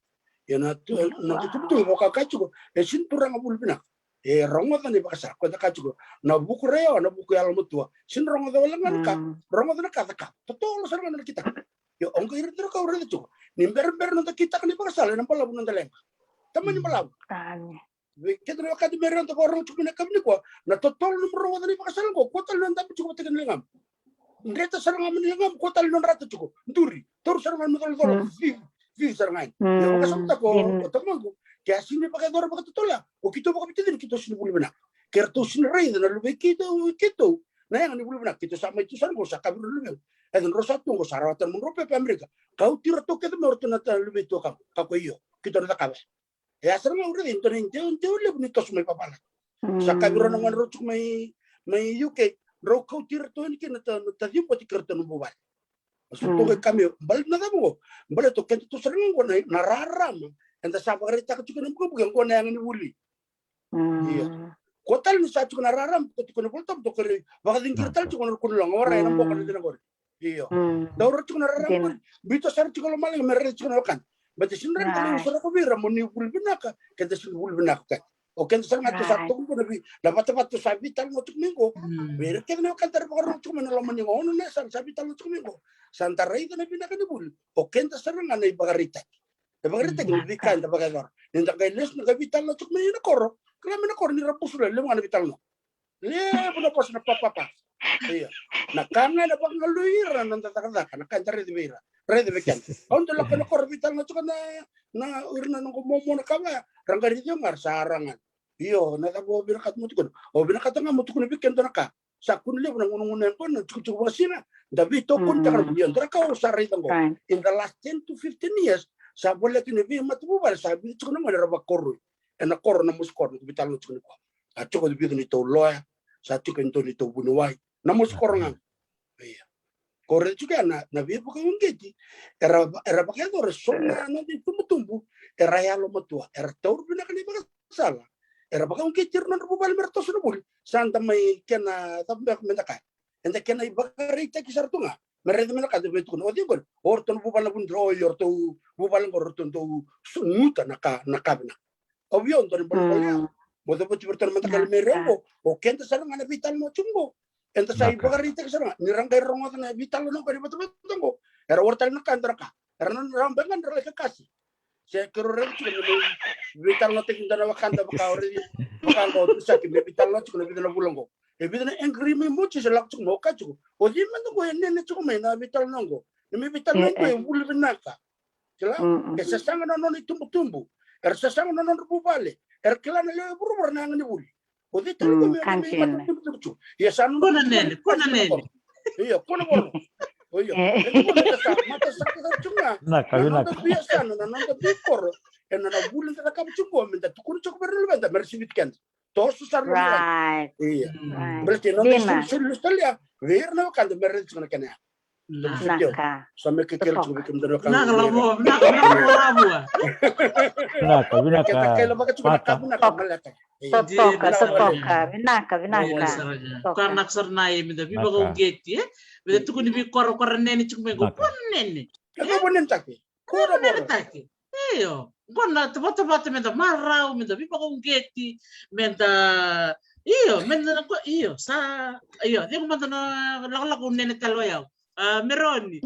Ia na tu, na itubutubu vakakaya tiko, e sini turaga vuli vinaka. E rogoca na ivakasala, koya da kaya tiko, na vuku ra yawa, na vuku yalomatua. Sini rogoca wale ga na ka, rogoca na ka cakava. Totolo sara ga na kitaka. Io, oqo ira dua na ka au raica tiko. Ni berabera noda kitaka na ivakasala, ena balavu noda leqa. Tamani balavu. Vei keda na wekada me ra da vakarorogo tiko mai na yakavi nikua, na totolo nomu rogoca na ivakasala oqo, kua tale na dabe tiko vata kei na ligamu. Dreta sara ga mai na ligamu, kua tale na nodrata tiko. Duri, taura sara ga na macolacola, cici, cici sara ga yani. Ia vakasamataka o tamaqu, ke a sini vakayacora vakatotolo ya, o keitou vakaviti cina keitou sini vuli vinaka. Ke ratou sini raica na luvei keitou, keitou na yaga ni vuli vinaka, keitou sa mai tu sara oqo, sa kavi rau na luvequ. E, drau sa tu oqo, sa rawata na nomudrau pepa Amerika. Kauti iratou kece mai o ratou na ta luvei tuakaqu. Kakua, io, keitou na cakava. E a sara ga au raica e dua na idewadewa levu ni toso mai vavalagi. Sa kavi rau na gone rau tiko mai, mai U K, rau kauti iratou yani kina na ta, na tacimu vata kei iratou na vuvale. Sa toka e kami, baleta na cava oqo? Baleta o keda tou sara ga oqo na, na rarama eda sa vakaraitaka tiko ena bukabuka, oqo na yaga ni vuli. Ia. Kua tale ni sa tiko na rarama, ko tiko na Volatabu, tou kerei vakacegera tale tiko na rukuniloga, warai na boka na dina qori. Io. Taura tiko na rarama qori. Biuta sara tiko lomalagi me raica tiko na wekada. Baleta sini raica na sara ko vei ira mo ni vuli vinaka, keda sini vuli vinaka keda. O keda sara ga tou sa toka qo na vei, na vatavata tou sa veitalanoa tiko mai qo. Vei ira kece na wekada era vakarorogo tiko mai na loma ni gauna na yasana sa veitalanoa tiko mai qo. Sa da raica na vinaka ni vuli. O keda sara ga na ivakaraitaki. E vakaraitaki na veika eda vakayacora. Ni da qai lesu, na qai veitalanoa tiko mai na koro. Kila mai na koro ni ra busu levu, levu ga na veitalanoa. Levu na vosa na papapa. Ia. Na ka ga ena vakagalui ira na noda cakacaka, na ka eda raica vei ira. Raica vei keda. Au dau lako ena koro veitalanoa tiko na, na, ira na noqu momo na ka vaya. Ra qai raici au ga ra sa ra ga. Io, na cava o vinakata mo tukuna? O vinakata ga mo tukuna vei keda na ka. Sa kune levu na gunaguna e qo na tikotiko vakasina. Da veitokonitaka na, ia, dua na ka au sa raica qo. In the last ten to fifteen years, sa voleka ni veimatavuvale, sa vica tiko na gone era vakoroi. Ena koro na mosi koro, na veitalanoa tiko nikua. A tiko e vica neitou loya, sa tiko e dua neitou vuniwai. Na mosi koro ga. Ia. Ko raica tiko ya na, na veivakauqeti, era, era vakayacora eso na noda itubutubu, era yalomatua, era taura vinaka na ivakasala, era vakauqeti ira na nodra vuvale me ra toso na vuli, sa da mai kena cava beka me da kaya. Eda kena ivakaraitaki sara tu ga, me raica me da kaya, da veitukuna, o cei qori, o ratou na vuvale na vunidra, o io, o ratou vuvale qori, o ratou dau suguta na ka, na ka vinaka. Au via, o dua na ibalebale ya. Mo cavuti vei iratou na mataqali Mary oqo, o keda sara ga na veitalanoa tiko qo. Eda sa ivakaraitaki sara ga ni ra qai rogoca na veitalanoa qo ni vatavata qo. Era warai tale na ka, dua na ka. Era na rawa beka ga ni ra lai kakasi. Se keirau raica tiko na mai veitalanoataki dua na wekada vaka o raici, vaka qo o Tusaki, me veitalanoa tiko na vica na vula qo. E vica na angry emojis e lako tiko mai, o kaya tiko, o cei mada qo e nene tiko mai na veitalanoa qo? Na mai veitalanoa qo e vuli vinaka. Kila? E sasaga na nona itubutubu. Era sasaga na nodra vuvale. Era kila na lewe vuravura na yaga ni vuli. O cei tale ko me me mata tukutuku. Ia sa nona kona nene, kona nene. Ia kona voro. Ia. Mata sa ka tu ga. Na noda via sa na noda via koro. E na na vuli da ka tu ko me da tukuna tu ko me rele da me resi vit kenda. Toso sara na right. Ia. Right. Brete na sulu sulu talia. Vei ira na wekada me resi na kena. Naka. Sa me kekele tu vei kemudou na wekada. Naka lavo, naka lavo. Naka, vinaka. Kekele vaka tu na kabu na kamaleta. Totoka, totoka, vinaka, vinaka. Totoka. Naka sara na e me da vivakauqeti e. Me da tukuni vei koro koro nene tu me go koro nene. Koro nene taki. Koro nene taki. Io, qo na tavatavata me da marau, me da vivakauqeti, me da, io, me da, io, sa, io, cegu mada na lakolako nene tale o yau. A, Meroni.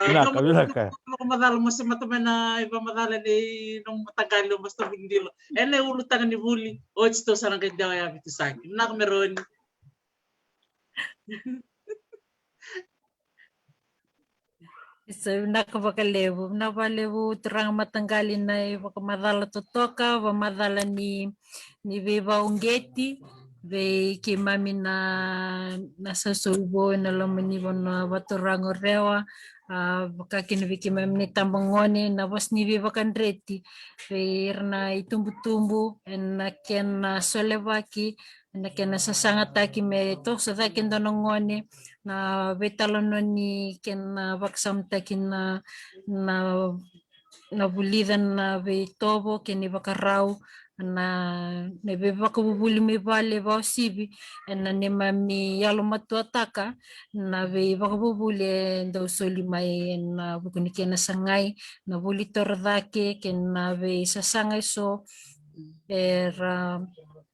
Vinaka, vinaka. Vakamacala, mo se mata mai na ivakamacala nei nomu mataqali o Master Vunidilo. Ena ulutaga ni vuli, oti tou sa na qai dewa ya vitusaki. Vinaka Meroni. Isa, vinaka vakalevu, vinaka vakalevu turaga mataqali na ivakamacala totoka, vakamacala ni, ni veivauqeti vei keimami na, na sausau vou ena loma ni vanua vaturaga o Rewa, a, vaka kina vei keimami na itabagone, na vosa ni veivakadreti vei ira na itubutubu ena kena solevaki, na kena sasagataki me toso cake e dua na gone, na veitalanoa ni kena vakasamataki na, na, na vulica na veitovo kei na ivakarau, na, na veivakavuvuli mai vale vakauasivi, ena neimami yalomatuataka na veivakavuvuli e dau soli mai ena vuku ni kena sagai na vuli torocake kei na veisasaga eso era,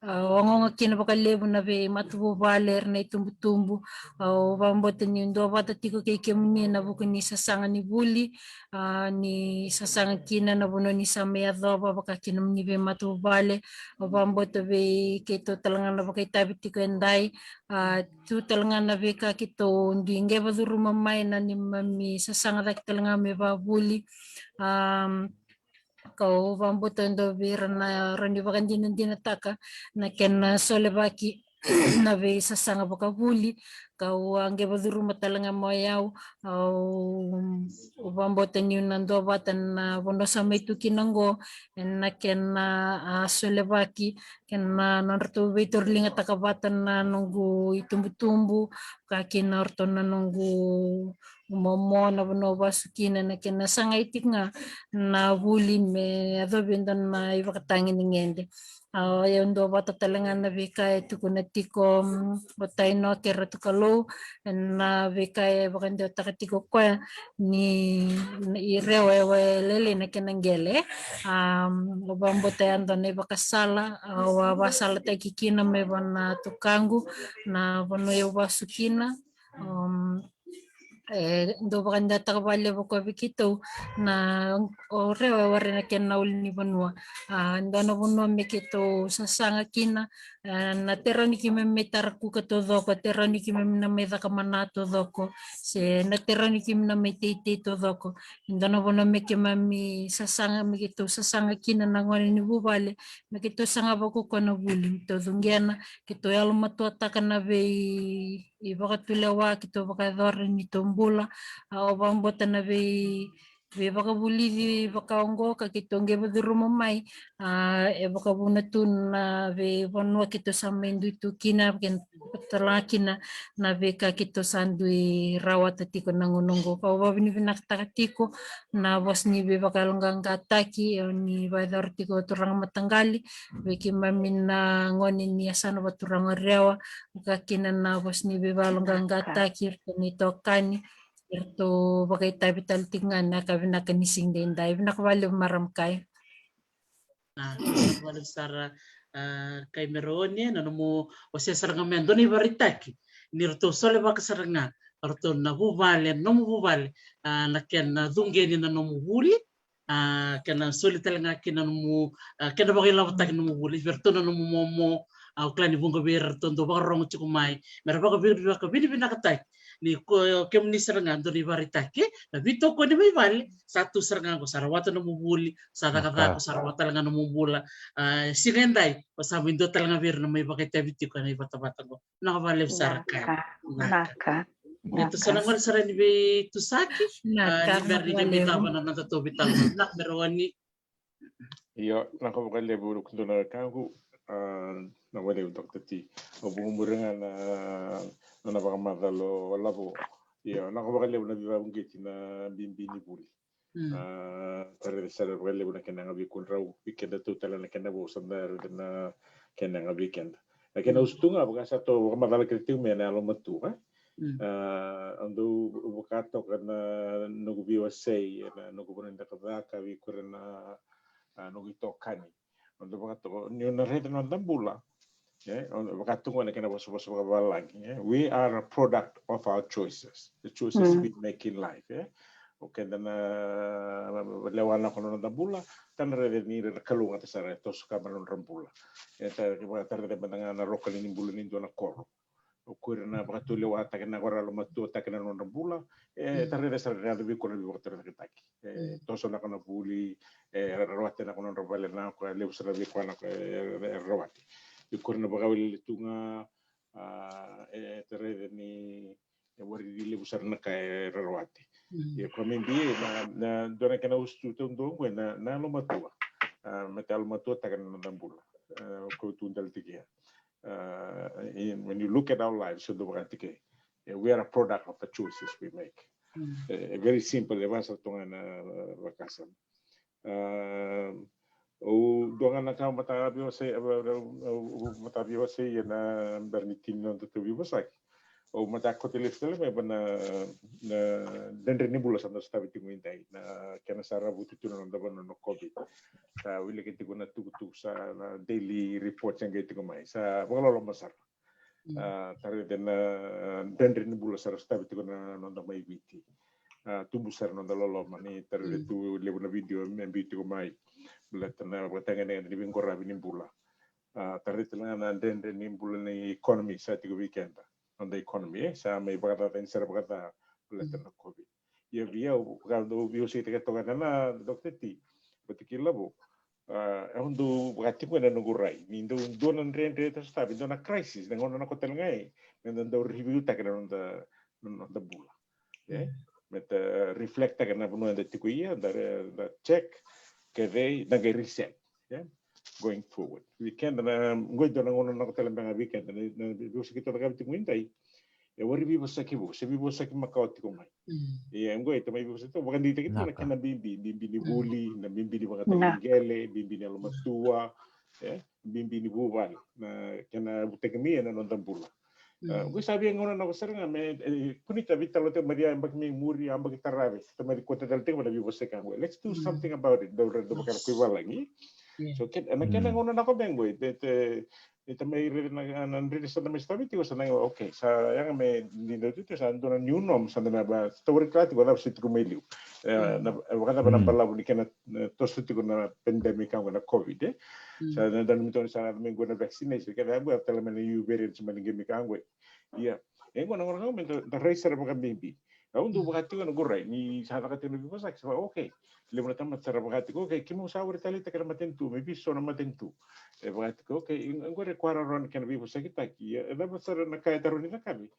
a, ogaoga kina vakalevu na veimatavuvale, era na itubutubu. Au vakabauta ni duavata tiko kei kemuni ena vuku ni sasaga ni vuli, a, ni sasaga kina na vanua ni sa mai yacova vaka kina nomuni veimatavuvale. Au vakabauta vei keitou tale ga na vakaitavi tiko edai, a, tu tale ga na veika keitou dui qai vacuruma mai na neimami sasaga cake tale ga me vavuli. A, kau vakabauta e dua vei ira na rawa ni vakadinadinataka na kena solevaki na veisasaga vakavuli. Kau a qai vacuruma tale ga mai o yau, au vakabauta niu na duavata na vanua sa mai tu kina oqo ena kena, a, solevaki kei na nodratou veitauriligataka vata na noqu itubutubu, vaka kina o ratou na noqu momo, na vanua au vasu kina, na kena sagai tiko ga na vuli me yacovi e dua na ivakatagi ni gede. A, au duavata tale ga na veika e tukuna tiko, mm, o Taino kei Ratu Kalou, na veika e vakadewataka tiko o koya ni, ni Rewa e wai lailai na kena qele. A, au vakabauta e dua na ivakasala au a vakasalataki kina mai vua na tukaqu, na vanua au vasu kina. Um, e dau vakadewataka vakalevu o koya vei keitou na, o Rewa e warai na kena ulunivanua. A, dua na vanua me keitou sasaga kina, a, na tei rawa ni keimami mai tara kuka taucoko, tei rawa ni keimami na mai caka mana taucoko, se na tei rawa ni keimami na mai teitei taucoko. E dua na vanua me keimami sasaga, me keitou sasaga kina na gone ni vuvale, me keitou saga vakaukaua na vuli, me tou cuqena, keitou yalomatuataka na vei ivakatulewa keitou vakayacora ni tou bula. A, au vakabauta na vei, veivakavulici vaka oqo ka keitou qai vacuruma mai, a, e vakavuna tu na veivanua keitou sa mai dui tu kina, kei na tala kina na veika keitou sa dui rawata tiko na gauna oqo. Kau vakavinavinakataka tiko na vosa ni veivakayaloqaqataki o ni vakayacora tiko, turaga mataqali, vei keimami na gone ni yasana vakaturaga o Rewa, vaka kina na vosa ni veivakayaloqaqataki, iratou na itokani, iratou vakaitavi tale tiko ga na ka vinaka ni siga edaidai. Vinaka vakalevu marama kai. Na, vinaka vakalevu sara, a, kai Meroni, na nomu wasea sara ga mai e dua na ivakaraitaki ni ratou solevaka sara ga o ratou na vuvale, nomu vuvale, a, na kena cuqeni na nomu vuli, a, kena soli tale ga kina nomu, a, kena vakailavotaki nomu vuli vei ratou na nomu momo, Au kila ni vuqa vei ira ratou dau vakarorogo tiko mai me ra vakavinavinakataki. Ni ko kemuni sara ga dou na ivakaraitaki, na veitokoni mai vale sa tu sara ga qo, sa rawata nomu vuli, sa cakacaka, sa rawata tale ga nomu bula. A, siga edai o sa mai dua tale ga vei ira na mai vakaitavi tiko ena ivatavata qo. Vinaka vakalevu sara. Naka. Naka. Naka. Tou sa na gole sara ni veitusaki. Naka. Ni bera ni qai mai cava na noda tou veitalanoa. Vinaka me rawa ni. Io, naka vakalevu, dua na wekaqu. A, naka vakalevu Doctor T. Au vuqa muri ga na, na vakamacala o Lavo. Io, naka vakalevu na veivakauqeti na bibi ni vuli. A, tara sara vakalevu na kena yaga vei kedatou, vei kedatou tale na kena vo sa da raica na kena yaga vei keda. Na kena usutu ga vaka sa tou vakamacala kece tiko mai na yalomatua. A, au dau vakatoka na noqu veiwasei ena noqu vanua ni cakacaka vei kura na, a, noqu itokani. Au dau vakatoka ni o na raica na noda bula. E, o na vakatoka na kena vosavosa vakavalagi, e. We are a product of our choices. The choices we make in life, e. O keda na lewa na ko na noda bula, ta na raica ni ra kalougata sara e toso ka ma na nodra bula. E, ta, ta raica mada ga na roka ni bula ni dua na koro. O kura na vakatulewataki na koro, yalomatuataki na nodra bula. E, ta raica sara na yaco vei kura na veivakatorocaketaki. E, toso na ko na vuli, e, rawati na ko na nodra vale na ko, e levu sara vei kura na ko, e, e, rawati. Vei kura na vakawelele tu ga, a, e, ta raica ni, e, wari ni levu sara na ka e rawati. Ia ko maybe na, na dua na kena usutu taudua qo, e, na, na yalomatua. A, me ta yalomatuataka na noda bula. A, ko tu dala tiko ya. Uh, in, when you look at our lives, so do vakatike. Eh, we are a product of the choices we make. Eh, very simple, e vasa tu ga na, uh, vakasama. Um, o dua ga na ka mata veiwasei, eh, mata veiwasei ena bera ni tini na noda tou veivosaki. O mata kote lesu tale mai va na, na dredre ni bula sa da sotavi tiko mai dai, na kena sa ravuti tu na noda vanua na COVID. Sa wilika tiko na tukutuku sa na daily report sa qai tiko mai. Sa vakaloloma sara. A, tara ena dredre ni bula sa ra sotavi tiko na noda mai Viti. A, tubu sara noda loloma ni tara tu levu na video me biu tiko mai. Baleta na vakatagedegede ni veiqaravi ni bula. A, tara tale ga na dredre ni bula ni economy sa tiko vei keda. Noda economy, e, sa mai vakacacani sara vakaca baleta na COVID. Ia vei au, ka dau veiwaseitaki toka na, na Doctor T, vata kei Lavo. A, au dau vakatiko ena noqu rai ni dau dua na dredre ta sotavi, dua na crisis, na gauna na ko tale ga e, me da dau review taka na noda, na noda bula. E? Me ta reflect taka na vanua eda tiko ia, da, da check, kece, da qai reset. E? Going forward. Vei keda na, qo e dua na gauna na ko tale beka vei keda, na, na, na, vosaki toka vei tiko mai dai. E wari veivosaki vou, se veivosaki makawa tiko mai. Ia, qo e tamai veivosaki tiko, vakadeitaki tiko na kena bibi, bibi ni vuli, na bibi ni vakataki qele, bibi ni yalomatua, e, bibi ni vuvale, na kena vutaki mai ena noda bula. A, qo sa via gauna na ko sara ga me, e, kunita veitalanoa tiko mai a yabaki mai muri, a yabaki tarava, tamai kote tale tiko na veivosaki qo. Let's do something about it, dau ra, dau vakara ko i valagi. So, ke, na kena gauna na ko me qo, e, te, te, Ni tamai raica na, na dredre sa da mai sotavi tiko sa na, okay, sa yaga me ni da tu sa dua na new norm sa da na va, sa tauri kila tiko cava se tiko mai liu. E, na, e vakacava na balavu ni kena, e, toso tiko na pandemic qo na COVID, e. Sa na da numito ni sa na me qo na vaccination, keda qo tale mai na new variant sa mai ni qai mai qo. Ia, e qo na gauna me da, da rai sara vakabibi. Au dau vakatiko na qo rai, ni sa caka tiko na veivosaki, sa vaka, okay. Levu na tamata sa ra vakatiko, okay, keimami sa wari taleitaka na matanitu, me viso na matanitu. E vakatiko, okay, qo e koya rawa na kena veivosakitaki, e cava sara na ka e taro ni cakavi.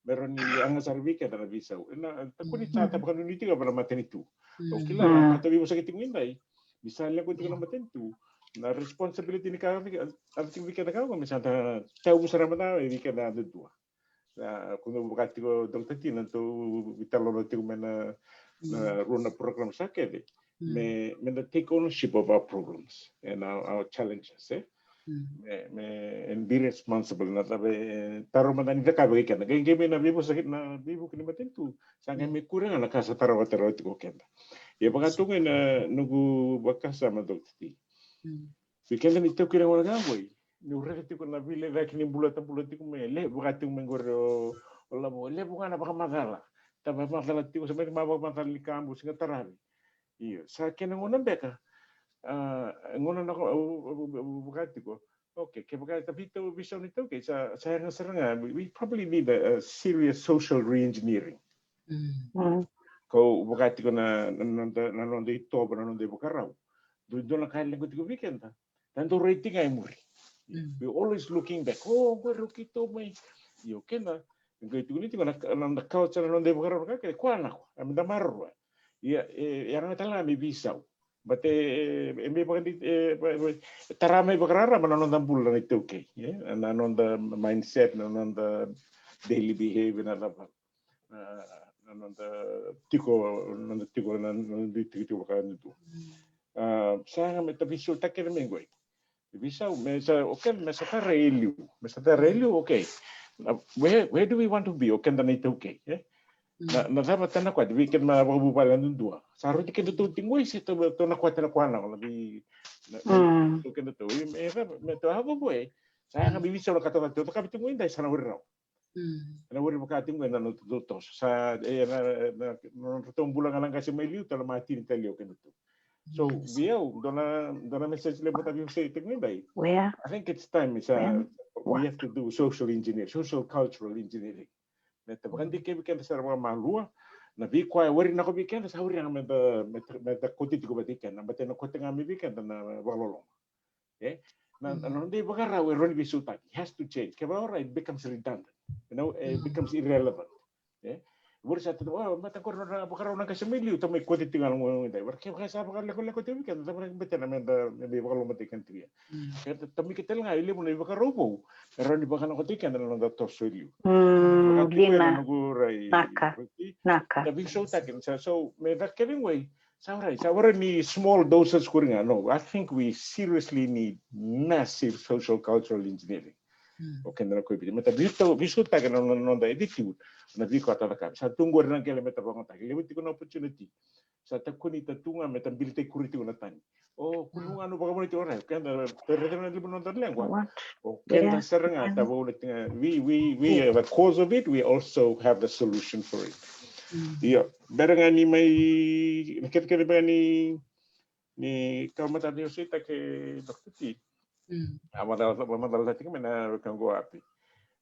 Me rawa ni yaga sara vei keda na veisau. E na, ta kua ni sa ta vakanuinui tiko va na matanitu. Au kila na ka ta veivosaki tiko mai dai. Ni sa leqo tiko na matanitu. Na responsibility ni ka, a, a tiko vei keda ka, me sa ta, ta uvu sara mada, vei keda dua. Na, kua ni vaka tiko Doctor T na tou veitalanoa tiko mai na, na rua na program sa kece. Me, me da take ownership of our problems and our, our challenges, e? Me, me, and be responsible na cava e taro mada ni cakava vei keda. Qai, qai me na veivuke, na veivuke ni matanitu. Sa qai me kure ga na ka sa taro, taro tiko keda. Ia vaka tu qai na noqu vakasama Doctor T. Vei keda ni tiko kina gauna ga qoi, niu raica tiko na veilecayaki ni bula ta bula tiko mai, levu vaka tiko mai qori o, o Lavo, levu ga na vakamacala. Ta vakamacala tiko, sa mai ma vakamacala ni kabu, siga taravi. Io, sa kena gauna beka, a, gauna na ko, au, au, au, au vaka tiko, Okay, kevaka e tavita o visa ni iTaukei, sa, sa yaga sara ga, we, we probably need a, a serious social re-engineering. Mm. Kau vaka tiko na, na noda, na noda itovo, na noda ivakarau. Dua, dua na ka e leqa tiko vei keda. Na dau rai tiko ga e muri. Mm. We always looking back. Oh, qori o keitou mai. Io, keda, qai tukuni tiko na, na, na culture, na noda ivakarau, na ka kece, koya na koya. A me da marorua. Ia, e, e yaga tale ga me veisau. But e, e, e me vakadi, e, e, e, tara mai vakararaba na noda bula na iTaukei. E? Na noda mindset, na noda daily behavior, na cava. Na, na noda tiko, noda tiko, na noda tikotiko vakadudua. A, sa yaga me ta veisautaki kece mai qoi. Veisau, me sa, okay, me sa tara e liu. Me sa tara e liu, okay. Na, where, where do we want to be? O keda na iTaukei, e? Na, na cava ta na koya, vei keda na vakavuvale na dudua. Sa rauti keda tou tiko qoi se tou, tou na koya tale koya na, na vei, na, na, tou keda tou, e, e cava, me tou a vavo e. Sa yaga me veisau na ka tou, tou cakava tiko qoi, dai sa na weri rawa. Mm. Na weri vaka tiko qo na nodratou toso. Sa, e, na, na, na nodratou bula ga na qase mai liu, tale matini tale o kedatou. So, vei au, dua na, dua na message levu ta veiwasei tiko ni dai. I think it's time, is, uh, we have to do social engineer, social cultural engineering. Me ta vakadikevi keda sara vakamalua, na veika e weri na ko vei keda, sa weri ga me ta, me ta, me ta kote tiko vata kei keda, me ta na kote ga me vei keda na vakaloloma. E? Na, na noda ivakarau e rawa ni veisautaki. It has to change. Kevaka e ora, it becomes redundant. You know, it becomes irrelevant. E? Vuri sa tata, oh, mata qori na vakarau na qase mai liu, ta mai kote tiko ga na gone dai. Vara kevaka sa vakalekoleko tiko vei keda, ta vara bete na me da, me da vakalolomataki keda tiko. Keda ta mai keda tale ga, e levu na ivakarau vou, e rawa ni vakanakotaki keda na noda toso e liu. Mm, dina. Naka, naka. Ta veisautaki, sa, so, me da kevin wei, Sa warai, sa warai ni small doses qori ga. No, I think we seriously need massive social cultural engineering. Mm. O keda na koiviti. Me ta veisautaki na, na noda attitude, na veika ta cakava. Sa tu qori na qele me ta vakayagataki. Levu tiko na opportunity. Sa ta kua ni ta tu ga me ta bilitaki kuri tiko na tani. O, kua ga ni vakavuna tiko, orait. Keda, ta raica na levu na noda leqa. O keda sara ga ta vakauna tiko ga. We, we, we are the cause of it. We also have the solution for it. Mm. Io. Bera ga ni mai, na kece kece bera ni, ni kau matata ni o seitaki Doctor T. Mm. A macala, macala tiko mai na weka qo api.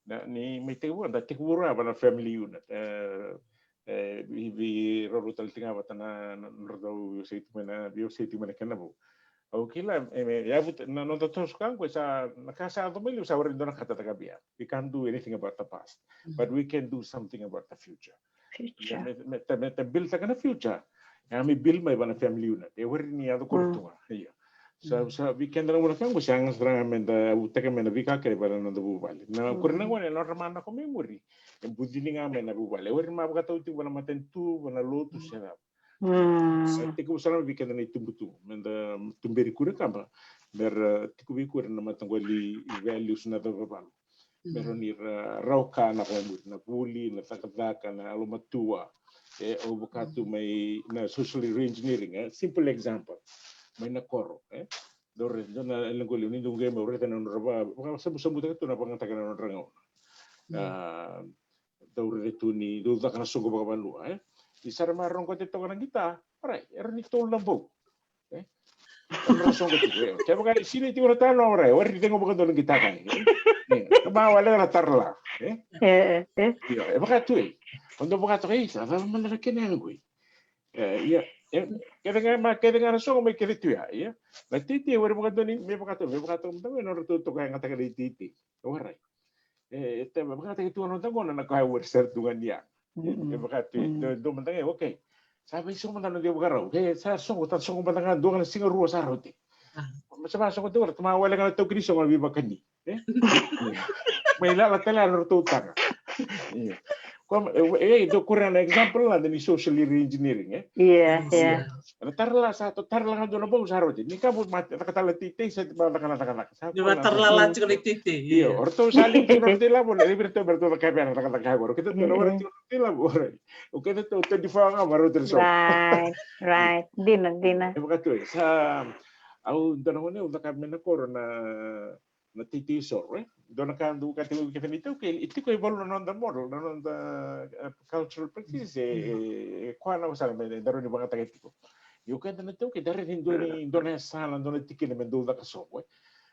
Na, ni mai tekivu, da tekivu rawa na family unit. E, e, vei, vei rau tale tiko ga vata na, na, na rau sei tiko mai na, vei sei tiko mai na kena vou. Au kila, e, me, yavu, na noda toso ka qo sa, na ka sa yaco mai liu sa warai dua na ka ta cakava. We can't do anything about the past. Mm. But we can do something about the future. Future. Ia, me, me, me, me build taka na future. Ia me build mai vana family unit. E wari ni yaco kore tu ga. Ia. Sa, sa, vei keda na vuna ka qo, sa yaga sara ga me da utaka me na veika kere vana noda vuvale. Na kore na gone, nodra manako me muri. E bucini ga me na vuvale. E wari ma vakatau tiko vana matanitu, vana lotu, se cava. Sa tekivu sara ga vei keda na itubutubu. Me da tuberi kure kaba. Me ra tiko vei kure na mataqali values na cava valu. Me rawa ni ra, rau ka na koya muri, na vuli, na cakacaka, na yalomatua. E, au vaka tu mai na social reengineering, e? Simple example. Mai na koro, e? Dau raica, dau na leqoli, ni dau qai mai raica na nodra va, vakasabusabu taka tu na vagataka na nodra gauna. A, dau raica tu ni, dau caka na soqo vakavanua, e? Ni sara ma rogote toka na qita, orait, era ni tolu na bau. E? Era soqo tiko, e. Kevaka e sinai tiko na tano, orait, wari ni cegu vakadua na qitaka, e? E, kama wale na tarala, e? E, e, e. Io, e vakatu, e. Kondo vakatoka, e, sa cava mada na kena yaga qoi. E, ia, e, kece ga ma, kece ga na soqo mai kece tu ya, ia. Na titi, wari vakadua ni, me vakatu, me vakatu, me vakatu, me nodra tu toka yagataka na titi. Warai. E, e, te, me vakataki tu na noda gona na ka e wari sara tu ga ni ya. E, e vakatu, e, dua, dua mada ga, okay. Sa veisogo mada na noda ivakarau. E, sa sogo, ta sogo mada ga, dua ga na siga rua sa rauti. Ma sa vasogo tu, ta ma wale ga na taukei ni sogo na veivakani. E? Mai lala tale na ratou taga. Ia. Koya, e, e, dou kore na example la ni social reengineering, e? Ia, ia. Na tarala sa, to tarala ga dua na bau sa rauti. Ni ka bau ma, caka tale titei, sa, ma, caka, caka, caka. Sa, ni va tarala la tiko na titei. Io, o ratou sa liu tiko na ratou ilavo, e vei ratou, me ratou caka vei na caka, caka, caka, o keitou tu na wara tiko na ratou ilavo, o keitou tu, twenty-four ga, ma ratou so. Right, right. Dina, dina. E vakatu, e, sa, au, dua na gone, au caka mai na koro na, na titei soro, e. Dua na ka dou ka tiko kece ni tau, ke, e tiko e valu na noda model, na noda, e, cultural practices, e, e, e, koya na wasana me, e, daru ni vakataka tiko. Io keda na tau, ke daru ni dua ni, dua na yasana, dua na tikina me dou caka soqo, e.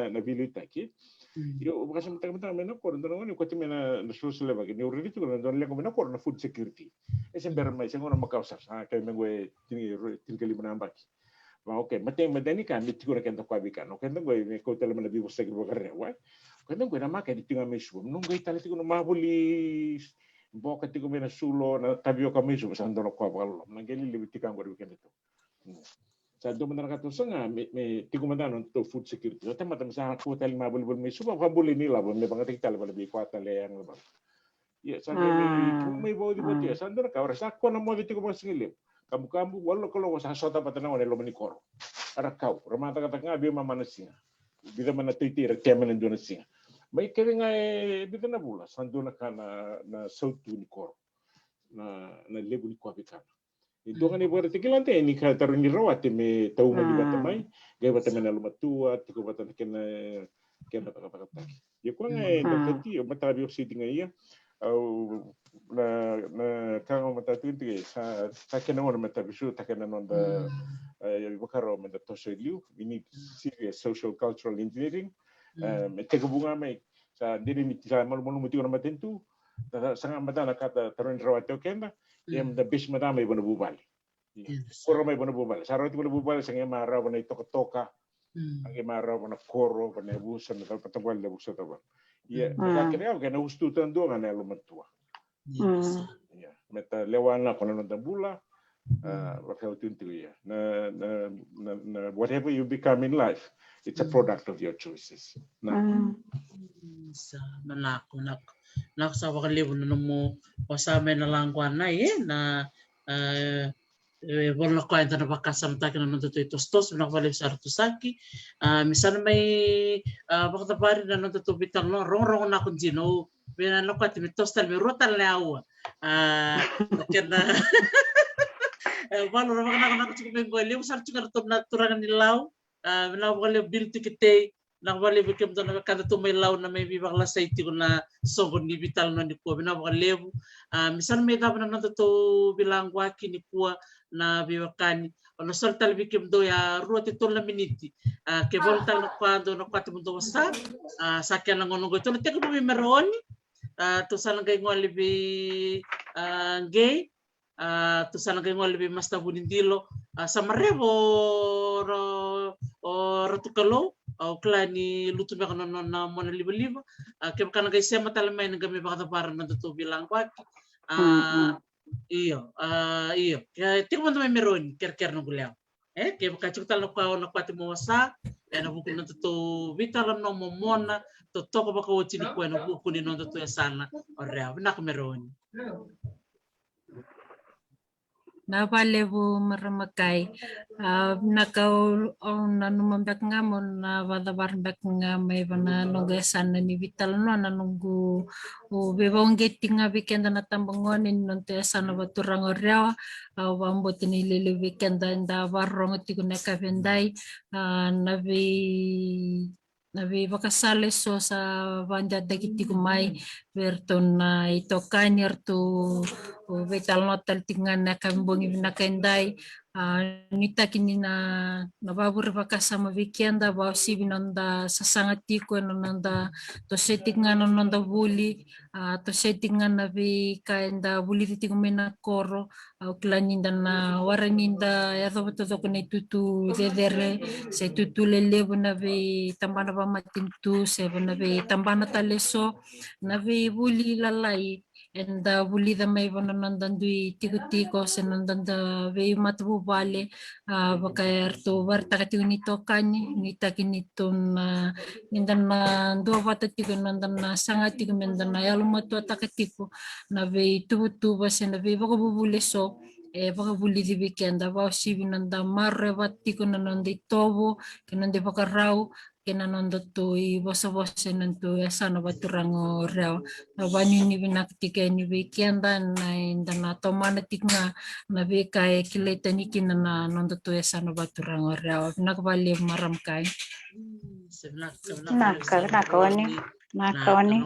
na, na veiliutaki. Io, au vakasamataka mada mai na koro, dua na gauna au kauta mai na, na solesolevaki, niu raica tiko na dua na leqa mai na koro na food security. E se bera mai, se gauna makawa sara, sa kai me qo e tini, tinikalima na yabaki. Va, okay, matai, matai ni ka me tiko na keda koya veika. O keda qo me kau tale mai na veivosaki vakarewa. O keda qo na maka e tiko ga mai Suva. Noqu qai tale tiko na mavoli boka tiko mai na sulo, na tavioka mai Suva, sa dua na koya vakaloloma. Na qai lelevu tiko ga qori vei keda tu. Sa dua mada na ka tou saga me, me tiko mada na nodatou food security. O tamata me sa kua tale na mavolivoli mai Suva, vakabulai na ilavo me vakayagataki tale vale vei koya tale e yaga na vale. Ia sa qai mai, mai vauci vata, ia sa dua na ka, o ira sa kua na moce tiko vakasigalevu. Kabukabu, walu na kaloko sa sota vata na gone e loma ni koro. Era kau, ra macakacaka ga vei mama na siga. Vica mai na teitei, ra tea mai na dua na siga. Mai kece ga e vica na vula, sa dua na ka na, na sautu ni koro. Na, na levu ni koya veika. E dua ga na ivakaraitaki lade ni ka taro ni rawati me taumaki vata mai, qai vata mai na yalomatua, tiko vata na kena, kena cakacakataki. Ia koya ga e na kati, au mataka vei au siti ga ia, au na, na ka ga au mataka tiko tiko ia, sa, sa kena gauna me tavisu, ta kena noda, e, ivakaro me da toso i liu, we need serious social cultural engineering, e, me tekivu ga mai, sa dina ni sa malumalumu tiko na matanitu, sa, sa ga mada na ka ta, taro ni rawati o keda, ia me da besi mada mai vana vuvale. Ia. Koro mai vana vuvale. Sa rawati vana vuvale, sa qai marau vana itokatoka. Sa qai marau vana koro, vana yavusa, me tau patagwale yavusa tau vana. Ia, sa kere au kena usutu tadua ga na yalomatua. Ia, me ta lewa na ko na noda bula. A, vakau tiko ia. Na, na, na, na, whatever you become in life, it's a product of your choices. Na. Sa, na nako, nako. Nako sa vakalevu na nomu, o sa mai na lagua na, e, na, e, e, vola na koya eda na vakasamataki na noda tu itosotoso, vinaka vakalevu sara tu saki. A, me sa na mai, a, vakacavari na noda tu veitalanoa, rogorogo nako dina, o, me na nako ati me toso tale, me rua tale na aua. A, kena, e, valo na vakanakonako tiko mai qo, levu sara tiko na turaga ni Lau, a, vinaka vakalevu Bill Tikitei, Vinaka vakalevu vei kemudou na wekada tu mai Lau na mai veivakalasai tiko na soqo ni veitalanoa nikua. Vinaka vakalevu. A, me sa na mai cava na nodatou veilaquaki nikua na veiwekani. Au na soli tale vei kemudou ya rua te tolu na miniti. A, ke voli tale na ka dou na kua te mudou sa. A, sa kena gauna oqo tou na tekivu mai Meraoni. A, tou sa na qai gole vei, a, Qei. A, tou sa na qai gole vei Master Vunidilo. A, sa mareva o, o Ratu Kalou, au kila ni lutu beka na nona mona livaliva. A, kevaka na qai sema tale mai na qai mai vakacavara na nodatou veilaquaki. A, io, a, io. Ke tiko mada mai Meraoni, kerekere noqu lewa. E, kevaka tiko tale na ka o na kua te mo sa, ena vuku ni nodatou veitalanoa momona, totoka vakaoti nikua ena vuku ni nodatou yasana o Rewa. Vinaka Meraoni. Vinaka vakalevu marama Kai. A, vinaka, au, au nanuma beka ga meu na vakacavara beka ga mai vei na noqu yasana ni veitalanoa na noqu, au veivakauqeti ga vei keda na tabagone ni nodatou yasana vakaturaga o Rewa. Au vakabauta ni lelevu vei keda eda vakarorogo tiko na yakavi edai. A, na vei na veivakasala eso sa vakadewataki tiko mai vei iratou na itokani, eratou veitalanoa tale tiko ga na yakavi bogi vinaka edai. A, nuitaki ni na, na vakavure vakasama vei keda, vakauasivi na noda sasaga tiko ena noda toso tiko ga na noda vuli, a, toso tiko ga na veika eda vulica tiko mai na koro, Au kila ni da na waraki ni da yacova taucoko na itutu cecere se itutu lelevu na veitabana vakamatanitu se na veitabana tale eso, na veivuli lalai eda vulica mai vei na noda dui tikotiko se na noda veimatavuvale. A, vaka eratou vakaraitaka tiko ni tokani, nuitaki ni tou na, ni da na duavata tiko, ni da na saga tiko me da na yalomatuataka tiko na veituvatuva se na veivakavuvuli eso e vakavulici vei keda, vakauasivi na noda maroroi vata tiko na noda itovo kei na noda ivakarau, na noda tu i vosavosa ena tu e sa na vaturaga o Rewa. Na vanuni vinaka tiko e ni vei keda na eda na tomana tiko ga na veika e kilai tani kina na noda tu e sa na vaturaga o Rewa. Vinaka valevu marama kai. Vinaka, vinaka Oni. Vinaka Oni.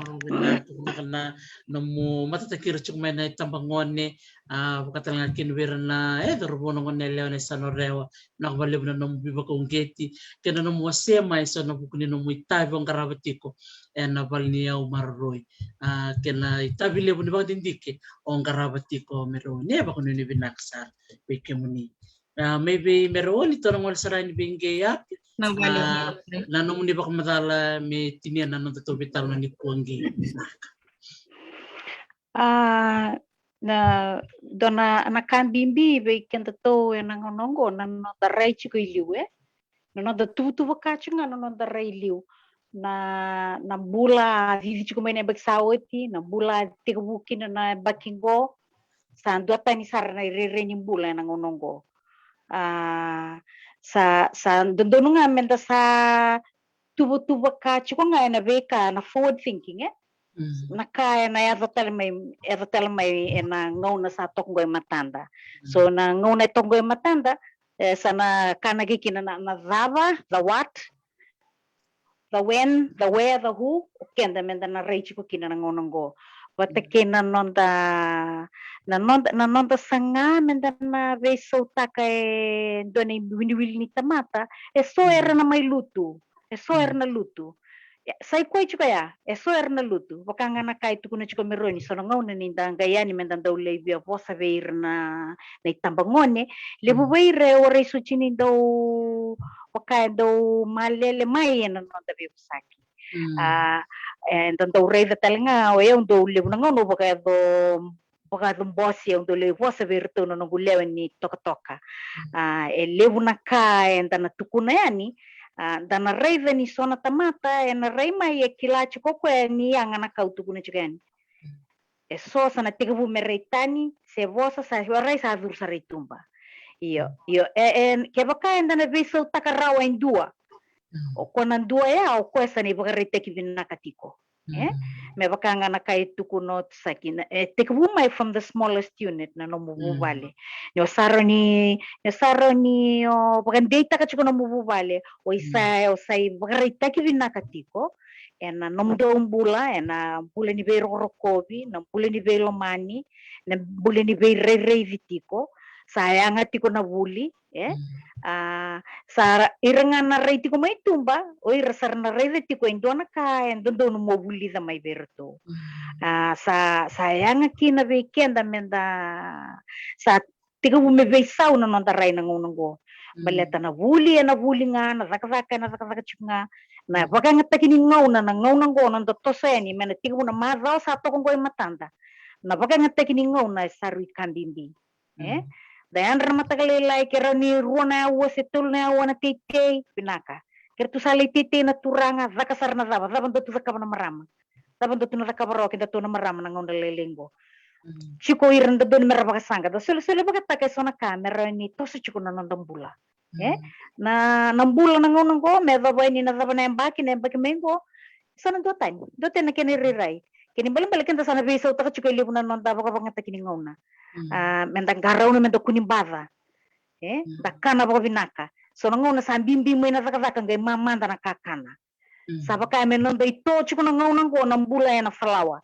Na nomu matataki ira tiko mai na itabagone, a vakatalega kina vei ira na e cauravou na gone yalewa na i sa na o Rewa. Vinaka valevu na nomu veivakauqeti kei na nomu wasea mai e so na vuku ni nomu itavi o qarava tiko ena vale ni yau maroroi. A kei na itavi levu ni vakadidike o qarava tiko me rau ni e vakanuinui vinaka sara vei kemuni. A mai vei Mereoni, tou na gole sara yani vei Qei Api. Na nomuni vakamacala me tinia na noda tou veitalanoa nikua Qei. A na dua na ka bibi vei kedatou ena gauna oqo na noda rai tiko i liu e. Na noda tuvatuva ka tiko ga na noda rai i liu. Na na bula a cici tiko mai na yabaki sa oti, na bula a tekivu kina na yabaki oqo. Sa duatani sara na irairai ni bula ena gauna oqo. A sa sa dodonu ga meda sa tuvatuva ka tiko ga ena veika na forward thinking e. Na ka ena yaco tale mai, yaco tale mai ena gauna sa toka oqo e matada. So na gauna e toka oqo e matada, e sa na ka na kei kina na cava, the what, the when, the where, the who, o keda meda na rai tiko kina na gauna oqo. Vata kei na noda na noda na noda saga meda na veisautaka e dua na iwiliwili ni tamata. E so era na mai lutu, e so era na lutu. Sa i koya tiko ya, e so era na lutu. Vaka ga na ka e tukuna tiko o Mereoni, so na gauna ni da qai yani meda dau lai via vosa vei ira na itabagone, levu vei ira e warai soti ni dau vaka e dau malele mai ena noda veivosaki. A eda dau raica tale ga o yau dau levu na gauna au vakayaco vakayaco bose, au dau lai vosa vei iratou na noqu lewe ni tokatoka. A e levu na ka eda na tukuna yani, a da na raica ni so na tamata ena rai mai e kila tiko o koya ni yaga na ka au tukuna tiko yani. E so sa na tekivu me rai tani, se vosa sa warai sa curu sara i tuba. Io, io, e kevaka eda na veisautaka rawa e dua, o koya na dua ya o koya sa na ivakaraitaki vinaka tiko. E me vaka ga na ka e tukuna o Saki, e tekivu mai from the smallest unit na nomu vuvale. Ni o sa rawa ni, ni o sa rawa ni o vakadeitaka tiko nomu vuvale, o isa o sa ivakaraitaki vinaka tiko ena nomudou bula, ena bula ni veirokorokovi, na bula ni veilomani, na bula ni veirairaici tiko. Sa yaga tiko na vuli, e a sa ira ga na rai tiko mai tuba, o ira sa ra na raica tiko e dua na ka e dodonu mo vulica mai vei iratou. A sa sa yaga kina vei keda meda sa tekivu me veisau na noda rai na gauna oqo. Baleta na vuli ena vuli ga, na cakacaka ena cakacaka tiko ga. Na vakayagataki ni gauna, na gauna oqo noda toso yani me na tekivu na macawa sa toka oqo e matada. Na vakayagataki ni gauna e sa rui ka bibi. E da yadra na mataka lailai, ke rawa ni rua na aua se tolu na aua na teitei, vinaka. Ke ratou sa lai teitei na turaga, caka sara na cava, cava datou cakava na marama. Cava datou na cakava rawa kedatou na marama na gauna lailai oqo. Tiko ira na dodonu me ra vakasaqa, da solisoli vakataka e so na ka me rawa ni toso tiko na noda bula. E na na bula na gauna oqo me yacova yani na cava na yabaki, na yabaki mai oqo, sa na duatani, duatani na kena irairai. Kena ibalebale keda sa na veisautaka tiko e levu na noda vakavakayagataki ni gauna. A meda qarauna, meda kua ni baca. E da kana vakavinaka. So na gauna sa bibi mai na cakacaka, qai mamada na kakana. Sa vaka me noda ito tiko na gauna oqo na bula ena falawa.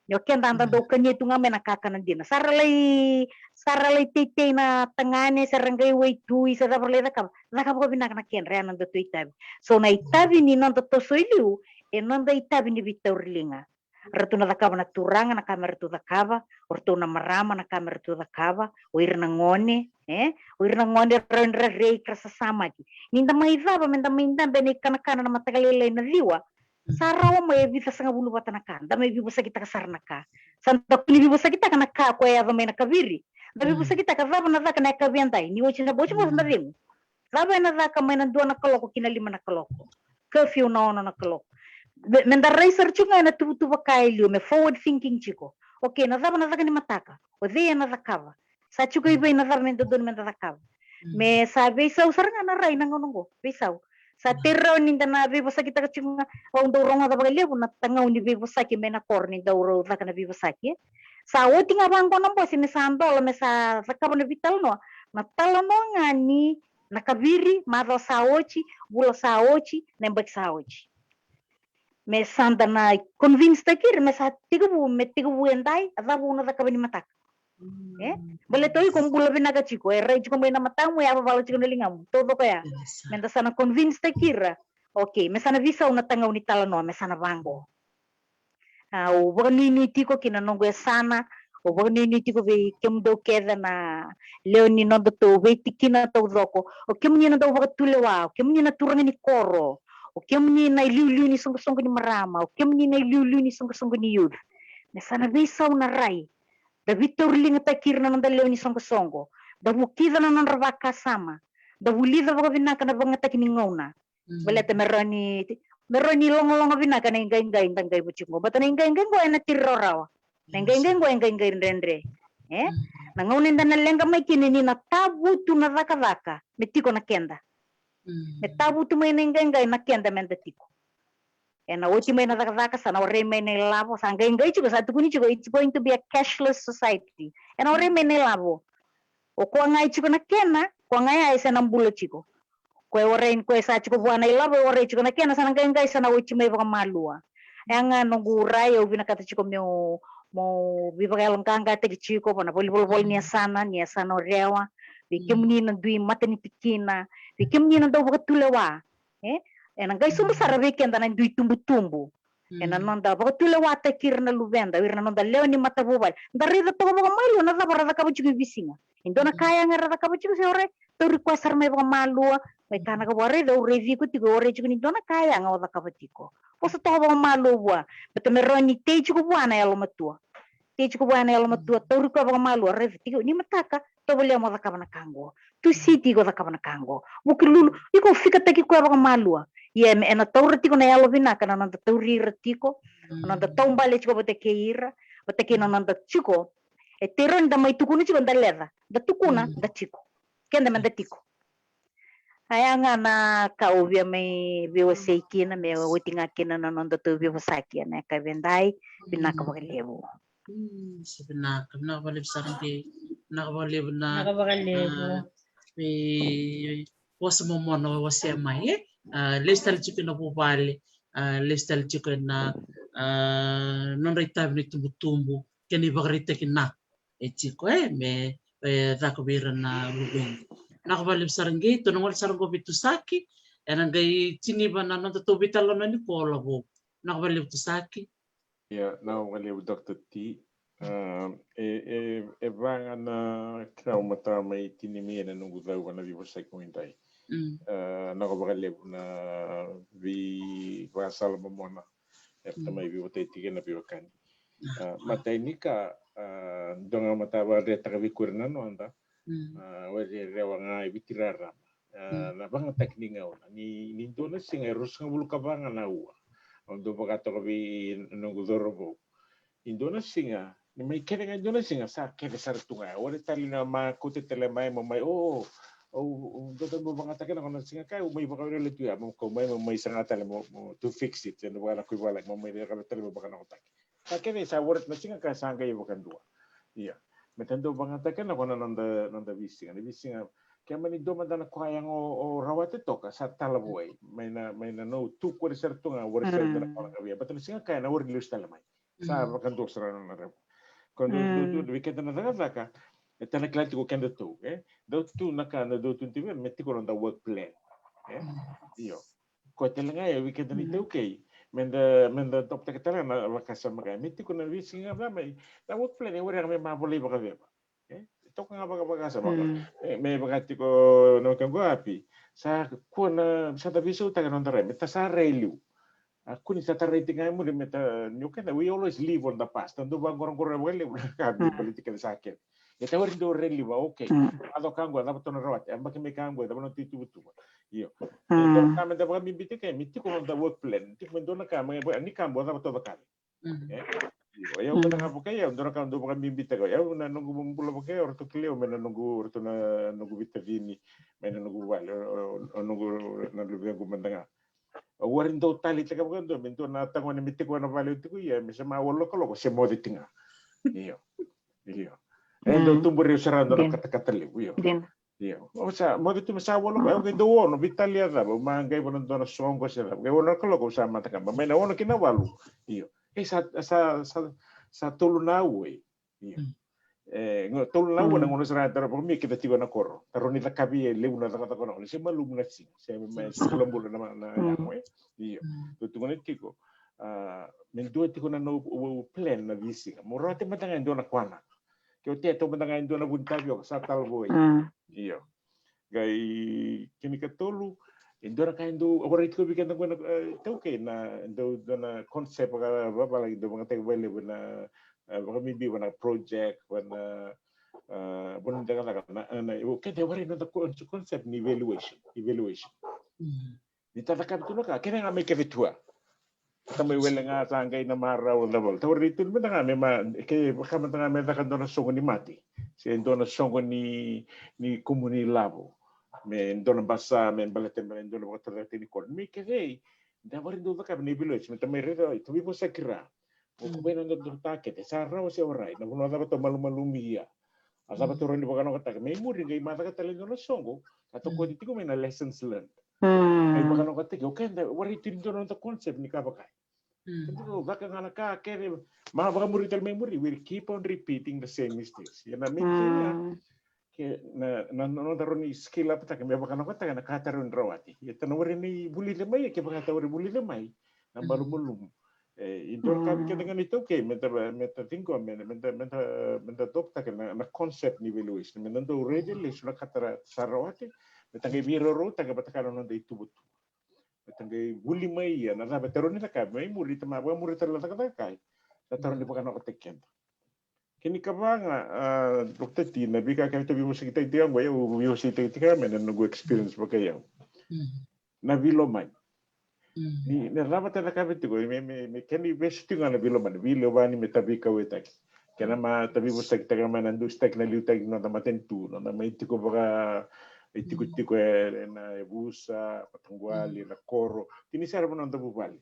Ni o keda da dau kania tu ga mai na kakana dina. Sa ra lai, sa ra lai teitei na tagane, se ra qai waitui, se cava ra lai cakava, cakava vakavinaka na kedra, ya na nodatou itavi. So na itavi ni noda toso i liu e noda itavi ni veitauriliga. Ratou na cakava na turaga na ka me ratou cakava, o ratou na marama na ka me ratou cakava, o ira na gone, e o ira na gone rawa ni ra rei ka ra sasamaki. Ni da mai cava, me da mai dabe ena ikanakana na mataka lailai na ciwa, sa rawa mai e vica sagavulu vata na ka, da mai veivosakitaka sara na ka. Sa da kua ni veivosakitaka na ka ko e yaco mai na kaviri. Da veivosakitaka cava na caka na yakavi edai, ni oti na boti qo sa da cegu. Cava ena caka mai na dua na kaloko ki na lima na kaloko, curfew na ono na kaloko. Me da rai sara tiko ga ena tuvatuva ka e liu, me forward thinking tiko. Okay, na cava na caka ni mataka, o cei ena cakava? Sa tiko i vei na cava me dodonu me da cakava? Me sa veisau sara ga na rai na gauna oqo, veisau. Sa tei rawa ni da na veivosakitaka tiko ga, au dau rogoca vakalevu na tagau ni veivosaki mai na koro ni dau rau caka na veivosaki. Sa oti ga vaqo na bose me sa dola, me sa cakava na veitalanoa. Na talanoa ga ni na kaviri, macawa sa oti, vula sa oti, na yabaki sa oti. Me sa da na convince taki ira, me sa tekivu, me tekivu e dai, a cava au na cakava ni mataka. E? Baleta o iko bula vinaka tiko, e rai tiko mai na matamu, e a vavala tiko na ligamu, taucoko ya. Me da sa na convince taki ira. Okay, me sa na veisau na tagau ni talanoa, me sa na vaqo. A, au vakanuinui tiko ki na noqu yasana, au vakanuinui tiko vei kemudou kece na lewe ni nodatou veitikina taucoko. O kemuni na dau vakatulewa, o kemuni na turaga ni koro, o kemuni na iliuliu ni soqosoqo ni marama, o kemuni na iliuliu ni soqosoqo ni youth. Me sa na veisau na rai. Da veitauriligataki ira na noda lewe ni soqosoqo. Da vukica na nodra vakasama. Da vulica vakavinaka na vagataki ni gauna. Baleta me rawa ni, me rawa ni logaloga vinaka na iqaiqai da qai vutiko. Bata na iqaiqai qo e na tiri rawarawa. Na iqaiqai qo e qaiqai dredre. E? Na gauna eda na leqa mai kina ni na tavutu na cakacaka me tiko na keda. Me tavutu mai na iqaiqai na keda me da tiko. E na oti mai na cakacaka, sa na warai mai na ilavo, sa qaiqai tiko, sa tukuni tiko, it's going to be a cashless society. E na warai mai na ilavo. O koya ga e tiko na kena, koya ga ya e sa na bula tiko. Koya e warai, koya e sa tiko vua na ilavo, e warai tiko na kena, sa na qaiqai, sa na oti mai vakamalua. E a ga noqu rai, au vinakata tiko meu, meu veivakayaloqaqataki tiko vua na valenivolavola ni yasana, ni yasana o Rewa, vei kemuni na dui matanitikina, vei kemuni na dau vakatulewa. E? E na qai sobu sara vei keda na dui tubutubu. E na noda vakatulewataki ira na luveda, ira na noda lewe ni matavuvale. Da raica toka vakamalua na cava ra cakava tiko i veisiga. E dua na ka yaga era cakava tiko se o rai, tauri koya sara mai vakamalua, mai kana ka vua, raica, au raici iko tiko, o rai tiko ni dua na ka yaga o cakava tiko. Vosa toka vakamalua vua, beta me rawa ni tei tiko vua na yalomatua. Tei tiko vua na yalomatua, tauri koya vakamalua, raica tiko, ni mataka, tovolea mo cakava na ka qo. Tusi tiko cakava na ka qo. Vukelulu, iko fikataki koya vakamalua. Ia, e na taura tiko na yalo vinaka na noda tauri ira tiko, na noda taubale tiko vata kei ira, vata kei na noda tiko. E tei rawa ni da mai tukuna tiko da leca, da tukuna, da tiko. Keda me da tiko. A ya ga na ka au via mai veiwasei kina, me oti ga kina na nodatou veivosaki ena yakavi edai, vinaka vakalevu. Mm, sa vinaka, vinaka vakalevu sara qai, vinaka vakalevu na, vinaka vakalevu. A, veiwasei momona o wasea mai, e? A, lesu tale tiko ena vuvale, a, lesu tale tiko ena, a, nodra itavi na itubutubu, kei na ivakaraitaki na e tiko, e, me, e, caka vei ira na luveda. Vinaka vakalevu sara qai, tou na gole sara qo vei Tusaki, ena qai tiniva na nodatou veitalanoa ni kola vou. Vinaka vakalevu Tusaki. Ia, vinaka vakalevu Doctor T. A, e, e, e va ga na kena au matau mai tinimi ena noqu cau vua na veivosaki edaidai. Mm. A, vinaka vakalevu na veivakasala momona. E, mm, mai veivotai tiko na veiwekani. A, matai ni ka, a, dua ga matau vakadretaka vei kura na noda. Mm. A, o Rewa ga e Viti rarama. A, mm, na vagataki ni gauna. Ni, ni dua na siga e ruasagavulu ka va ga na aua. Au dau vakatoka vei noqu cauravou. Ni dua na siga, ni mai kece ga e dua na siga, sa kece sara tu ga. Ore tale na ma, kote tale mai, mo mai, o, o, o, dua tale mo vagataki na kona siga ka, o mai vakawele tu ya, mo kau mai, mo mai saga tale mo, mo to fix it, ena vaka na kui vala, mo mai reka tale mo vakanakotaki. Sa kece sa ore na siga ka sa qai vakadua. Ia. Me ta dau vagataki na kona noda, noda veisiga, na veisiga. Ke mani dua mada na koya yaga o, o rawati toka, sa tala vua, mai na, mai na no, tu kore sara tu ga, ore sara tu na kona ka via. Bata na siga ka, na ore lesu tale mai. Sa vakadua sara na revu. Ko dou, dou, dou, vei keda na cakacaka, e tana kila tiko keda tu, e? Dou tu na ka, na dou tu tiver, me tiko na da work plan. E? Io. Ko tale ga, e, vei keda ni taukei, me da, me da toptaka tale na vakasama ga. Me tiko na veisiga ga mai, na work plan, e were ga me ma volai vakaveva. E? Toka ga vaka, vakasama ga. E, me vaka tiko na wekaqu api. Sa kua na, sa da veisautaka na noda rai, me ta sa rai liu. A kua ni sa tarai tiko ga e muri me ta, ni o keda, we always live on the past. Ta dau vaqoroqoro vakalevu na ka vei political sa keda. E ta wari dau rai liva, okay. A co ka qo, a cava tou na rawati, a baki mai ka qo, e cava na tu ituvatuva. Io. E dua na ka me da vakabibi tiko, me tiko na noda work plan. Tiko me dua na ka, me, ni ka qo, a cava tou cakava. E? Io, o yau mada ga vakai au, dua na ka dau vakabibitaka au, na noqu bula vakai au, ratou kilai au mai na noqu, ratou na noqu veitacini, mai na noqu vale, o, o, o noqu na luvequ mada ga. Au warai dau taleitaka vakadua me dua na tagone me tiko na vale au tiko ia, me sa ma walu na kaloko se moce tiko ga. Io. Io. E dau tubu rau sara dua na katakata levu, io. Io. Au sa moce tu me sa walu, au qai dau ono, veitalia cava, au ma qai vana dua na soqo se cava. Qai ono na kaloko au sa mata kaba, mai na ono ki na walu. Io. E sa, sa, sa, sa tolu na aua. Io. E, tolu na aua na gauna sara ga, taro vaka me kece tiko na koro. Taro ni cakavi e levu na cakacaka na koro. Se malumu na siga. Se me, me kulabula na, na yago e. Io. Tou tukuna tiko. A, me dua tiko na nomu plan na veisiga. Mo rawati mada ga e dua na kwana. Ke o teto mada ga e dua na vuni tavioka, sa talavo. Io. Qai kena ikatolu, e dua na ka e dau, au warai tiko vei keda qo na, e, taukei na, e dau, dua na concept vaka, vakavalagi dau vakayagataki vakalevu na, e, vakabibi vaka na project, vaka na, e, vanua ni cakacaka, na, na, o keda e warai na noda con-, concept ni evaluation, evaluation. Ni ta cakava tu na ka, kece ga me kece tu a. Ta mai wele ga, ta qai na marau, cava. Ta warai tu mada ga me ma, ke vaka mada ga me caka dua na soqo ni mate. Se dua na soqo ni, ni kumuni lavo. Me dua na basa, me baleta me dua na vakatacataki ni koro. Me kece, da warai dau cakava na evaluation, me ta mai raica, ta veivosaki ra. O ko mai na dua, dua ta kece, sa rawa se warai, na vanua cava tou malumalumia. A cava tou rawa ni vakanokataka. Me i muri qai macaka tale dua na soqo, ka tou koti tiko mai na lessons learned. Qai vakanokataki, o keda, warai tu ni dua na noda concept ni ka vakai. Keda tou caka ga na ka, kere, ma vakamuri tale mai muri, we'll keep on repeating the same mistakes. Ia na me kere, ke, na, na, na noda rawa ni scale up taka, me vakanokataka na ka ta rawa ni rawati. Ia ta na warai ni vulica mai, ke vaka ta warai vulica mai, na malumalumu. E, i dua na ka vei keda ga ni taukei, me da, me da ciqoma, me da, me da, me da adoptaka na, na concept ni evaluation, me da dau raica lesu na ka tara sa rawati, me da qai veiraurautaka vata kei na noda ituvatuva. Me da qai vuli mai ia, na cava e taro ni caka, mai muri, ta ma vakamuri tale na cakacaka kai, na taro ni vakanokataki keda. Kena ikava ga, a, Doctor T, na veika kece tou veivosakitaki tiko qo, au veivosakitaki tiko me na noqu experience vakai au. Na veilomani. Ni, na cava ta cakava tiko, me, me, me kena ivesu tiko ga na veilomani, veilomani me ta veikauwaitaki. Kena ma ta veivosakitaka mai na dusitaki na liutaki na noda matanitu, na noda mai tiko vaka, e tikotiko e, e na yavusa, mataqali, na koro. Tini sara vana noda vuvale.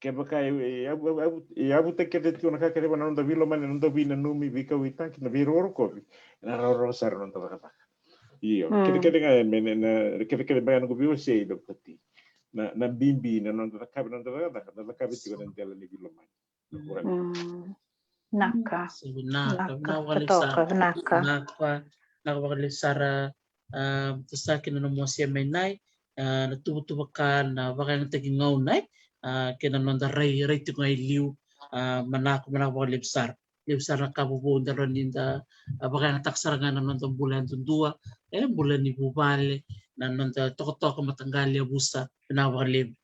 Kevaka e, e, e, e, e, e yavutaki kece tiko na ka kece vaka na noda veilomani, na noda veinanumi, veikauwaitaki, na veirokorokovi, ena rawarawa sara na noda cakacaka. Io, kece kece ga me na, na, kece kece beka noqu veiwasei, Doctor T. Na, na bibi, na noda cakavi, na noda cakacaka, na cakavi tiko na dela ni veilomani. Naka. Vinaka, vinaka, vinaka, vinaka vakalevu sara, a, Tasaki na nomu wasea mai nai, a, na tuvatuva ka na vakayagataki gauna, a, kei na noda rai, rai tiko ga i liu, a, manako, manako vakalevu sara. Levu sara na ka vovou da rawa ni da, a, vakayagataka sara ga na noda bula yadudua, e, bula ni vuvale, na noda tokatoka, mataqali, yavusa, vinaka vakalevu.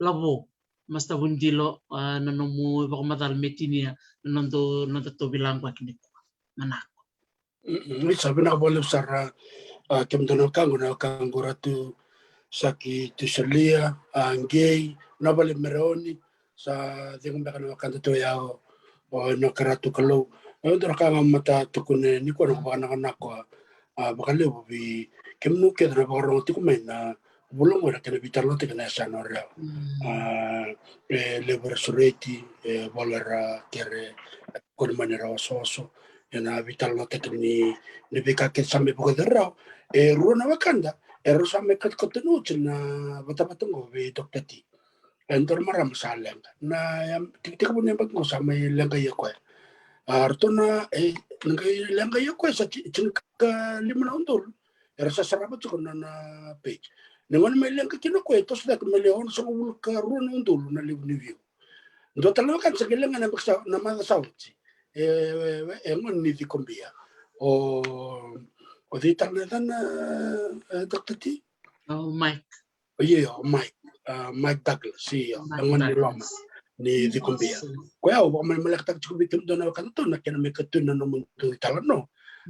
Lavo, Master Vunidilo, a, na nomu vakamacala me tinia na noda, noda tou veilaqaki nikua. Manako. Mm, mm, sa vinaka vakalevu sara, a, kemudou na wekaqu, na wekaqu Ratu Saki Tuisolia, a, Qei, na vale Mereoni, sa cegu beka na wekadatou yau, o, na ka Ratu Kalou. E dua na ka ga mata tukuna nikua na vakanakonako, a, vakalevu vei kemuni kece na vakarogo tiko mai na vula qo na kena veitalanoataki na yasana o Rewa. A, e levu era sureti, e, volo era kere, koni mani ra osooso, ena veitalanoataki ni, ni veika kece sa mai vakayacori rawa. E rua na wekada, e rau sa mai katokatoni oti na vatavata qo vei Doctor T. E dua na marama sa leqa. Na, ya, tiki, tiki vuni yabaki qo sa mai leqa ia koya. A, ratou na, e, na qai leqa ia koya sa ti, tinikalima na udolu. Era sa sarava tiko na, na page. Na gauna mai leqa kina koya, e toso cake mai le onosagavulu ka rua na udolu na levu ni view. Dua tale na wekada sa qai leqa na yabaki sa, na macawa sa oti. E, e, e, e gone ni Cikobia. O, o cei tale na yacana, e, Doctor T? O Mike. O, io, o Mike. A, Mike Douglas, io. E gone ni loma ni Cikobia. Ko ya au vakamalemalekataka tiko vei kemudou na wekadatou na kena mai katuni na nomudou italanoa.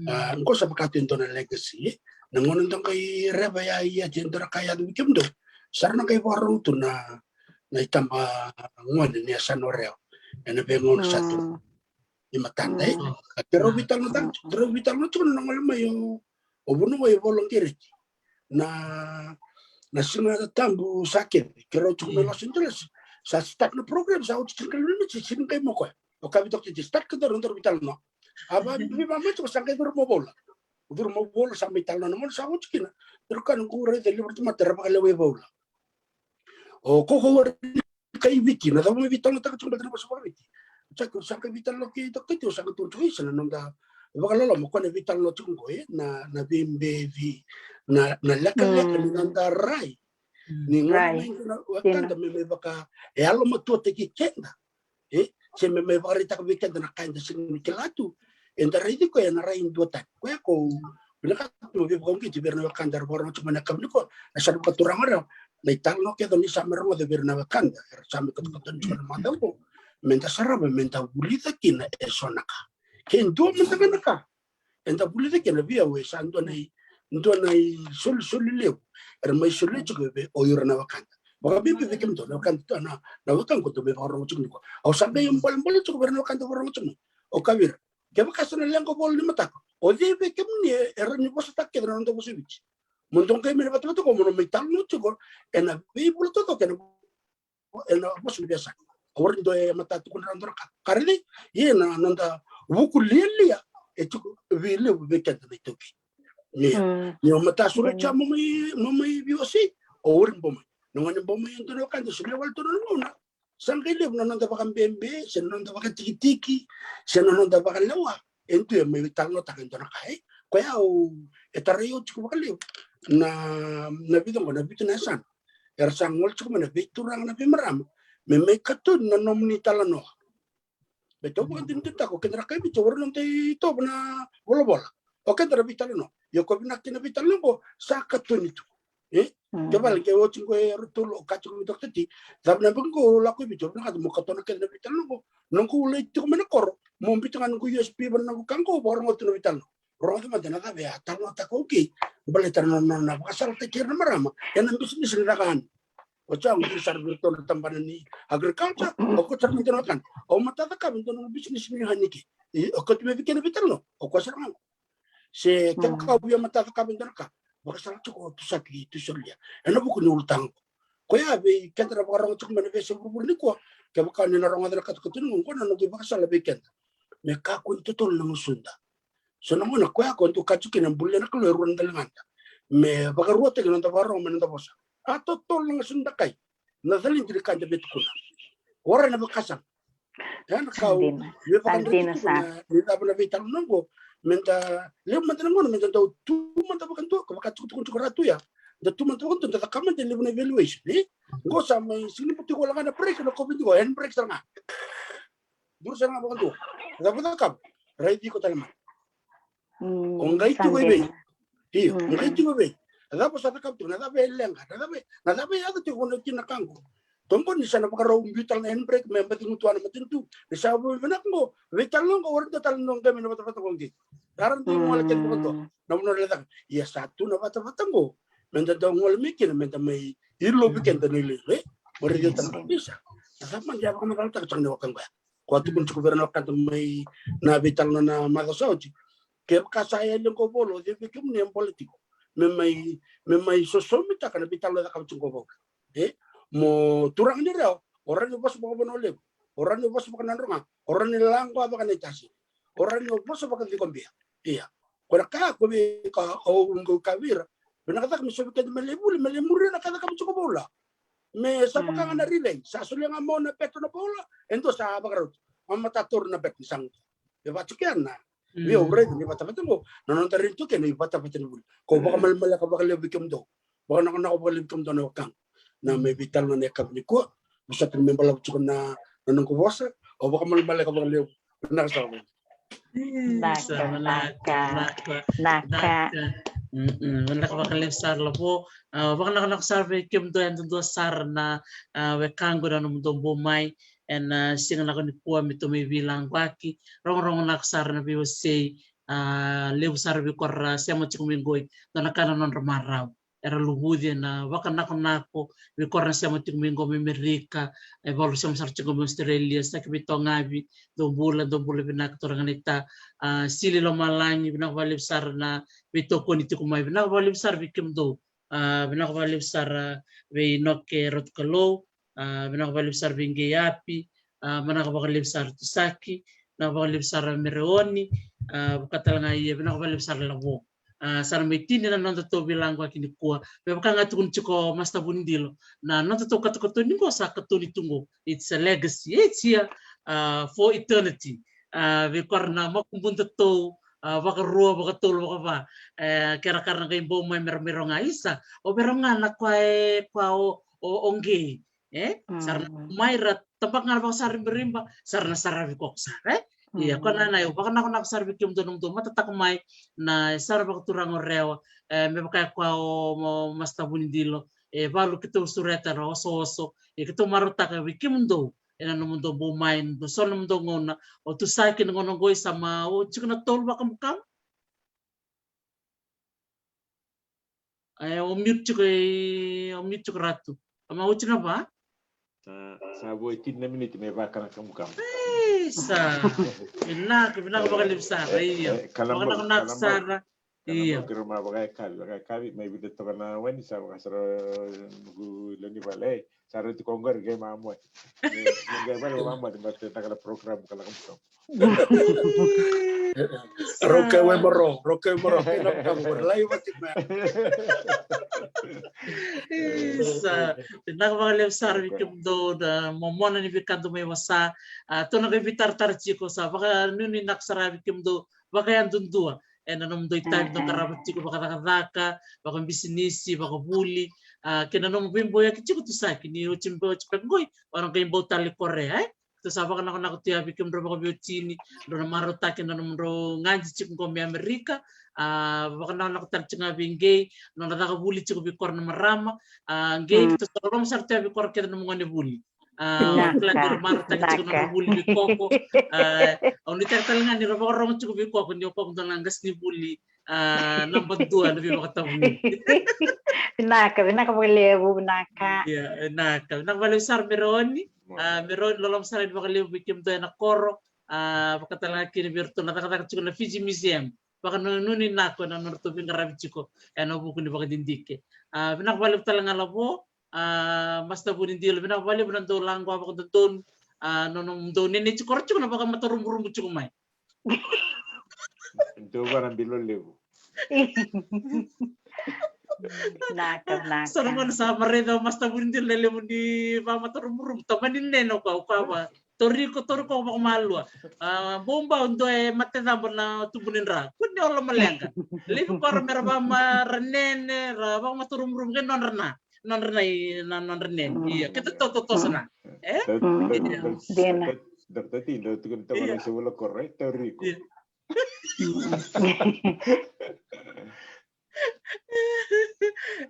A, qo sa vaka tu e dua na legacy. Na gauna dou qai reva ya, ia, e dua na ka yaco vei kemudou, sa ra na qai vakarorogo tu na, na itabagone ni yasana o Rewa. ena veigauna sa tu i matada, e. Keirau veitalanoataka, keirau veitalanoataka na gole mai o, o Vunau, o Vaula Qereti. Na, na Siga Tabu sa kece, keirau tiko mai Los Angeles. Sa start na program, sa oti tiko na miniti, sega ni qai mai o koya. O kaya vei Doctor T, start ka daru, daru veitalanoa. A vakabibi vakamatiko, sa qai curu mai o Vaula. Curu mai o Vaula, sa mai talanoa na gauna sa oti kina. Daru kaya, noqu raica e levu na tamata era vakalewai Vaula. O koya, o koya era kai Viti, na cava mai veitalanoataka tiko baleta na vosa vakaViti. Sa qai, sa qai veitalanoa kei Doctor T, sa qai tukuna tiko, isa, na noda vakaloloma, o koya na veitalanoa tiko qo, e, na, na veibevi, na, na lekaleka ni noda rai. Ni gauna mai qo na wekada me mai vaka, e yalomatuataki keda. E, se me mai vakaraitaka vei keda na ka eda sega ni kila tu. Eda raici koya ena rai duatani. Koya ko vinakata me veivakauqeti vei ira na wekada era vakarorogo tiko mai na yakavi nikua, na sala vakaturaga, na italanoa kece ni sa mai rogoca vei ira na wekada era sa mai katokatoni tiko na macawa qo. Meda sarava, meda vulica kina eso na ka. Ke dua mada ga na ka eda vulica kina, vei au e sa dua na i, dua na isolisoli levu era mai solia tiko vei o ira na wekada. Vakabibi vei kemudou na wekada, na, na wekaqu dou mai vakarorogo tiko nikua. Au sa qai bolebole tiko vei ira na wekada vakarorogo tiko mai. Au kaya vei ira, kevaka sa na leqa o Vaula ni mataka, o cei vei kemuni e rawa ni vosataka kece na noda vosa Viti? Mo dou qai mai na vatavata qo mo na mai talanoa tiko ena veivula taucoko ena ena vosa ni veiyasana. Au warai ni dua e matata tiko na dua na ka. Ka raici, ia na noda vuku lialia e tiko vei levu vei keda na iTaukei. Ia, ni o matata sara tiko mo mai, mo mai veiwasei, au warai ni bau mai. Na gauna bau mai e dua na wekada, solia wale tu na gauna. Sa qai levu na noda vakabebe, se na noda vakatikitiki, se na noda vakalewa. E dua e mai talanoataka e dua na ka, e. Koya au, e tarai au tiko vakalevu na, na vica qo, na vitu na yasana. Era sa gole tiko mai na veituraga, na veimarama, me mai katoni na nomuni talanoa. Baleta au vakadinadinataka o keda na kai Viti, au warai ni da itovo na volavola. O keda na veitalanoa. Ia ko vinaka kina na veitalanoa qo, sa katoni tu. E? Ke vale, ke oti qo e rau tolu, au kaya tiko vei Doctor T, cava na yabaki qo au lako i Viti, au vinakata mo katona kece na veitalanoa qo. Noqu lai tiko mai na koro, mo biuta ga noqu U S B vata na noqu ka qo, au vakarogoca tu na veitalanoa. Rogoca mada na cava e a talanoataka o kei, baleta na nona vakasalataki ira na marama ena bisinisi ni caka yani. Oti au qiri sara vei iratou na tabana ni agriculture, au kauta sara na dua na wekana. Au matata cakava e dua na bisinisi ni hani kei. Au kauta mai vei kei na veitalanoa, au kaya sara ga qo. Se kevaka au via matata cakava e dua na ka, vakasala tiko, au tu saka, tu solia. Ena vuku ni ulutaga qo. Koya vei keda na vakarorogo tiko mai na veiyasai vuravura nikua, kevaka ni na rogoca na katokatoni qo, qo na noqu ivakasala vei keda. Me kakua ni totolo na gusuda. So na gauna koya ko dou kaya tiko kina, bulia na Kalou e rua na daligada. Me vakaruataki na noda vakarorogo mai na noda vosa. A totolo na gusuda kai. Na calidi ni ka eda via tukuna. Warai na vakasama. Ia na ka au via vakadreti tiko na, ni cava na veitalanoa qo. Meda levu mada na gauna meda dau tu mada vakadua, ka vakatukutuku tiko Ratu ya. Da tu mada vakadua, da caka mada e levu na evaluation, e? Qo sa mai sega ni bau tiko wale ga na break, na COVID qo, hand break sara ga. Duru sara ga vakadua. Cava o cakava? Raici iko tale mai. O qai tiko i vei? Io, o qai tiko i vei? Na cava sa cakava tiko, na cava e leqa, na cava e, na cava e yaco tiko, na kina ka qo. Toqo ni sa na vakarau biu tale na hand break me baci gutuwa na matanitu. Ni sa veivinaka qo, veitalanoa qo, warai dua tale na qai mai na vatavata qo qai. Era dau gole kece vakadua na vanua era lecaka. Ia sa tu na vatavata qo, meda dau gole mai kina, meda mai ilovi keda na iloilo, e? Mo raici tale na isa. Na cava mada e a vakamacalataka tiko na wekaqu ya. Ko a tukuna tiko vei ira na wekada mai na veitalanoa na macawa sa oti. Kevaka sa yali qo o Vaula, o cei vei kemuni e bole tiko me mai, me mai sosomitaka na veitalanoa e cakava tiko qo o Vaula? E? Mo turaga ni Rewa, o rawa ni vosa vakavanua levu, o rawa ni vosa vakanadroga, o rawa ni laqwa vakanaitasi, o rawa ni vosa vakacikobia. Ia. Ko na ka ko vei ka au qai kaya vei ira, vinaka cake me sovi keda me lai vuli, me lai muria na ka e cakava tiko o Vaula. Me sa vaka ga na relay, sa solia ga mai na bet o Vaula, e dua sa vakarau tu. Au matata tu na bet ni sa gutu. E vaka tiko ya na, vei au raica ni vatavata qo, na noda raica tu kei na ivatavata ni vuli. Ko vakamalumaleka vakalevu vei kemudou. Vakanakonako vakalevu vei kemudou na wekaqu. Na mai veitalanoa na yakavi nikua, vosota ni me balavu tiko na, na noqu vosa, au vakamalumaleka vakalevu. Vinaka sara. Vinaka, vinaka, vinaka. Vinaka vakalevu sara Lavo. A, vakanakonako sara vei kemudou yadudua sara na, a, wekaqu na nomudou bau mai ena, a, siga lako nikua me tou mai veilaqwaki. Rogorogo vinaka sara na veiwasei, a, levu sara vei koya ra sema tiko mai qoi. Dua na ka na nodra marau. era luvuci ena vakanakonako vei kora na sema tiko mai qo mai Amerika, e valu sema sara tiko mai Australia, sa ki vei Togavi, dou bula, dou bula vinaka turaga naita, a, Sili Lomalagi, vinaka vakalevu sara na veitokoni tiko mai, vinaka vakalevu sara vei kemudou, a, vinaka vakalevu sara vei Noke Ratukalou, a, vinaka vakalevu sara vei Qei Api, a, vinaka vakalevu sara Tusaki, vinaka vakalevu sara Mereoni, a, vaka tale ga ia, vinaka vakalevu sara Lavo. A, sa na mai tini na noda tou veilaqaki nikua. Me vaka ga tukuni tiko Master Vunidilo, na noda tou katokato ni qo sa katoni tu qo. It's a legacy. It's here, a, for eternity. A, vei kora na makubuda tou, a, vakarua, vakatolu, vakava. E, kera kara na qai bau mai mera mai roga isa. O vei roga na koya e, koya o, o, o Qei. E? Sa ra na mai ra tabaka ga na vakasaribariba, sa ra na saravi koya sara, e? Ia, koya na, na, au vakanakonako sara vei kemudou na nomudou matataka mai na Yasana Vakaturaga o Rewa, e, me vaka e koya o, o Master Vunidilo, e valu keitou sureta na osooso, e keitou marautaka vei kemudou, ena nomudou bau mai, so na nomudou gauna, o Tusaki na gauna qo isa ma, o tiko na tolu vakabukama. E, o mute tiko, e, o mute tiko Ratu. A ma oti na va? Sa, sa vo e tini na miniti me vaka na kamukama. Isa. Vinaka, vinaka vakalevu sara, ia. Vakanakonako sara. Ia. Kira ma vakayakavi, vakayakavi, mai vita toka na wani sa vakasara nuku lewe ni vale. Sa rauti ko qori qai mamoe. Ni, ni qai vale mamoe, ni mate taka na program ka laka muka. Roka we maro, roka we maro, kei na muka qori, lai vati me. Isa, vinaka vakalevu sara vei kemudou na momona ni veika dou mai wasa. A, tou na qai veitaratara tiko sa vakanuinui naka sara vei kemudou vakayadudua ena nomudou itavi dou qarava tiko vakacakacaka, vakabisinisi, vakavuli, a, kei na nomu veiboyaki tiko Tusaki ni oti bau oti pe qoi, o na qai bau tale Korea, e? Tou sa vakanakonako tu ya vei kemudrau vakaveiwatini, drau na marautaki na nomudrau gadi tiko qo mai Amerika, a, vakanakonako tale tiko ga vei Qei, nona caka vuli tiko vei kora na marama, a, Qei, tou sa loloma sara tu ya vei kora kece na nomu gone vuli. A, kila ni ra marautaki tiko na nodra vuli vei Koko. A, au nuitaka tale ga ni ra vakarogo tiko vei Koko ni o Koko dua na qasenivuli, a, naba dua na veivakatavuni. Vinaka, vinaka vakalevu, vinaka. Ia, vinaka, vinaka vakalevu sara Mereoni. A, Mereoni, loloma sara ni vakalevu vei kemudou ena koro. A, vakatalega kina vei iratou na cakacaka tiko na Fiji Museum. Vakanuinui naka ena nodratou veiqaravi tiko ena vuku ni vakadidike. A, vinaka vakalevu tale ga Lavo. A, Master Vunidilo, vinaka vakalevu na dou laqoa vakadodonu. A, na nomudou nene tiko ra tiko na vakamataruburubu tiko mai. Dou vara bilo levu. Naka, naka. Sa na gona sa maraica o Master Vunidilo na levu ni vakamataruburubu. Tamani nene o koya, o koya va. Toriko, toriko vakamalua. A, boba o dua e mate cabo na tubu ni dra. Kua ni o lomaleqa. Levu kora mera vakamarau nene, ra vakamataruburubu kei nodra na. Nodra na i, na nodra nene. Ia, keda tototoso na. E? Dina. Dr. T, dau tukuni toka na se vula koro, e? Toriko. Ia.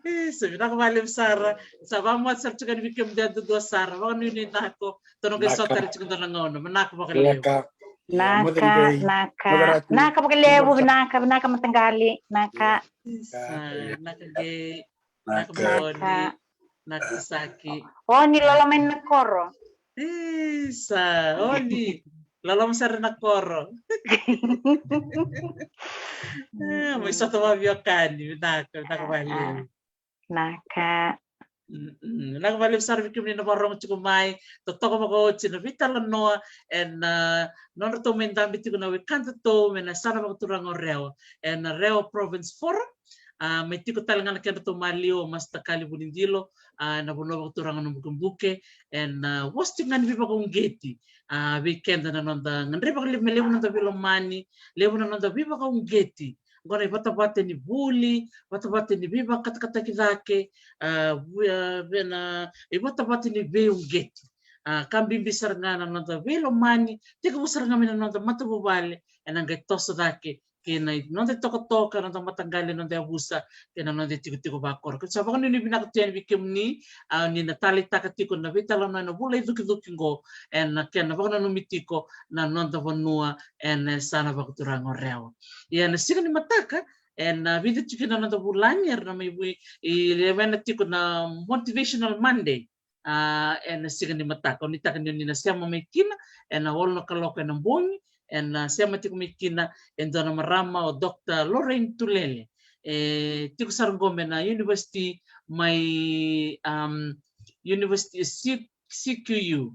Isa, vinaka vakalevu sara. Sa vakamoce sara tiko yani vei kemudou yadudua sara. Vakanuinui naka. Tou na qai sota tale tiko dua na gauna. Vinaka vakalevu. Naka, naka, naka vakalevu, vinaka, vinaka mataqali, naka. Isa, naka Qei. Naka. Naka Oni. Naka Saki. Oni, loloma mai na koro. Isa, Oni. Loloma sara na koro. E, mai sota vaveiwekani, vinaka, vinaka vakalevu. Naka. Mm, mm. Vinaka vakalevu sara vei kemuni na vakarorogo tiko mai. Totoka vakaoti na veitalanoa ena, a, nodratou mai dabe tiko na wekadatou mai na Yasana Vakaturaga o Rewa ena Rewa Province Forum. A, mai tiko tale ga na kedratou maliwa o Master Kali Vunidilo, a, ena vanua vakaturaga o Nabukebuke, ena, a, vosa tiko ga ni veivakauqeti, a, vei keda na noda gadreva vakalevu me levu na noda veilomani, levu na noda veivakauqeti. Oqo na ivatavata ni vuli, vatavata ni veivakatakataki cake, a, vu-, a, vei na ivatavata ni veiuqeti. A, ka bibi sara ga na noda veilomani, tekivu sara ga mai na noda matavuvale, ena qai toso cake kei na noda itokatoka, noda mataqali, noda yavusa, kei na noda itikotiko vakoro. Keitou sa vakanuinui vinaka tu yani vei kemuni, a, ni na taleitaka tiko na veitalanoa ena vula icukicuki qo, ena kena vakananumi tiko na noda vanua ena Yasana Vakaturaga o Rewa. Ia ena siga ni mataka, Ena vica tiko na noda vulagi era na mai vuli, e lewena tiko na Motivational Monday. A, ena siga ni mataka, o ni taka ni o ni na sema mai kina ena walu na kaloko ena bogi, ena sema tiko mai kina e dua na marama o Doctor Lorraine Tulele. E tiko sara qo mai na university mai, um, University C-, C Q U,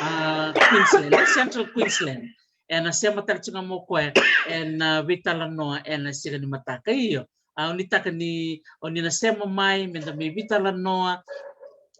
a, Queensland, e, Central Queensland. Ena sema tale tiko ga mai o koya ena veitalanoa ena siga ni mataka. Io, a, o ni taka ni o ni na sema mai me da mai veitalanoa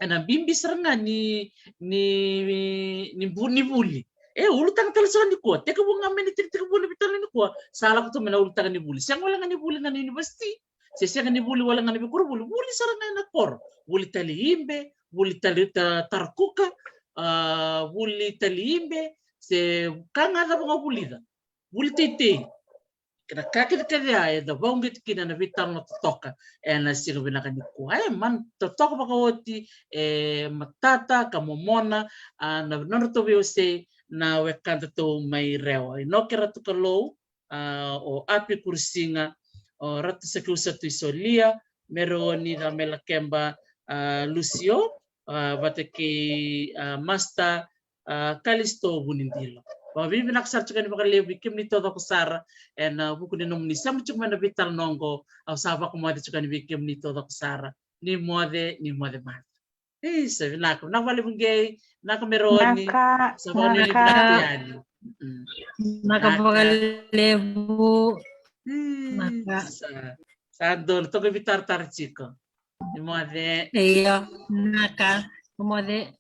ena bibi sara ga ni, ni, ni bu-, ni vuli. E ulutaga tale sara nikua, tekivu ga mai na tiki, tekivu na veitalanoa nikua, sa lako tu mai na ulutaga ni vuli. Sega wale ga ni vuli ga na university, se sega ni vuli wale ga na veikoronivuli, vuli sara ga ena koro. Vuli tali ibe, vuli tali ta-, tarakuka, a, vuli tali ibe, se ka ga cava ga vulica. Vuli teitei. Kei na ka kece kece ya eda vakauqeti kina na veitalanoa totoka ena siga vinaka nikua. E, man totoka vakaoti, e, matata ka momona, a, na nodratou veiwasei na wekadatou mai Rewa. Inoke Ratu Kalou, a, o Api Kurusiga, o Ratu Sakiusa Tuisolia, Mereoni Camelakeba, a, Lucio, a, vata kei, a, Master, a, Kalisto Vunidilo. Vakavinavinaka sara tiko yani vakalevu vei kemuni taucoko sara ena vuku ni nomuni sema tiko mai na veitalanoa oqo. Au sa vakamoce tiko yani vei kemuni taucoko sara. Ni moce, ni moce mada. Isa, vinaka, vinaka vakalevu qei, vinaka Mereoni. Vinaka, sa vakanuinui vinaka, vinaka yani. Mm. Vinaka, vinaka vakalevu. Vinaka. Isa. Sa donu, toka veitaratara tiko. Ni moce. Io, vinaka. Ni moce.